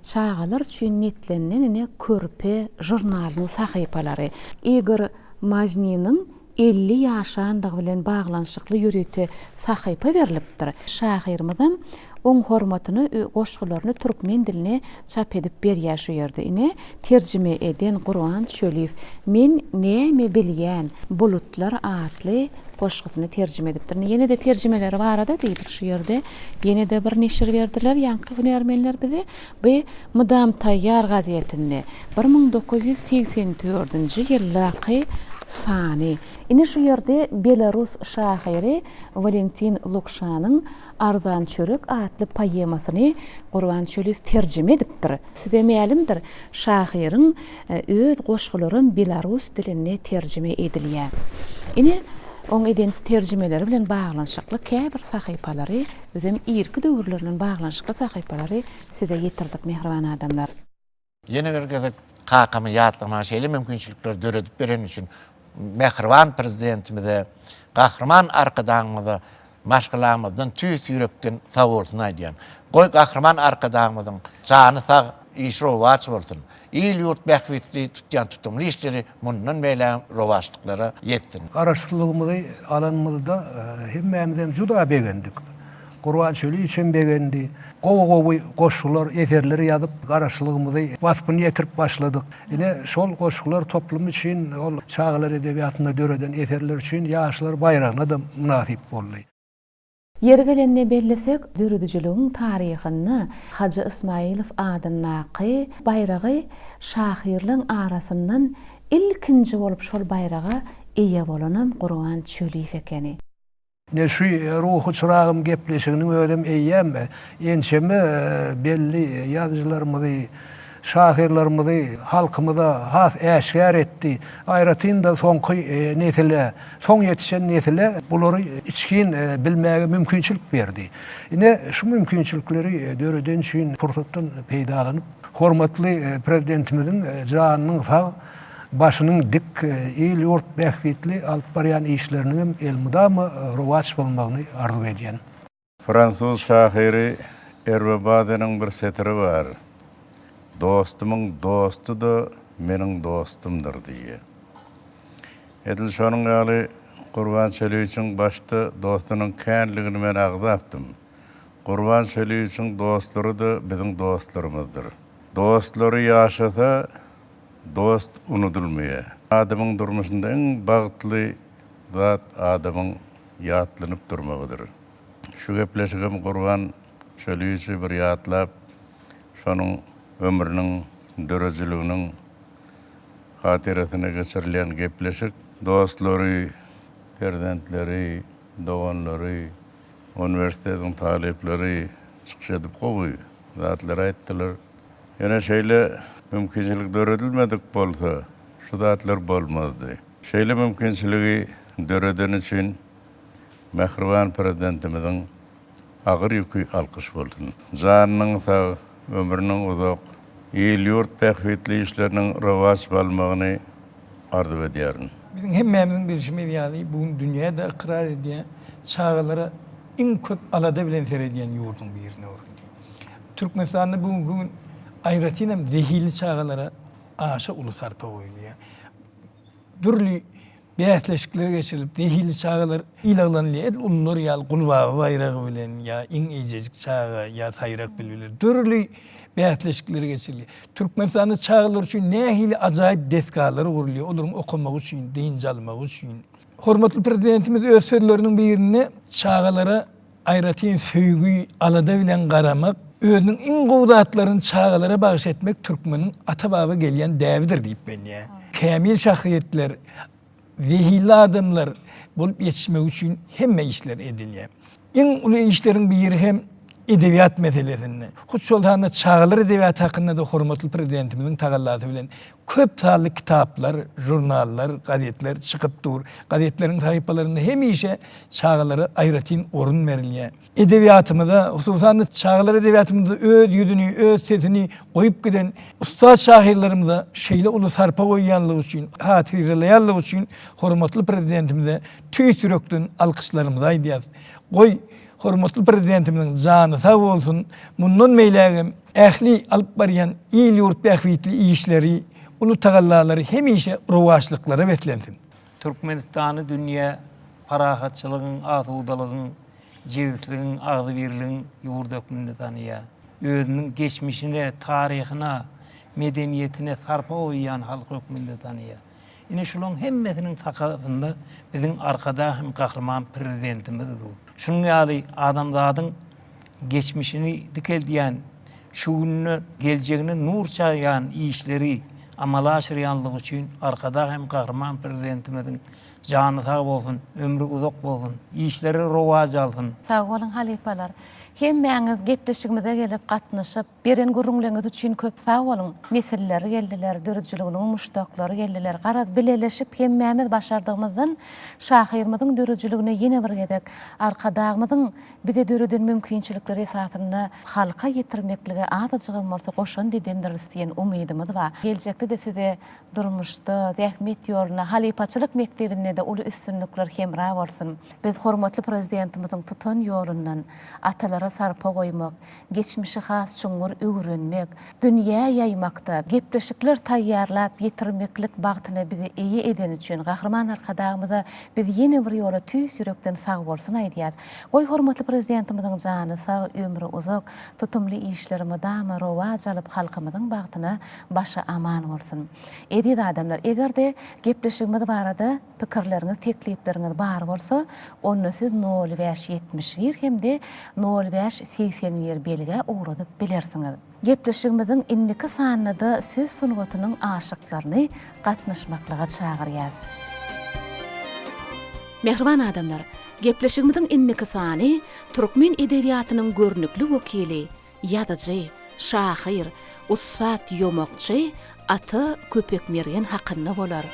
çagalar üçin niýetlenilen ine Körpe žurnalynyň sahypalary. Igor Mazniniň 50 ýaşandygy bilen baglanyşykly ýörite sahypa berlipdir. Şahyrymyzam oň hormatyna goşgularyny türkmen diline çap edip berýär şu ýerde. Ine, terjime eden Gurban Çöliýew Men näme bilýän, bulutlar atly goşgusyny terjime edipdir. Ine, ýene-de terjimeleri barada diýdik şu ýerde. Ýene-de bir neşir berdiler ýaňky hünärmenler bize. Bu Mydam taýýar gazetinde 1984-nji ýyldaky sany. Ine şu ýerde belarus şahyry Walentin Lukşanyň Arzan çörek atly poemasyny Gurban Çöliýew terjime edipdir. Size mälimdir, şahyryň öz goşgularam belarus dilinde terjime edilýär. Ine, oň eden terjimeleri bilen baglanyşykly käbir sahypalary, özem irki döwürler bilen baglanyşykly sahypalary Size ýetirdik mähriban adamlar. Ýene bir gezek kakamy ýatlamaga şeýle mümkinçilikleri döredip bereni üçin mähriban Prezidentimize, Gahryman Arkadagymyza maşgalamyzdan tüýs ýürekden sagbolsun aýdýan. Goý Gahryman Arkadagymyzyň jany sag, işi rowaç bolsun. Il-ýurt bähbitli tutýan tutumly işleri mundan beýlägem rowaçlyklara ýetsin. Garaşsyzlygymyzy alanymyzda hemmämizem juda begendik. Gurban Çöliýewiçem begendi. Gowy-gowy goşgular, eserler ýazyp, Garaşsyzlygymyzy waspyny ýetirip başladyk. Ine, şol goşgular toplumy üçin, ol çagalar edebiýatynda döreden eserler üçin Ýaşlar baýragyna-da mynasyp boldy. Ýeri gelende bellesek, döredijiligiň taryhynda Hajy Ysmaýylow adyndaky baýragy şahyrlaň arasyndan ilkinji bolup şol baýraga eýe bolanam Gurban Çöliýew ekeni. Ine, şu Ruhy çyragym gepleşiginiň özem eýýäm ençeme belli ýazyjylarymyzy, şahyrlarymyzy halkymyza has äşgär etdi. Aýratyn-da soňky nesile, soň ýetişen nesile bulary içgin bilmäge mümkinçilik berdi. Ine, şu mümkinçilikleri döreden üçin pursatdan peýdalanyp, hormatly Prezidentimiziň janynyň sag, başynyň dik, il-ýurt bähbitli alyp barýan işleriniňem elmydama rowaç bolmagyny arzuw edýän. Fransuz şahyry Erwe Bazeniň bir setiri bar, Dostumyň dosty-da meniň dostumdyr diýýär. Edil şonuň ýaly Gurban Çöliýewiçiň başda dostunyň känligini men agzapdym. Gurban Çöliýewiçiň dostlary-da biziň dostlarymyzdyr. Dostlary ýaşasa, Dost unudylmaýar. Adamyň durmuşynda iň bagtly zat adamyň ýatlanyp durmagydyr. Şu gepleşigem Gurban Çöliýewiçi bir ýatlap, şonuň ömrüniň, döredijiliginiň hatyrasyna geçirilýän gepleşik. Dostlary. perzentleri, doganlary, uniwersitetiň talyplary çykyş edip gowy zatlar aýtdylar. Ýöne şeýle mümkinçilik döredilmedik bolsa, şu zatlar bolmazdy. Şeýle mümkinçiligi döredeni üçin mähriban Prezidentimiziň agyr ýüki alkyş bolsun. Janynyň sag, ömrüniň uzak, il-ýurt bähbitli işleriniň rowaç balmagyny arzuw edýärin. Biziň hemmämiziň bilşimiz ýaly, bu gün dünýä-de ykrar edýär, çagalara iň köp alada bilen seredýän ýurduň birine öwrüldi. Türkmenistanda bu günki gün aýratyn hem zehinli çagalara aşa uly sarpa goýulýar. Dürli bäsleşikler geçirilip, zehinli çagalar sylaglanylýar. Edil ulular ýaly Gulbaba baýragy bilen ýa iň eýjejik çaga ýa saýrak bilbiller dürli bäsleşikler geçirilýär. Türkmenistanda çagalar üçin nähili ajaýyp desgalar gurulýar, olaryň okamagy üçin, dynç almagy üçin. Hormatly Prezidentimiz öz sözleriniň birinde çagalara aýratyn söýgi, alada bilen garamak, özüniň iň gowy zatlaryny çagalara bagyş etmek türkmeniň ata-baba gelýän däbidir diýip belleýär. Kämil şahsyýetler, zehinli adamlar bolup ýetişmegi üçin hemme işler edilýär. Iň uly işleriň biri hem edebiýat meselesinde. Hut şol sanda çagalar edebiýaty hakynda-da hormatly Prezidentimiziň tagallasy bilen köp sanly kitaplar, žurnallar, gazetler çykyp dur. Gazetleriň sahypalarynda hemişe çagalara aýratyn orun berilýär. Edebiýatymyza, hususan-da, çagalar edebiýatymyzda öz ýüzüni, öz sesini goýup giden ussat şahyrlarymyza şeýle uly sarpa goýýanlygy üçin, hatyralaýanlygy üçin hormatly Prezidentimize tüýs ýürekden alkyşlarymyzy aýdýarys. Goý, hormatly Prezidentimiziň jany sag bolsun, mundan beýlägem ähli alyp barýan il-ýurt bähbitli işleri, uly tagallalary hemişe rowaçlyklara beslensin! Türkmenistany dünýä parahatçylygyň, asudalygyň, jebisligiň, agzybirligiň ýurdy hökmünde tanaýar. Özüniň geçmişine, taryhyna, medeniýetine sarpa goýýan halk hökmünde tanaýar. Ine şularyň hemmesiniň sakasynda biziň Arkadag hem Gahryman Prezidentimiz dur. Şunuň ýaly adamzadyň geçmişini dikeldýän, şu gününe, geljegine nur çaýýan işleri amala aşyrýanlygy üçin Arkadag hem Gahryman Prezidentimiziň jany sag bolsun, ömri uzak bolsun, işleri rowaç alsyn! Sag boluň halypalar. Hemmäňiz gepleşigimize gelip gatnaşyp, Beren gürrüňleňiz üçin köp sag boluň. Nesilleri geldiler, döredijiliginiň muşdaklary geldiler. Garaz, bileleşip hemmämiz başardygymyzdan şahyrymyzyň döredijiligine ýene bir gezek Arkadagymyzyň bize döreden mümkinçilikleri esasynda halka ýetirmeklige azajygam bolsa goşant edendiris diýen umydymyz bar. Geljekde-de size durmuşda, zähmet ýolunda, halypaçylyk mekdebinde-de uly üstünlikler hemra bolsun! Biz hormatly Prezidentimiziň tutan ýolundan atalara sarpa goýmak, geçmişi has çuňňur öwrenmek, dünýä ýaýmakda, gepleşikler taýýarlap ýetirmeklik bagtyna bizi eýe edeni üçin Gahryman Arkadagymyza biz ýene bir ýola tüýs ýürekden sagbolsun aýdýas. Goý hormatly Prezidentimiziň jany sag, ömri uzak, tutumly işleri mydama rowaç alyp halkymyzyň bagtyna başy aman bolsun. Eziz adamlar eger-de gepleşigimiz barada Pikirleriňiz, teklipleriňiz bar bolsa, onda siz nol bäş 71 hem-de nol bäş 81 belgä ugradyp bilersiňiz. Gepleşigimiziň indiki sanynda-da söz sungatynyň aşyklaryny gatnaşmaklyga çagyrýas. Mähriban adamlar, gepleşigimiziň indiki sany türkmen edebiýatynyň görnükli wekili, Ýazyjy, şahyr, ussat ýomakçy Ata Köpekmergen hakynda bolar.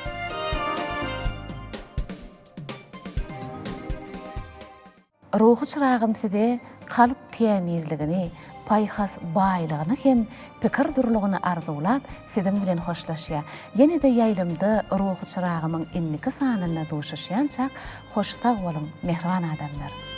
Ruhy çyragym size kalp tämizligini, paýhas baýlygyny hem pikir durulygyny arzuwlap, siziň bilen hoşlaşýar. Ýene-de ýaýlymda Ruhy çyragymyň indiki sanynda duşuşýançak, hoş sag boluň, mähriban adamlar!